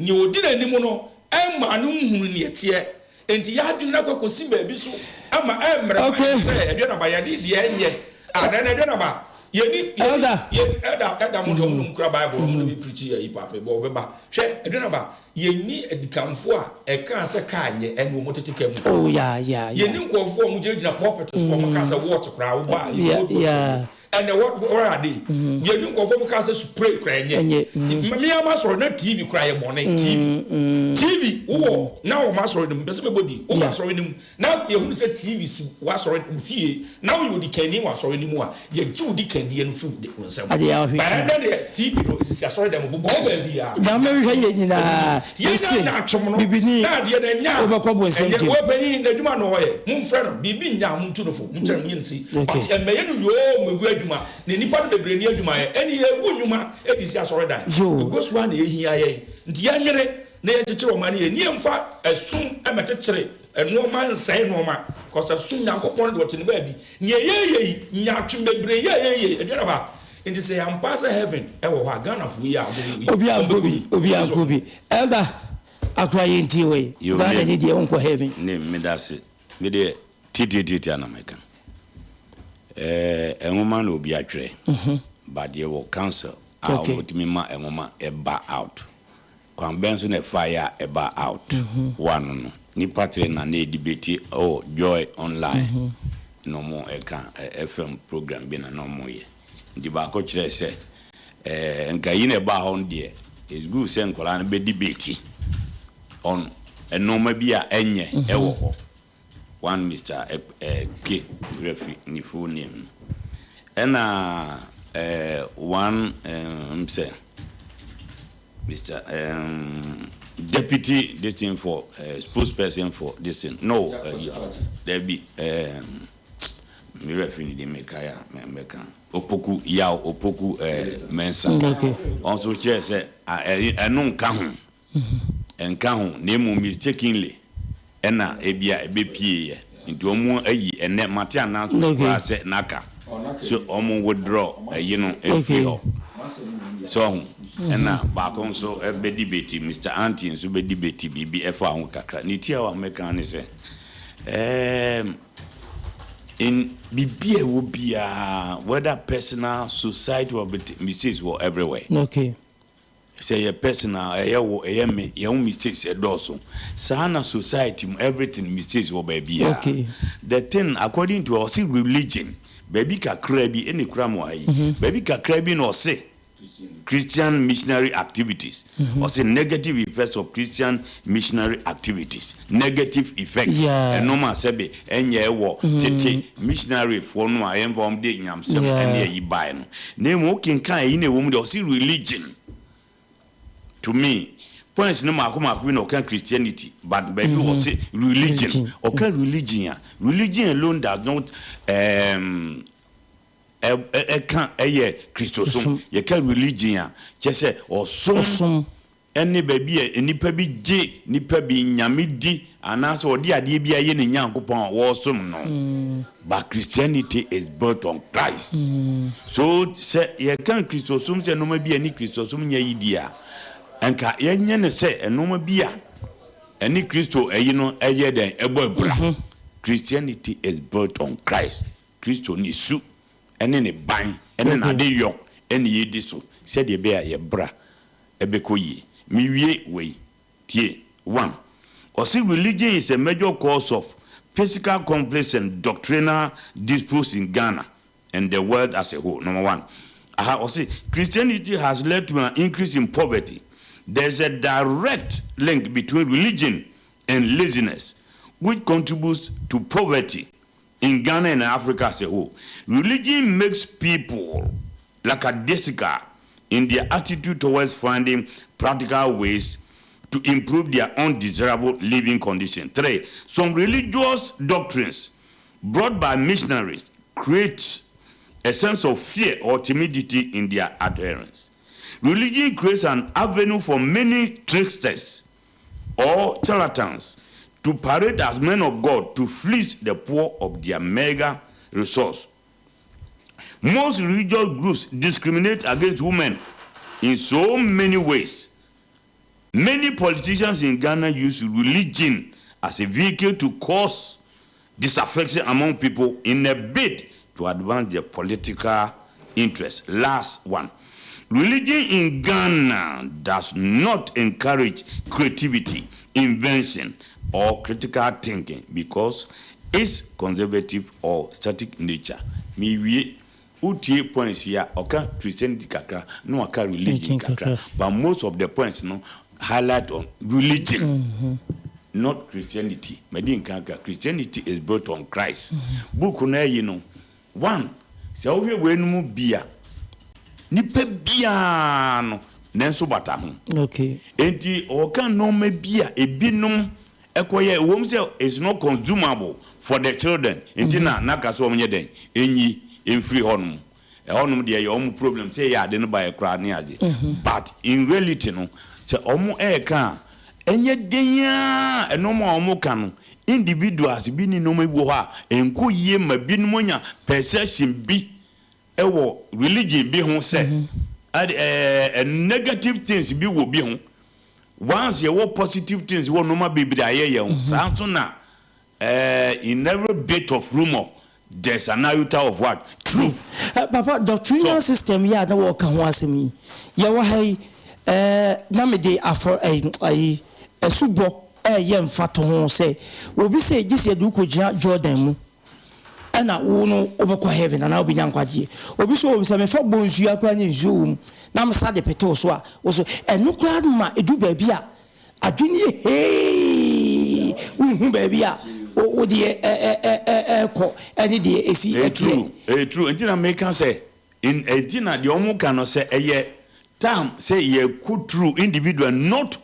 Nea odi n'anim no mmaa no nhunuu nea ɛteɛ, enti yɛn adwene no akɔ akɔsi baabi so ama ɛremmrɛ ma yɛn sɛ aduanaba, yɛde deɛ ɛnyɛ anaa ɛnna aduanaba. Yɛni, yɛni, yɛn, ɛda, ɛda mo deɛ ɔmo na ɔmo kura Bible, ɔmo na bɛ preachi ayi pa, mebɔ ɔbɛba. Hwɛ, aduanaba, yɛnni adikanfoɔ a ɛkaa sɛ kaa nyɛ, ɛnna ɔmo tete kaa mu. Oh, yeah, yeah, yeah. Yɛnni nkurɔfoɔ a ɔmo gyinagyina pulpit so, ɔmo kaa sɛ watch koraa, wobɔ a, if you Yeah, hold watch, yeah. Ɛnɛ what what are they? Yɛni nkurɔfoɔ mu kaa sɛ spray koraa ɛnyɛ. Ɛnyɛ. Me ara m'asɔre na TV koraa yɛ bɔne. TV. TV wowɔ na wɔ m'asɔre no mu mpɛ sɛ mɛbɔ din. Wowɔ asɔre no mu na yɛhunu sɛ TV si w'asɔre wo fie na woyɛ odikanni wɔ asɔre no mu a yɛgye wo dikandie no firi wo nsam. Adeɛ a wohwɛ But TV. ɛnɛ deɛ TV no ɛsisi asɔre dan mu bobɔ hɔ baabiara. Nyame nhwɛ yɛn nyinaa. Yɛnya Mese nyaatwom no bibini na adeɛ no ɛnyɛ a wobɛkɔ bonsam ɛnyɛ gyem. wɔ panyin n'adwuma na ɔyɛ momfrɛ no biribi nyɛ a montu no fo monkyerɛ no nyɛ nsi but Okay. ɛmmɛyɛ no yoo megu adwuma na nnipa no bebree nni adwuma yɛ ɛne yɛgu nnwuma de si asɔredan Yoo. ɛgu so a na ɛhia yɛn nti yɛnwene na yɛnkyekyere ɔman no yɛ ni yɛmfa ɛsom mmɛkyekyere nnoɔma nsɛe nnoɔma cause ɛsom Nyankopɔn no deɛ ɔte ne baabi nea yɛyɛ yi nyaatwom bebree yɛ yɛyɛ yi aduane ba nti sɛ yɛampa sɛ heaven ɛwɔ hɔ a Ghanafoɔ yi a wɔn Obi ankɔ wɔn bi, bɛkɔ bi obi ankɔ bi. Elder, akora yɛntie wei. Yo, Ghana ne, ni deɛ wonkɔ heaven. ne, medase. Me deɛ, Tiatiatiatia na mɛka. Ɛɛ nwoma na obi atwerɛ but yɛwɔ council a wɔtumi ma nwoma ɛba out. Kwan bɛn so na ɛfaeɛ a ɛbaa out? One no, nnipa tere na na ɛdebate wɔ Joy online na wɔka FM program bi na na wɔyɛ. Nti baako kyerɛɛ sɛ ɛɛ nka yi na ɛbaa hɔ no deɛ it's good sɛ nkwadaa no bɛ debate on nnoɔma bi a ɛnyɛ ɛwɔ hɔ. One Mister K werɛ fi ne full name no. Ɛna one ɛm sɛ Mister ɛm deputy this thing for spokesperson for this thing no dabi ɛm me werɛ fi ne din mekae a mɛka Opoku Yaw Opoku Mensah. Ɔno nso kyerɛ sɛ ɛno nka ho. Ɛnka ho, na mmom mistakenly ɛna ebia ɛbɛpieeɛ. Nti wɔn ayi ɛnnɛ, mate announcement koraa sɛ naka so wɔn withdraw ayi no afiri hɔ. So ɔho? Ɛna baako nso bɛ debate, Mister Anti nso bɛ debate biribi ɛfa ho kakra. Ne tiawa a mɛka ne sɛ, ɛɛm. In biribi a ɛwɔ biara whether personal, society or mistakes wɔ everywhere. Okay. Sɛ ɛyɛ personal, ɛyɛ wo, ɛyɛ me, yɛn ho mistakes ɛdɔɔso. Saa na society mu everything mistakes wɔ baabiara. Okay. The thing according to ɔse religion, baabi kakra bi ɛna ekura mo ha yi, baabi kakra bi na ɔse Christian missionary activities. Ɔse negative effects of Christian missionary activities. Negative effects. Yeah. Ɛnom a sɛbe ɛnyɛ ɛwɔ tete missionary foɔ no a yɛmfa wɔn de nyamsɛm ɛne ayi baeɛ no. Na mmom wokenkan ayi na ɛwɔ mu deɛ ɔse religion. To me points no maako maako bi na ɔka Christianity but baabi ɔse religion. Ɔka religion a, religion alone does not um, ɛka ɛyɛ Kristosom. Yɛka religion a, kyerɛ sɛ ɔsom ɛne baabi a nnipa bi gye nnipa bi nyame di anaasɛ ɔde adeɛ bi ayɛ ne Nyankopɔn a wɔresom no. But Christianity is built on Christ. So sɛ yɛka Kristosom sɛ nneɛma bi a ɛne Kristosom nyɛ yi di a, nka yɛnyɛ no sɛ nneɛma bi a ɛne Kristo ayi no ɛyɛ dɛn ɛbɔ abira. Christianity is built on Christ. Kristo ne su ne ne ban ne n'adeyɔ na yɛdi so sɛdeɛ ɛbɛyɛ a yɛn bra bɛkɔ yie. Mewie wei, tie, One, ɔse religion is a major cause of physical conflicts and doctrinal disputes in Ghana and the world as a whole, number one. Aha, ɔse Christianity has led to an increase in poverty. There is a direct link between religion and laziness which contributes to poverty in Ghana and Africa as a whole. Religion makes people lackadaisical in their attitude towards finding practical ways to improve their undesirable living condition. 3, some religious doctrines brought by missionaries create a sense of fear or timidity in their adherents. Religion creates an avenue for many tricksters or charlatans to parade as men of God to fleece the poor of their mega resource. Most religious groups discriminate against women in so many ways. Many politicians in Ghana use religion as a vehicle to cause disaffection among people in a bid to advance their political interests. Last one. Religion in Ghana does not encourage creativity, invention, or critical thinking because its conservative or static nature. Mewie, wotie points yi a, ɔka Christianity kakra na waka religion kakra, but most of the points no highlight on religion, not Christianity. Madi nkan aka, Christianity is built on Christ. Book no ayi no, One, sɛ wohwɛ weinom bi a, nipa biara no nanso bata ho. Okay. Enti ɔka nneɛma bi a ebinom ɛkɔyɛ, ɛwom sɛ it's not consumable for the children, nti na n'aka sɛ wɔnyɛ dɛn, enyi mfiri hɔnom. Ɛhɔnom deɛ ɛyɛ wɔn problem sɛ ɛyɛ ade no baeɛ koraa ne ade. But in reality no, sɛ wɔn ɛreka a, ɛnyɛ den ara a nneɛma a wɔka no, individuals bi ne nneɛma bi wɔ hɔ a ɛnkɔ yie ma binom anya perception bi wɔ religion bi ho sɛ ɛde ɛɛ negative things bi wɔ bi ho. Once yɛwɔ positive things wɔ nneɛma bebree a yɛyɛ ho, saa nso na Eh, in every bit of rumour there's an iota of what? Truth. Eh, papa, doctrinal So. system yi a na wɔreka ho asɛm yi, yɛwɔ ha yi, eh, na mede afɔ, eh, ayi, asubɔ reyɛ mfatoho sɛ, obi sɛ gye sɛ yɛde wo kɔgyina Jordan mu ɛna wo no wobɛkɔ heaven anaa wobɛnya nkwagyeɛ. Obi nso wɔ sɛ mefa bonsua koraa ne nsuo wɔ mu na mesa de pete wo so a, wo so, ɛno koraa ma ɛdu baabi a, Adwene yɛ hee, wonhu baabi a wo deɛ ɛrekɔ ne deɛ ɛsi Ɛyɛ teɛ. true, ɛyɛ true. Nti na meka sɛ, in ɛnti na deɛ wɔn ka no sɛ ɛyɛ time sɛ yɛ kɔ through individual not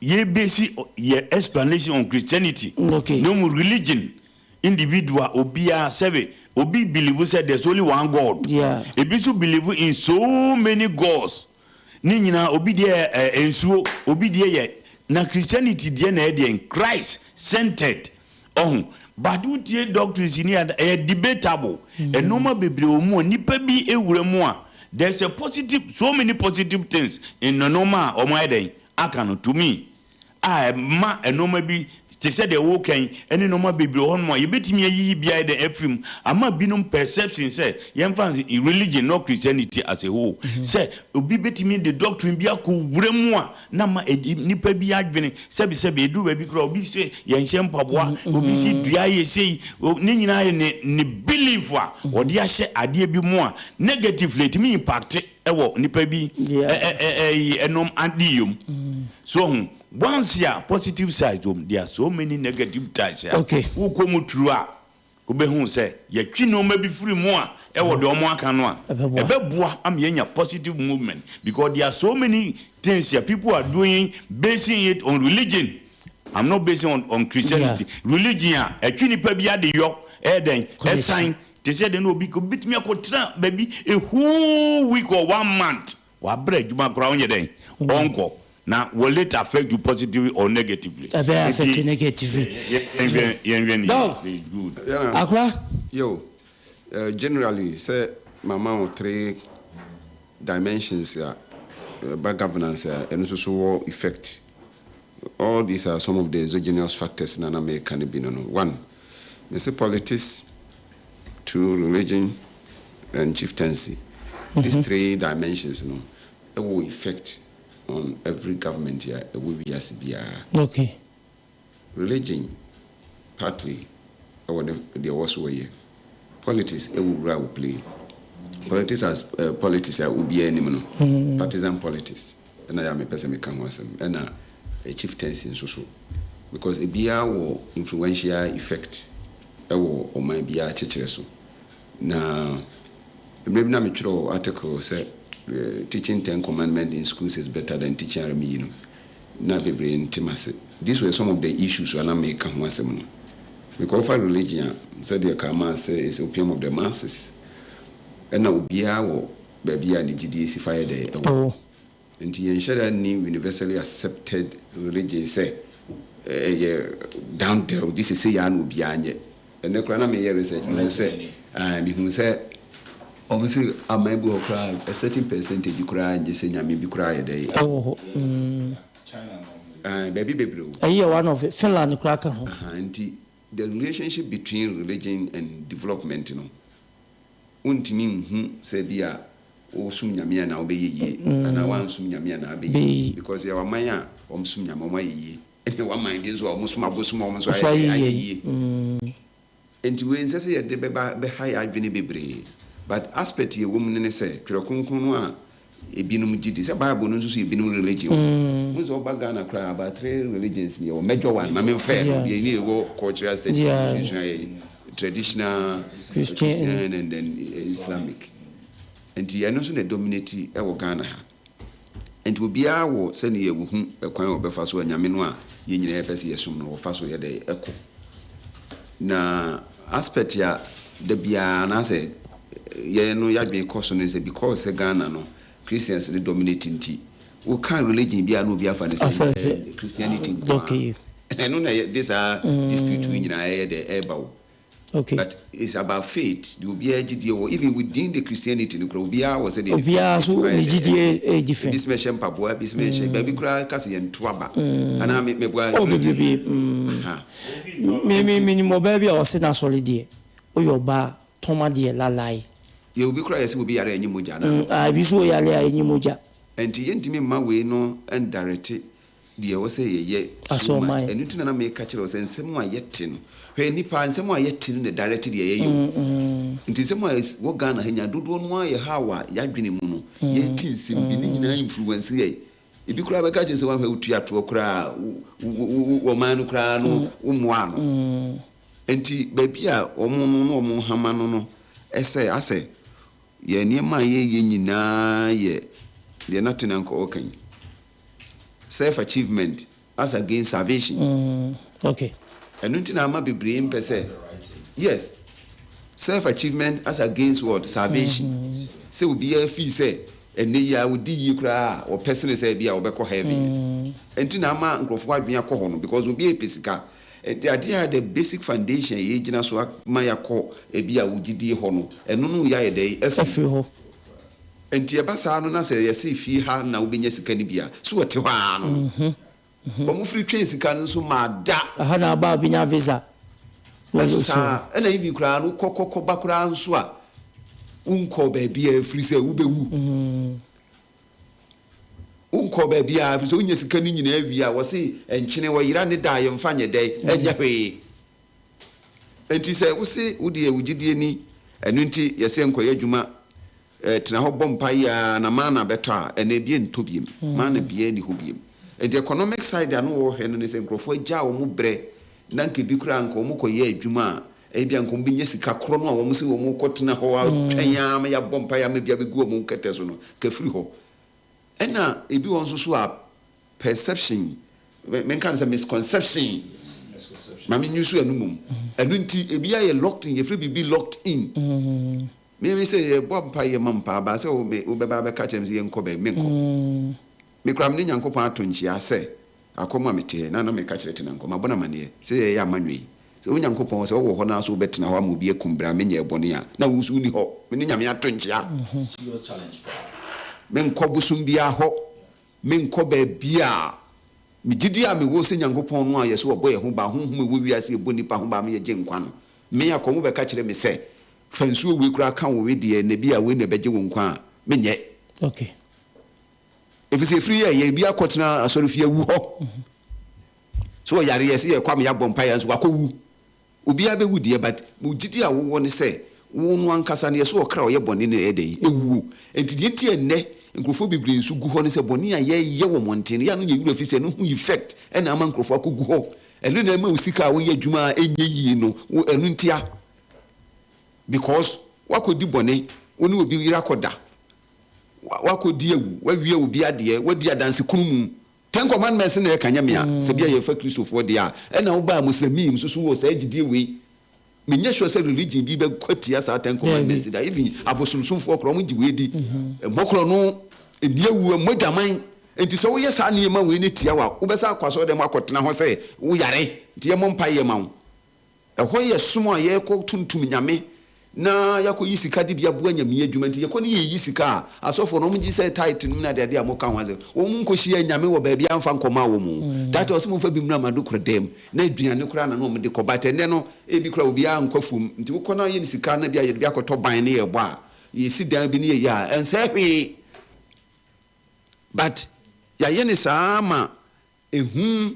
yɛ base yɛ explanation on Christianity. Okay. Na mmom religion individual obiara sɛbe obi believe sɛ there's only one God. Yeah. Ebi nso believe in so many gods. Ne nyinaa obi deɛ yɛ nsuo, obi deɛ yɛ na Christianity deɛ na ɛyɛ deɛn Christ centered ɔho but wotie doctrines ni a ɛyɛ debatable nnoɔma bebree wɔ mu a nipa bi wura mu a there's a positive so many positive things in nnoɔma a wɔn ayɛ dɛn aka no to me a ɛma nnoɔma bi. Te sɛ deɛ woreka yi ne nnoɔma bebree wɔ hɔnom a yɛbɛtumi ayiyi bi ayɛ dɛn afiri mu ama binom perception sɛ yɛmfa no religion not Christianity as a whole sɛ obi bɛtumi de doctrine bi akɔ wura mu a na ama ɛdi nnipa bi adwene sɛbi sɛbi ɛduru baabi koraa obi se yɛnhyɛ mpaboa obi se dua yɛ sei ne nyinaa yɛ ne ne belief a ɔde ahyɛ adeɛ bi mu a negatively ɛtumi impact wɔ nnipa bi ɛnom adeyɛ mu so ho. Once a positive sides wɔ mu, there are so many negative sides a wokɔ mu turu a wobɛhu sɛ yɛtwe nneɛma bi firi mu a ɛwɔ deɛ wɔn aka no a ɛbɛboa ama yɛanya positive movement because there are so many things a people are doing basing it on religion I'm not basing on Christianity religion a ɛtwe nipa bi adeyɔ ɛyɛ dɛn ɛsan te sɛ deɛ na obi obi bɛtumi akɔtena baabi a whole week or one month wabrɛ adwuma koraa ɔnyɛ dɛn ɔnkɔ Na will it affect you positively or negatively? Ɛbɛ affect you negatively. Yɛnhwɛ yɛnhwɛ ne Dog, yie. Good. Yana. Akora. Yo, generally sɛ mama wo three dimensions a ɛba governance a ɛno nso so wɔ effect. All these are some of the exogenous factors na na meka no bi no no. One, mese politics, two, religion and chieftaincy. These three dimensions no ɛwɔ effect on every government a ɛwɔ wiase biara. Okay. Religion partly ɛwɔ ne deɛ ɛwɔ so ɔyɛ. Politics ɛwɔ role a wɔ play. Politics as politics a obiara nim no, partisan politics ɛna yɛ a mepɛ sɛ meka ho asɛm ɛna chieftaincy nso so because ebiara wɔ influential effect ɛwɔ ɔman biara kyekyerɛ so. Na mmerɛ bi na metwerɛw article sɛ Teaching Ten Commandment in Schools is Better than Teaching Aramiyi no, na bebree nte m'ase. These were some of the issues a na meka ho asɛm no. Because wofa religion a, sɛdeɛ Karl Marx sɛ is opium of the masses, ɛna obiara wɔ baabi a ne gyidie si fa yɛ dɛ ɛwɔ. Nti yɛnhyɛ da nni universally accepted religion sɛ ɛyɛ down there gye sɛ sei ara na obiara nyɛ. Ɛnnɛ koraa na meyɛ research mehuu sɛ ae mehuu sɛ wɔn se aman bi wɔ hɔ koraa a certain percentage koraa nnye sɛ nyame bi koraa yɛ dɛ Ɛwɔ hɔ mm. Ae baabi bebree o. Ɛyi yɛ one of it, Finland koraa ka ho. Ahaa nti the relationship between religion and development no wontumi nhu sɛ bi a wosom Nyame a na wobɛyɛ yie anaa woansom Nyame a na abɛyɛ yie because yɛwɔ aman a wɔn som Nyame wɔn ayɛ yie ɛna yɛwɔ aman bi nso a wɔn som abosom a wɔn nso ayɛ dɛn ayɛ yie nti wei nsɛ sɛ yɛde bɛba bɛha yɛ adwene bebree but aspect yɛwɔ mu no ne sɛ Twerɛ Kronkron no a ebinom gye di sɛ Bible no nso so yɛ binom religion o. Wohu sɛ woba Ghana koraa about three religions ni yɛwɔ major one ma memfɛɛ no deɛ ne yɛwɔ cultural studies yeah. suasua yɛ traditional Christian and then Islamic nti ɛno nso na dominate ɛwɔ Ghana ha nti obiara wɔ sɛnea wɔhu ɛkwan a wɔbɛfa so anyame no a yɛn nyinaa yɛpɛ sɛ yɛsom no wɔfa so yɛ dɛ ɛkɔ Na aspect a da biara anaasɛ yɛn no yadwene kɔ so no sɛ because sɛ Ghana no Christians no dominate nti wo ka religion bi a na obi afa no sɛ ɛyɛ Christianity nko ara. Ɛno na ɛde saa dispute yi nyinaa ɛyɛ dɛ ɛba o. But it's about faith deɛ obiara gyidie wɔ even within the Christianity no koraa obiara wɔ sɛdeɛ ne faith Obiara nso kwan ne yɛ dɛ gyidie ɛteɛ. ɛyɛ different. Ebi sɛ mɛhyɛ mpaboa ebi sɛ menhyɛ baabi koraa ka sɛ yɛnto aba anaa me meboa Oh religion. bebrebe mm. Aha. Me me Nti. menim ɔbaa bi a ɔse n'asɔre deɛ woyɛ ɔbaa a tɔn adeɛ lalai. Yɛwɔ bi koraa a yɛse obi yare a ɛnyɛ mogya anaa? Mm ah ebi nso wɔ yare a ɛnyɛ mogya. Nti yɛntumi mma wei no ndarete deɛ ɛwɔ sɛ yɛyɛ so much. Asɔrman. Ɛno nti na na meka kyerɛ wo sɛ nsɛm a yɛte no, hwɛ nnipa nsɛm a yɛte no na ɛdarete deɛ yɛyɛ o. Nti nsɛm a ɛwɔ Ghana ha nyinaa dodoɔ no ara yɛ how a yɛadwene mu no yɛte nsɛm bi ne nyinaa influence yɛn. Ebi koraa bɛka kyerɛ sɛ woanhwɛ wotua toɔ koraa a wo wo ɔman no koraa no wommoa ano. Nti baabi a wɔn no na wɔn hama no no sɛ asɛ yɛn nneɛma a yɛyɛ nyinaa yɛ deɛ na Tenank ɔreka yi. Self achievement as against salvation. Mm, okay. Ɛno nti na ama bebree mpɛ sɛ yes self achievement as against what salvation. Mm -hmm. Sɛ obiara fii sɛ ɛnɛ yi a odi yie koraa a ɔpɛ sene sɛ bi a ɔbɛkɔ heaven. Nti na ama nkurɔfoɔ adwene akɔ hɔ no because obiara pɛ sika. Nti adeɛ a the basic foundation a yɛgyina so ama yɛakɔ ebi a wogyidie hɔ no ɛno no yɛ ayɛ dɛ afiri hɔ. Nti ɛba saa no na sɛ yɛse fie ha na wobɛnya sika no bi a, so wɔte hɔ ara no no? Wɔn firi twee sika no nso maa da. Ɛha na aba a obi nya visa. Ɛnso saa ɛna even koraa no wokɔ kɔ kɔ ba koraa nso a wonkɔɔ baabiara ɛfiri sɛ wobɛwu. Wonkɔɔ baabiara ɛfiri sɛ wonya sika no nyinaa wie a wɔse nkyene wɔyera ne da a yɛmfa nyɛ dɛn ɛnyɛ hwee. Enti sɛ wose wo deɛ wo gyidie ni ɛno nti yɛse nkɔyɛ adwuma Tena hɔ bɔ mpaeɛ ara na mana bɛtɔ a, ɛnɛ ebi ntɔ biom. Mana biara nni hɔ biom. Nti economic side a na wɔhwɛ no ne sɛ nkurɔfoɔ agyaa wɔn brɛ na nka ebi koraa nka wɔn kɔyɛ adwuma a, ebia nka wɔn bɛnya sika korɔ no a wɔn se wɔn rekɔtena hɔ atwɛn ara ma yɛabɔ mpaeɛ ama bi abɛgu wɔn kɛtɛ so no, nka afiri hɔ. Ɛna ebi wɔ hɔ nso so a perception, menka no sɛ misconception, ma me use ɛno mmom. Ɛno nti ebi ayɛ locked in, yɛfrɛ biribi locked in. Me me sɛ yɛbɔ mpaeɛ ma mpaabaa sɛ wo me wobɛba abɛka kyerɛ me sɛ yɛnkɔ baabi menkɔ. Me koraa me ne Nyankopɔn ato nkyea sɛ akɔm a meteɛ na na meka kyerɛ Tenankɔ mabɔ no amaneɛ sɛ yɛyɛ amanyɔ yi sɛ wo Nyankopɔn sɛ wowɔ hɔ na so wobɛtena hɔ ama obi akum berɛ a menyɛɛ bɔne a na wo nso wonni hɔ me ne Nyame ato nkyea. Menkɔ bosom biara hɔ menkɔ baabiara me gyidie a mewɔ sɛ Nyankopɔn no a yɛse ɔbɔ yɛn ho ban honhom a ɛwɔ wiase ɛbɔ nnipa ho ban ma yɛgye nkwa no me akɔm wobɛka kyerɛ me sɛ Fa nsuo wei koraa ka wo wedeɛ na ebia wei na ɛbɛgye wo nkwa a, menyɛ. Okay. Ɛfiri sɛ ɛfiri yɛɛyɛ, ebi akɔtena asɔrefie awu hɔ. So ɔyare yɛ sɛ yɛkɔ ama yɛabɔ mpaeɛ nso wakɔwu. Obiara bɛwu deɛ but wo gyidi a wowɔ ne sɛ wo no ankasa no yɛsɛ ɔkra a ɔyɛ bɔne no ɛyɛ dɛn? Ɛwuo. Nti deɛ nti a ɛnnɛ nkurɔfoɔ bebree nso gu hɔ ne sɛ bɔne a yɛyɛ wɔ mmɔnten no yɛ a no yɛ werɛ fi sɛ ɛno ho effect ɛna ama nkurɔfoɔ akɔgu hɔ. Ɛno na ɛma wo sika a woyɛ adwuma a ɛnyɛ yie no wo ɛno ntia. Because woakɔdi bɔne, wo ne obi yere akɔda, woakɔdi awu, woawia obi adeɛ, woadi adansekunumu. Ten Commandments na ɛka, nyɛ me a, sɛ bia yɛfa Kristofoɔ deɛ a, ɛna wobaa Muslimii nso so wɔ saa gyidie wei. Menyɛ sure sɛ religion bi bɛkɔ atia saa Ten Commandments da, even abosomsomfoɔ koraa wɔn gye wei di. Mmɔ korɔno, nni awu, mmɔ adwaman. Enti sɛ woyɛ saa nneɛma wei no tia wo a, wobɛsan akɔ asɔredɛm akɔtena hɔ sɛ woyare, nti yɛmmɔ mpaeɛ ma wo. Ɛhɔ yɛ som a yɛkɔ tontom Nyame na yɛakɔ yi sika de bi aboa Nyame adwuma nti yɛkɔ ne yɛyi sika a asɔfoɔ no wɔn gye sɛ tithe nom ne adeade a moka ho asɛm wɔn nkɔ hyia Nyame wɔ baabi a mfa nkɔmaa wɔn o that ɔse momfa bi mmra m'adokora dɛm na aduane koraa na na wɔn de kɔ but ɛnɛ no ebi koraa obiara nkɔ afuom nti wokɔ na yɛne sika na bi a yɛde bi akɔtɔ ban ne yɛbɔ a yɛsi dan bi ne yɛyɛ a ɛnsɛe hwee but yɛayɛ ne saa ma Ehu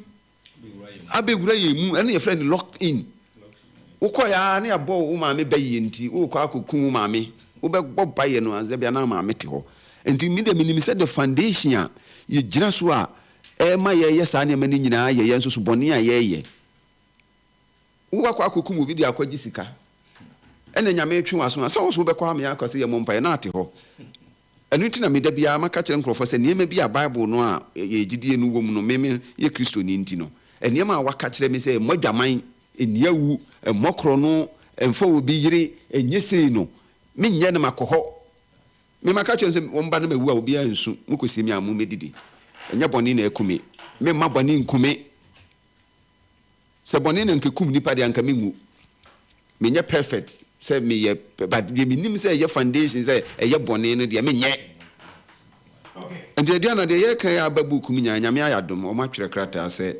abɛwura yɛn mu, ɛno yɛfrɛ no locked in. Wokɔeɛ ara na yɛabɔ wo maame bayie nti worekɔ akɔku wo maame. Wobɛbɔ bayɛ no ansa bia na maame te hɔ. Nti me deɛ menim sɛ the foundation a yɛgyina so a ɛma yɛyɛ saa nneɛma no nyinaa yɛ yɛn nso so bɔne a yɛyɛ. Wo akɔ akɔkum obi de akɔgye sika ɛna Nyame retwe w'aso a, sɛ wo nso wobɛkɔ amee aka sɛ yɛmmɔ mpaeɛ na ate hɔ. Ɛno nti na me da biara maka kyerɛ nkurɔfoɔ sɛ nneɛma bi a Bible no a yɛn gyidie no wɔ mu no, me me yɛ Kristoni nti no, nneɛma a waka kyerɛ me sɛ mmɔ adwaman, nni awu, mmɔ korɔno, mfa obi yere, nyɛ sei no, menyɛ na makɔ hɔ. Me maka kyerɛ wɔn sɛ wɔn ba no mawu a obiara nsu, mokɔsie me a mommɛdidi. Ɛnyɛ bɔne na aku me, memma bɔne nku me. Sɛ bɔne na nka kum nipa deɛ anka me nwu. Me nyɛ perfect sɛ me yɛ but deɛ me nim sɛ ɛyɛ foundation sɛ ɛyɛ bɔne no deɛ me nyɛ. Nti Aduana deɛ yɛ ka yi aba book mu nyinaa Nyame ayɛ adom wɔn atwerɛ krataa sɛ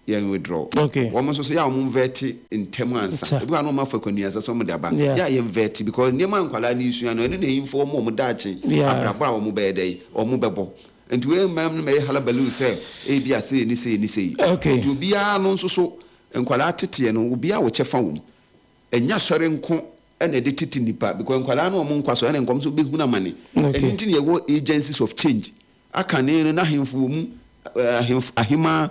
yɛn withdraw. Wɔn nso so yɛ a wɔn nvɛte ntɛm ansa. Ebi wɔ hɔ a na wɔn afa kwanuasa sɛ wɔn de aba. Yɛ a yɛn vɛte because nneɛma a nkwadaa no resua no ɛno na inform wɔn daakye abrabɔ a wɔn bɛyɛ dɛn wɔn bɛbɔ. Nti wei mma no mɛyɛ halabaloo sɛ ebia sei ne sei ne sei. Nti obiara no nso so nkwadaa teteɛ no obiara wɔ kyɛfa wɔ mu. Ɛnyɛ asɔre nko na ɛde tete nnipa because nkwadaa no wɔn nkɔ asɔre ɛna nkɔm nso bɛhunu amane. Ɛno nti na yɛwɔ agencies of change. Akane no na ahemfo wɔ mu, ahemfo, ahemaa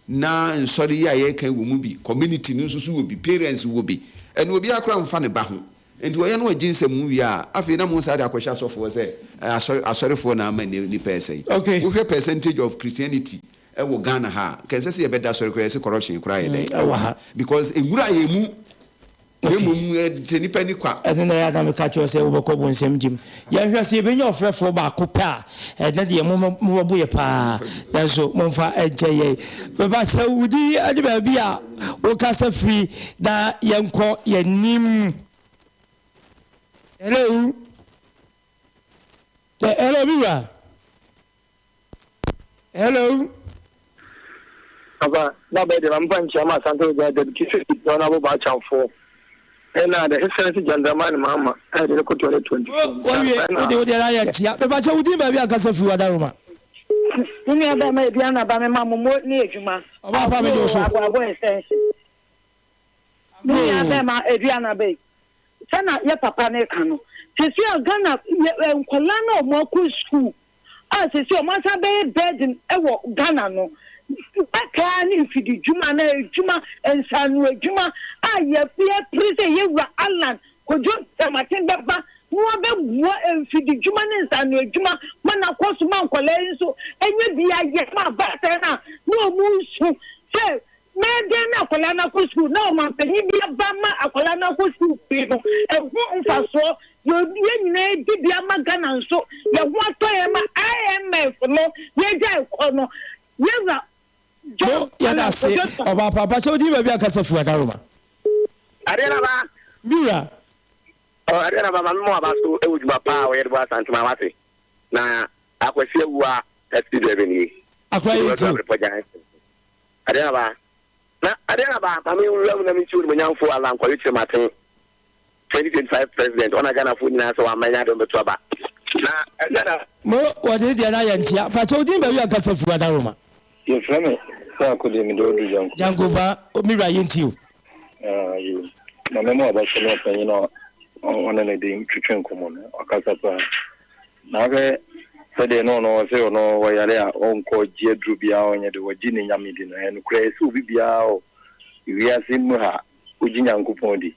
Na nsɔre yi a yɛreka yi wɔ mu bi, community no nso so wɔ bi, parents wɔ bi. Ɛno obiara koraa mfa ne ba ho. Nti wɔyɛ na wɔgye nsɛm wie a, afei na mo san de akɔhyɛ asɔfoɔ sɛ asɔre asɔrefoɔ na ama nnipa ɛsɛe. Okay. Wohwɛ percentage of Christianity ɛwɔ Ghana ha a, nka ɛnsɛ sɛ yɛbɛda asɔre koraa yɛse corruption koraa yɛ dɛn ɛwɔ ha. Because nwura yɛn mu. Na mmom sɛ nnipa ani kwa. Ɛno na ɛyɛ a na meka kyerɛ wo sɛ wobɛkɔ bonsam gyem. Yɛnhwɛ, sɛ yɛbɛnya ɔfrɛfoɔ baako pɛ a, ɛnnɛ deɛ mobɛbo yɛ paa. Nanso momfa nkyɛ yɛn. Meba sɛ wo din ne baabi a wokasa firi na yɛnkɔ yɛn anim. Hello? Hello, me wura? Hello? Papa, na bɛyɛ deɛ ma memfa nkyia ma Asante Regional Deputy Chief Honourable Baakyamfoɔ ɛna the Excellency John Dramani Mahama a yɛde no kɔ 2024 mu. Wawie, wode wo deɛ no ayɛ nkyia. Mepakyɛ wo din baabi a kasa firi Wadaroma. Me nua bɛɛma ebi ana ba me ma mo mo ne adwuma. Ɔbaa pa me gye wo so. Aboabo extension. Me nua bɛɛma ebi ana ba yi. Sɛ na yɛ papa ne ka no. Sisi a Ghana yɛ nkɔla na ɔmo akɔ school a sisi ɔmo asan bɛyɛ burden wɔ Ghana no. Bɛkaa ne mfidi dwuma na adwuma nsaano adwuma a yɛ yɛ pere sɛ yɛ wura Allan Kojo Kyerematen bɛba na wabɛboa mfididwuma ne nsaano adwuma ma no akɔ so ma nkwadaa yi nso anya bi ayɛ ma abaatan no a na wɔn nsu sɛ mɛyɛ dɛn na akwadaa no akɔ sukuu na ɔmanpanyin bi aba ma akwadaa no akɔ sukuu pii no ɛho mfasoɔ yɛ yɛn nyinaa di bi ama Ghana nso yɛn ho atɔ yɛn ma IMF no yɛgya ɛkɔ no yɛwura Mo yɛda ase ɔbaa pa pakyɛ wodin baabi a kasa firi Adaroma. Adeɛ na ba. Me wura. Ɔ adeɛ na ba ma me mo aba so ɛwɔ dwuma paa a wɔyɛ de bɔ Asante ma wate na Akwasi Awuah taxi driver nie. Akora yɛ ti o. Adeɛ na ba na adeɛ na ba ma me nwura mu na me nti onimonyamfo Allan Kwadwo Kyerematen 2025 president ɔna Ghanafoɔ nyinaa sɛ wamma ɛnyɛ adeɛ ɔmbɛto aba na ɛsɛ na. Mo wɔde ne deɛ no ayɛ nkyea. Pakyɛ wo din baabi a kasa firi Adaroma. Yɛfrɛ me Sarkodie mede Oduru Django. Django ba me wura yɛntie o. Ah yoo na me mo abɔfra ne ɔpanyin a ɔne ne de twetwe nkɔmmɔ no ɔkasa paa na ahwɛ sɛdeɛ na ɔno ɔsɛ ɔno ɔyare a ɔnkɔ gye aduro biara ɔnyɛ de ɔgye ne nyame di no ɛyɛ nokorɛ ɛsɛ obi biara wɔ wiase mu ha ɔgye Nyankopɔn di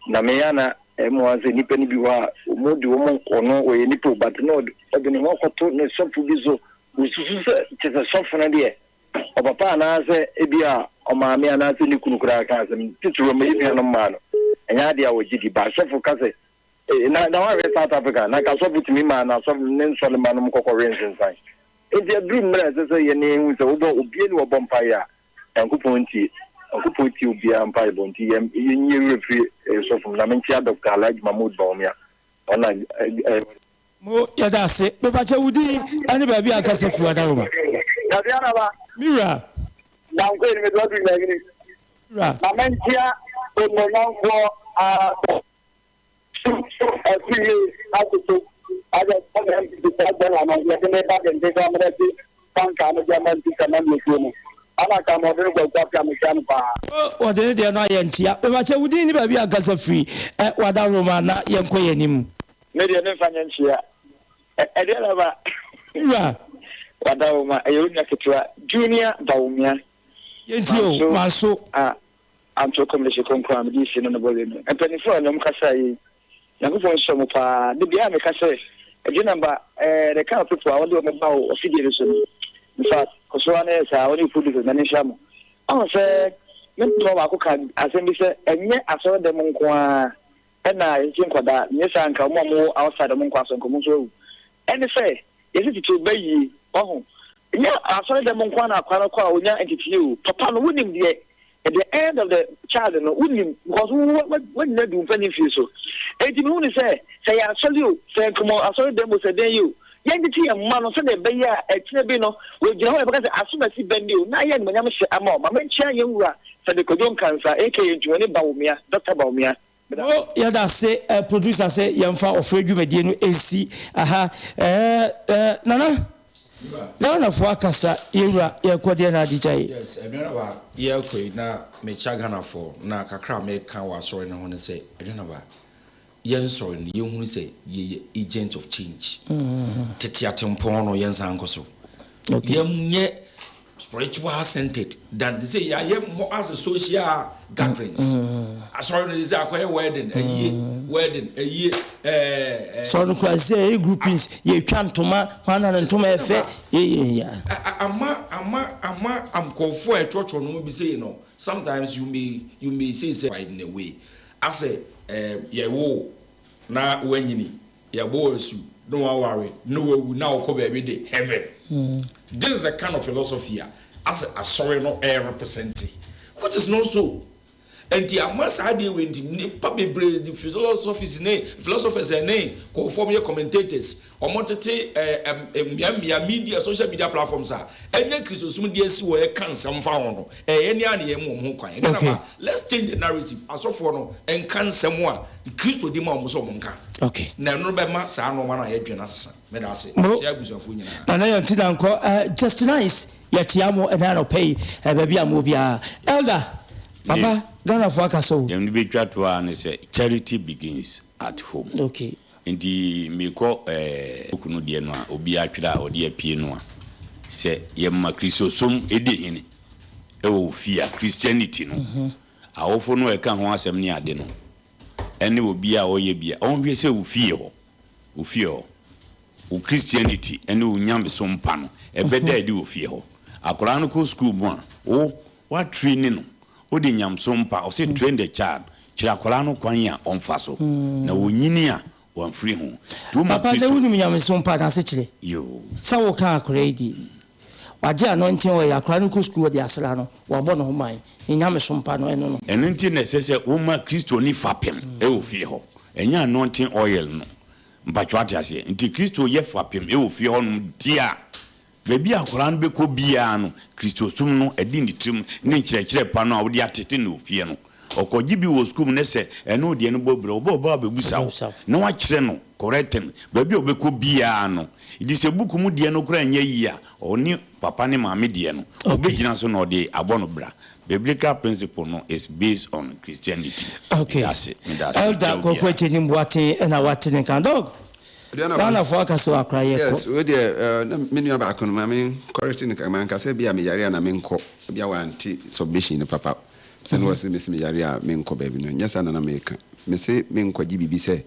Na me ya na ɛmoa sɛ nnipa no bi hɔ a wɔn de wɔn ɔno ɔyɛ nipa o but na ɔde ne ho akɔto ne sɔfo bi so osusu sɛ kyɛ sɛ sɔfo no deɛ ɔpapa anaasɛ ebi a ɔmaame anaasɛ ne kunu koraa ka asɛm titiriw ɔma yɛ nuanom mmaa no ɛnyɛ adeɛ a wɔgye di ba sɔfo ka sɛ eh, na na wahwɛ South Africa na ka sɔfo tumi maa na sɔfo ne nsɔre mma nom kɔkɔwe nsensan nti aduru mmerɛ a ɛsɛ sɛ yɛne ehu sɛ wobɔ obie ne wɔbɔ mpaeɛ a Nyankopɔn ntie Nyankopɔn tie obiara mpaebɔ nti yɛ yɛnyi yɛ werɛ firi eh, sɔfo mu na menkyea Doctor Alhaji Mahmood Bawumia ɔna eh, eh. Mo yɛda ase. Mepakyɛ wo din ɛne baabi a kasa firi Adaworoma. Dabi anaba. Me wura. Danko ni mede waduru nyahini. Wura. Ma menkyea onimuonyamfoɔ ah. Su asu yie atoto ayɛ sɛdeɛ NPP saa Ghana no yɛde ne ba denden sɛ ɔmmerɛ de frankaa no de ama NPP amanyɔkuo no ana nka ma ɔde no Kwaku Appiah mekyia no paa. Wɔde ne deɛ no ayɛ nkyea. Mepakyɛ wo din ne baabi a kasa firi ɛ Wadaworoma na yɛnkɔ yɛn anim. Me deɛ memfa nyɛ nkyea. Ɛ ɛdeɛ na ba. Me wura. Wadaworoma ɛyɛ wo nua ketewa Junior Bawumia. Yɛntie o, manso. A Anto kɔmhyɛ kronkron a mede sie no no bɔwerɛ mu. Mpaninfoɔ a ɛne wɔn kasaeɛ yi, Nyankopɔn nhyira wɔn paa. Da biara meka sɛ, Ɛgye number eh, the kind of people a wɔde wɔn ba wo afidie no so no, in fact, kɔ so ara na yɛ saa, wo ne wo producers, Nyame nhyira mo. Wahu sɛ, me ntoa baako ka asɛm bi sɛ, ɛnyɛ asɔredɛm nko ara ɛna yɛtete nkwadaa, nyɛ saa nka wɔn a wɔwɔ outside a wɔnkɔ asɔre nka wɔn nso awu. Ɛne sɛ, yɛsi tete wo ba yie, wahu. Ɛnyɛ asɔredɛm nko ara na akwadaa no kɔ a ɔnya nteteyɛ o, papa no wonim deɛ At the end of the child no wonim because wo woanyina du mpanyin fie so. Enti mehu ne sɛ sɛ yɛ asɔre o, sɛ nkɔmɔ asɔre dɛm o, sɛ dɛn yi o, yɛntete yɛn mma no sɛdeɛ ɛbɛyɛ a ɛkyena bi no wɔgyina hɔ a yɛbɛka sɛ asomasi bɛn ni o na ayɛ animuonyam hyɛ ama o. Ma menkyea yɛn wura Sadiq Kwadwo Nkansah aka Ntuwani Bawumia, Doctor Bawumia. Meda Mo yɛda ase eh, producer sɛ yɛmfa ɔfrɛ dwumadie no nsi aha eh, eh, Nana Ghanafoɔ akasa yɛwura yɛkɔ deɛ na ade gyae. Yes, Aduanaba yɛrekɔ yi na mekyia Ghanafoɔ na kakra a meka wɔ asɔre no ho ne sɛ Aduanaba yɛn nsɔre no yɛnhunu sɛ yɛyɛ agent of change. Tete atempɔn no yɛnsan nkɔ so. Yɛnyɛ spiritual centered than te sɛ yɛayɛ more as a social gatherings. Asɔre no te sɛ akɔyɛ wedding ayie wedding ayie ɛɛ. Sɔre no kura sɛ ɛyɛ groupings yɛtwa ntoma hwan na ne ntoma yɛ fɛ yɛyɛ ya. Ama ama ama nkurɔfoɔ a ɛtwerɛtwerɛ nneɛma bi sei no sometimes you may you may say sɛ in a way asɛ ɛɛ yɛwo na woanyini Yɛbɔ wo asu na waware na wawu na wokɔ baabi de heaven. This is the kind of philosophy a asɛ asɔre no ɛrepresente which is not so. Nti ama saa adeɛ wei nti nnipa bebree de philosophies ne philosophers ne nkurɔfoɔ wɔyɛ commentators wɔn tete ɛɛ mmea mmea media social media platforms a ɛnyɛ Kristosom de asi hɔ ɛka nsɛm fa ho no ɛyɛ ne a na yɛn mu wɔn ho kwan. Ɛnna Okay. ma let's change the narrative asɔfoɔ no nka nsɛm a Kristo de ma wɔn sɛ wɔn nka. Okay. Na ɛno bɛma saa nneɛma no a yɛdwene no asesa. Meda ase. Mo. Kyia abusuafoɔ nyinaa. Nana yɛn ti na nkɔ eh, just nice yɛkyia mo ɛna anɔpɛ yi eh, baabi a mo biara elder papa Ghanafoɔ akasa o. Deɛ mede bɛtwa toɔ ara ne sɛ charity begins at home. Okay. Nti mekɔ eh, book no deɛ no a obi atwerɛ a ɔde apue no a, sɛ yɛma Kristosom di hene wɔ wo fie a, Christianity no, awofo no a ɛka ho asɛm ne ade no, ɛne obi a ɔyɛ bi a, ɔnhwɛ sɛ wo fie hɔ, wo fie hɔ, wo Christianity ne wo nyamesom pa no, ɛbɛda adi wɔ fie hɔ. Akwadaa no kɔ sukuu mu a, wo, woatraini no, wode nyamesom pa, ɔse train the child, kyerɛ akwadaa no kwan a ɔmfa so, na ɔnyini a, wamfiri ho. Nti woma Papa, na Kristo. wonim nyamesom pa no asekyerɛ? Yoo. Sɛ woka akwadaa yi deɛ, wagye anointing oil, akwadaa no kɔ sukuu ɔde asra no, wabɔ ne ho ban. Ne nyamesom pa no, ɛno no. Ɛno nti na ɛsɛ sɛ woma Kristoni fapem wɔ fie hɔ, ɛnyɛ anointing oil no. Mpakyɛ wate aseɛ? Nti Kristo yɛ fapem wɔ fie hɔnom deɛ a, baabi a akwadaa no bɛkɔ biara no, Kristosom no adi ne tirim ne nkyerɛkyerɛ pa no a wode atete no wɔ fie no. Ɔkɔgye bi wɔ sukuu mu na sɛ ɛne wo deɛ no bɔ abira a, ɔba ɔba abɛbusa wo na woakyerɛ no correct thing. Baabi a ɔbɛkɔ biara no, nti sɛ book mu deɛ no koraa nyɛ yie a, ɔne papa ne maame deɛ no, ɔbɛgyina so na ɔde abɔ no bra. Biblical principle no is based on Christianity. Okay. Meda ase, meda ase. Elder Mekyia Kwaku obiara. Akyɛ Nim Boateng ɛna wate ne nka. Dog, Aduane aba. Ghanafoɔ aka sɛ wakora yɛ Yes, kɔ. wei deɛ eh, na me nua baako no ma me correct no kakra. Manka sɛ ebia meyare a na menkɔ. Ebia wante submission no papa. Sɛ na ɔse mese meyare a menkɔ baabi no, nyɛ saa na na meka. Mese menkɔgye biribi sɛ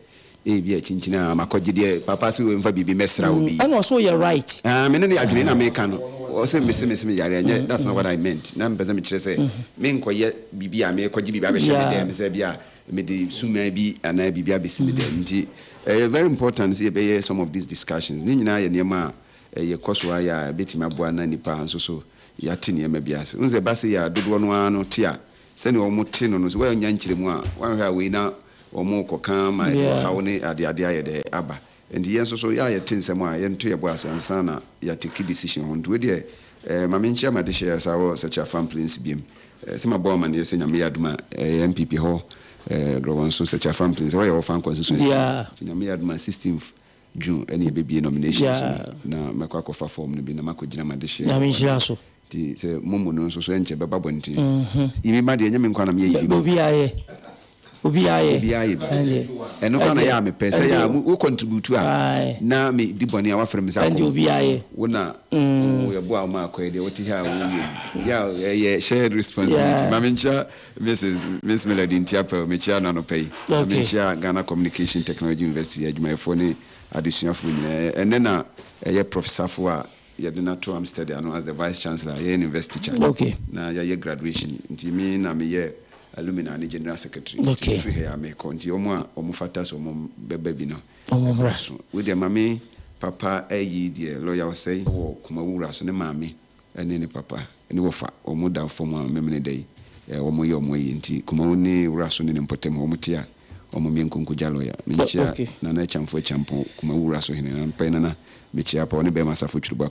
ebia kyinkyin a makɔgye deɛ papa se mfa biribi mmɛsra obi. Ɛna ɔse woyɛ right. Ah, me ne no yɛ adwene na meka no. Ɔse mese mese meyare a, nyɛ that's not what I meant. Na mepɛ sɛ mekyerɛ sɛ menkɔyɛ biribi a merekɔgye biribi abɛhyɛ me dan mu sɛ ebia mede sumaa bi anaa biribi abɛsi me dan mu. Nti ɛyɛ very important sɛ yɛbɛyɛ some of these discussions. Ne nyinaa yɛ nneɛma a yɛkɔ so ara yɛ a ɛbɛtumi aboa na nnipa nso so yɛate nneɛma bi ase. Wohu sɛ ɛba sei a dodoɔ no ara no te a, sɛdeɛ wɔte no no, sɛ woannya nkyerɛmu a, woanhwɛ a wei na wɔrekɔka ama ɛde ɔhaw ne adeade ayɛ dɛ aba. Nti yɛn nso so, yɛ a yɛte nsɛm a, yɛnto yɛn bo ase ansa na yɛatake decision ho. Nti wei deɛ, eh, ma menkyea m'adehyeɛ a ɛsa wɔ Sɛkyɛ Afram Plains biom. Eh, sɛ mabɔ amaneɛ sɛ Nyame yɛ adom a, ɛyɛ NPP hɔ, eh, Drɔbɔnso, Sɛkyɛ Afram Plains, ɛhɔ yɛ Ɔfa constituency. Nti Nyame yɛ adom a, 16th June ɛna yɛbɛbie nominations no, na mɛkɔ akɔfa form no bi na makɔgyina m'adehyeɛ Nyame hɔ nhyira no. so. Nti sɛ momo no nso so ɛnkyɛ bɛba abɔnten. Yi me ba deɛ ɛnyɛ me nkoa na meyɛ yi bi. Obiara yɛ. Obiara yɛ. Obiara yɛ bi. Ɛndeɛ. Ɛno koraa na ɛyɛ a mepɛ. Sɛ ɛyɛ a wo contribute a na me di bɔne a wafrɛ me sɛ Ɛndeɛ akɔ. obiara yɛ. Wo na wo yɛboa wo ma akɔ yi deɛ wote ha a woyɛ yi. Yeah, ɛyɛ shared responsibility. Ma menkyia Mrs. Miss Melody Ntiapel, mekyia no anɔpa yi. Na menkyia Ghana Communication Technology University adwumayɛfoɔ ne adesuafoɔ nyinaa. Ɛnnɛ na ɛyɛ Prof. Safo a yɛde no ato Amsterdam ano as the Vice Chancellor, yɛyɛ no investiture na yɛayɛ graduation. Nti me na meyɛ alumni ne General Secretary. Nti mefiri ha yi a merekɔ. Nti wɔn a wɔfata sɛ wɔbɛba bi no, ɛdɔɔso. Wei deɛ ma me papa ayi deɛ lawyer Osei wɔ Kumawu wura so, ne maame ne ne papa ne wɔfa wɔn da fam a Memeneda yi wɔn yɛ wɔn ayi nti Kumawu ne wura so ne ne mpɔtam hɔ wɔn te a wɔn mmea nkonko gya lawyer. Menkyea Nana Akyamfo Akyampɔn Kumawu wura so hene anɔpa yi Nana mekyea pa wo ne bɛɛma Asafo Twiriboa.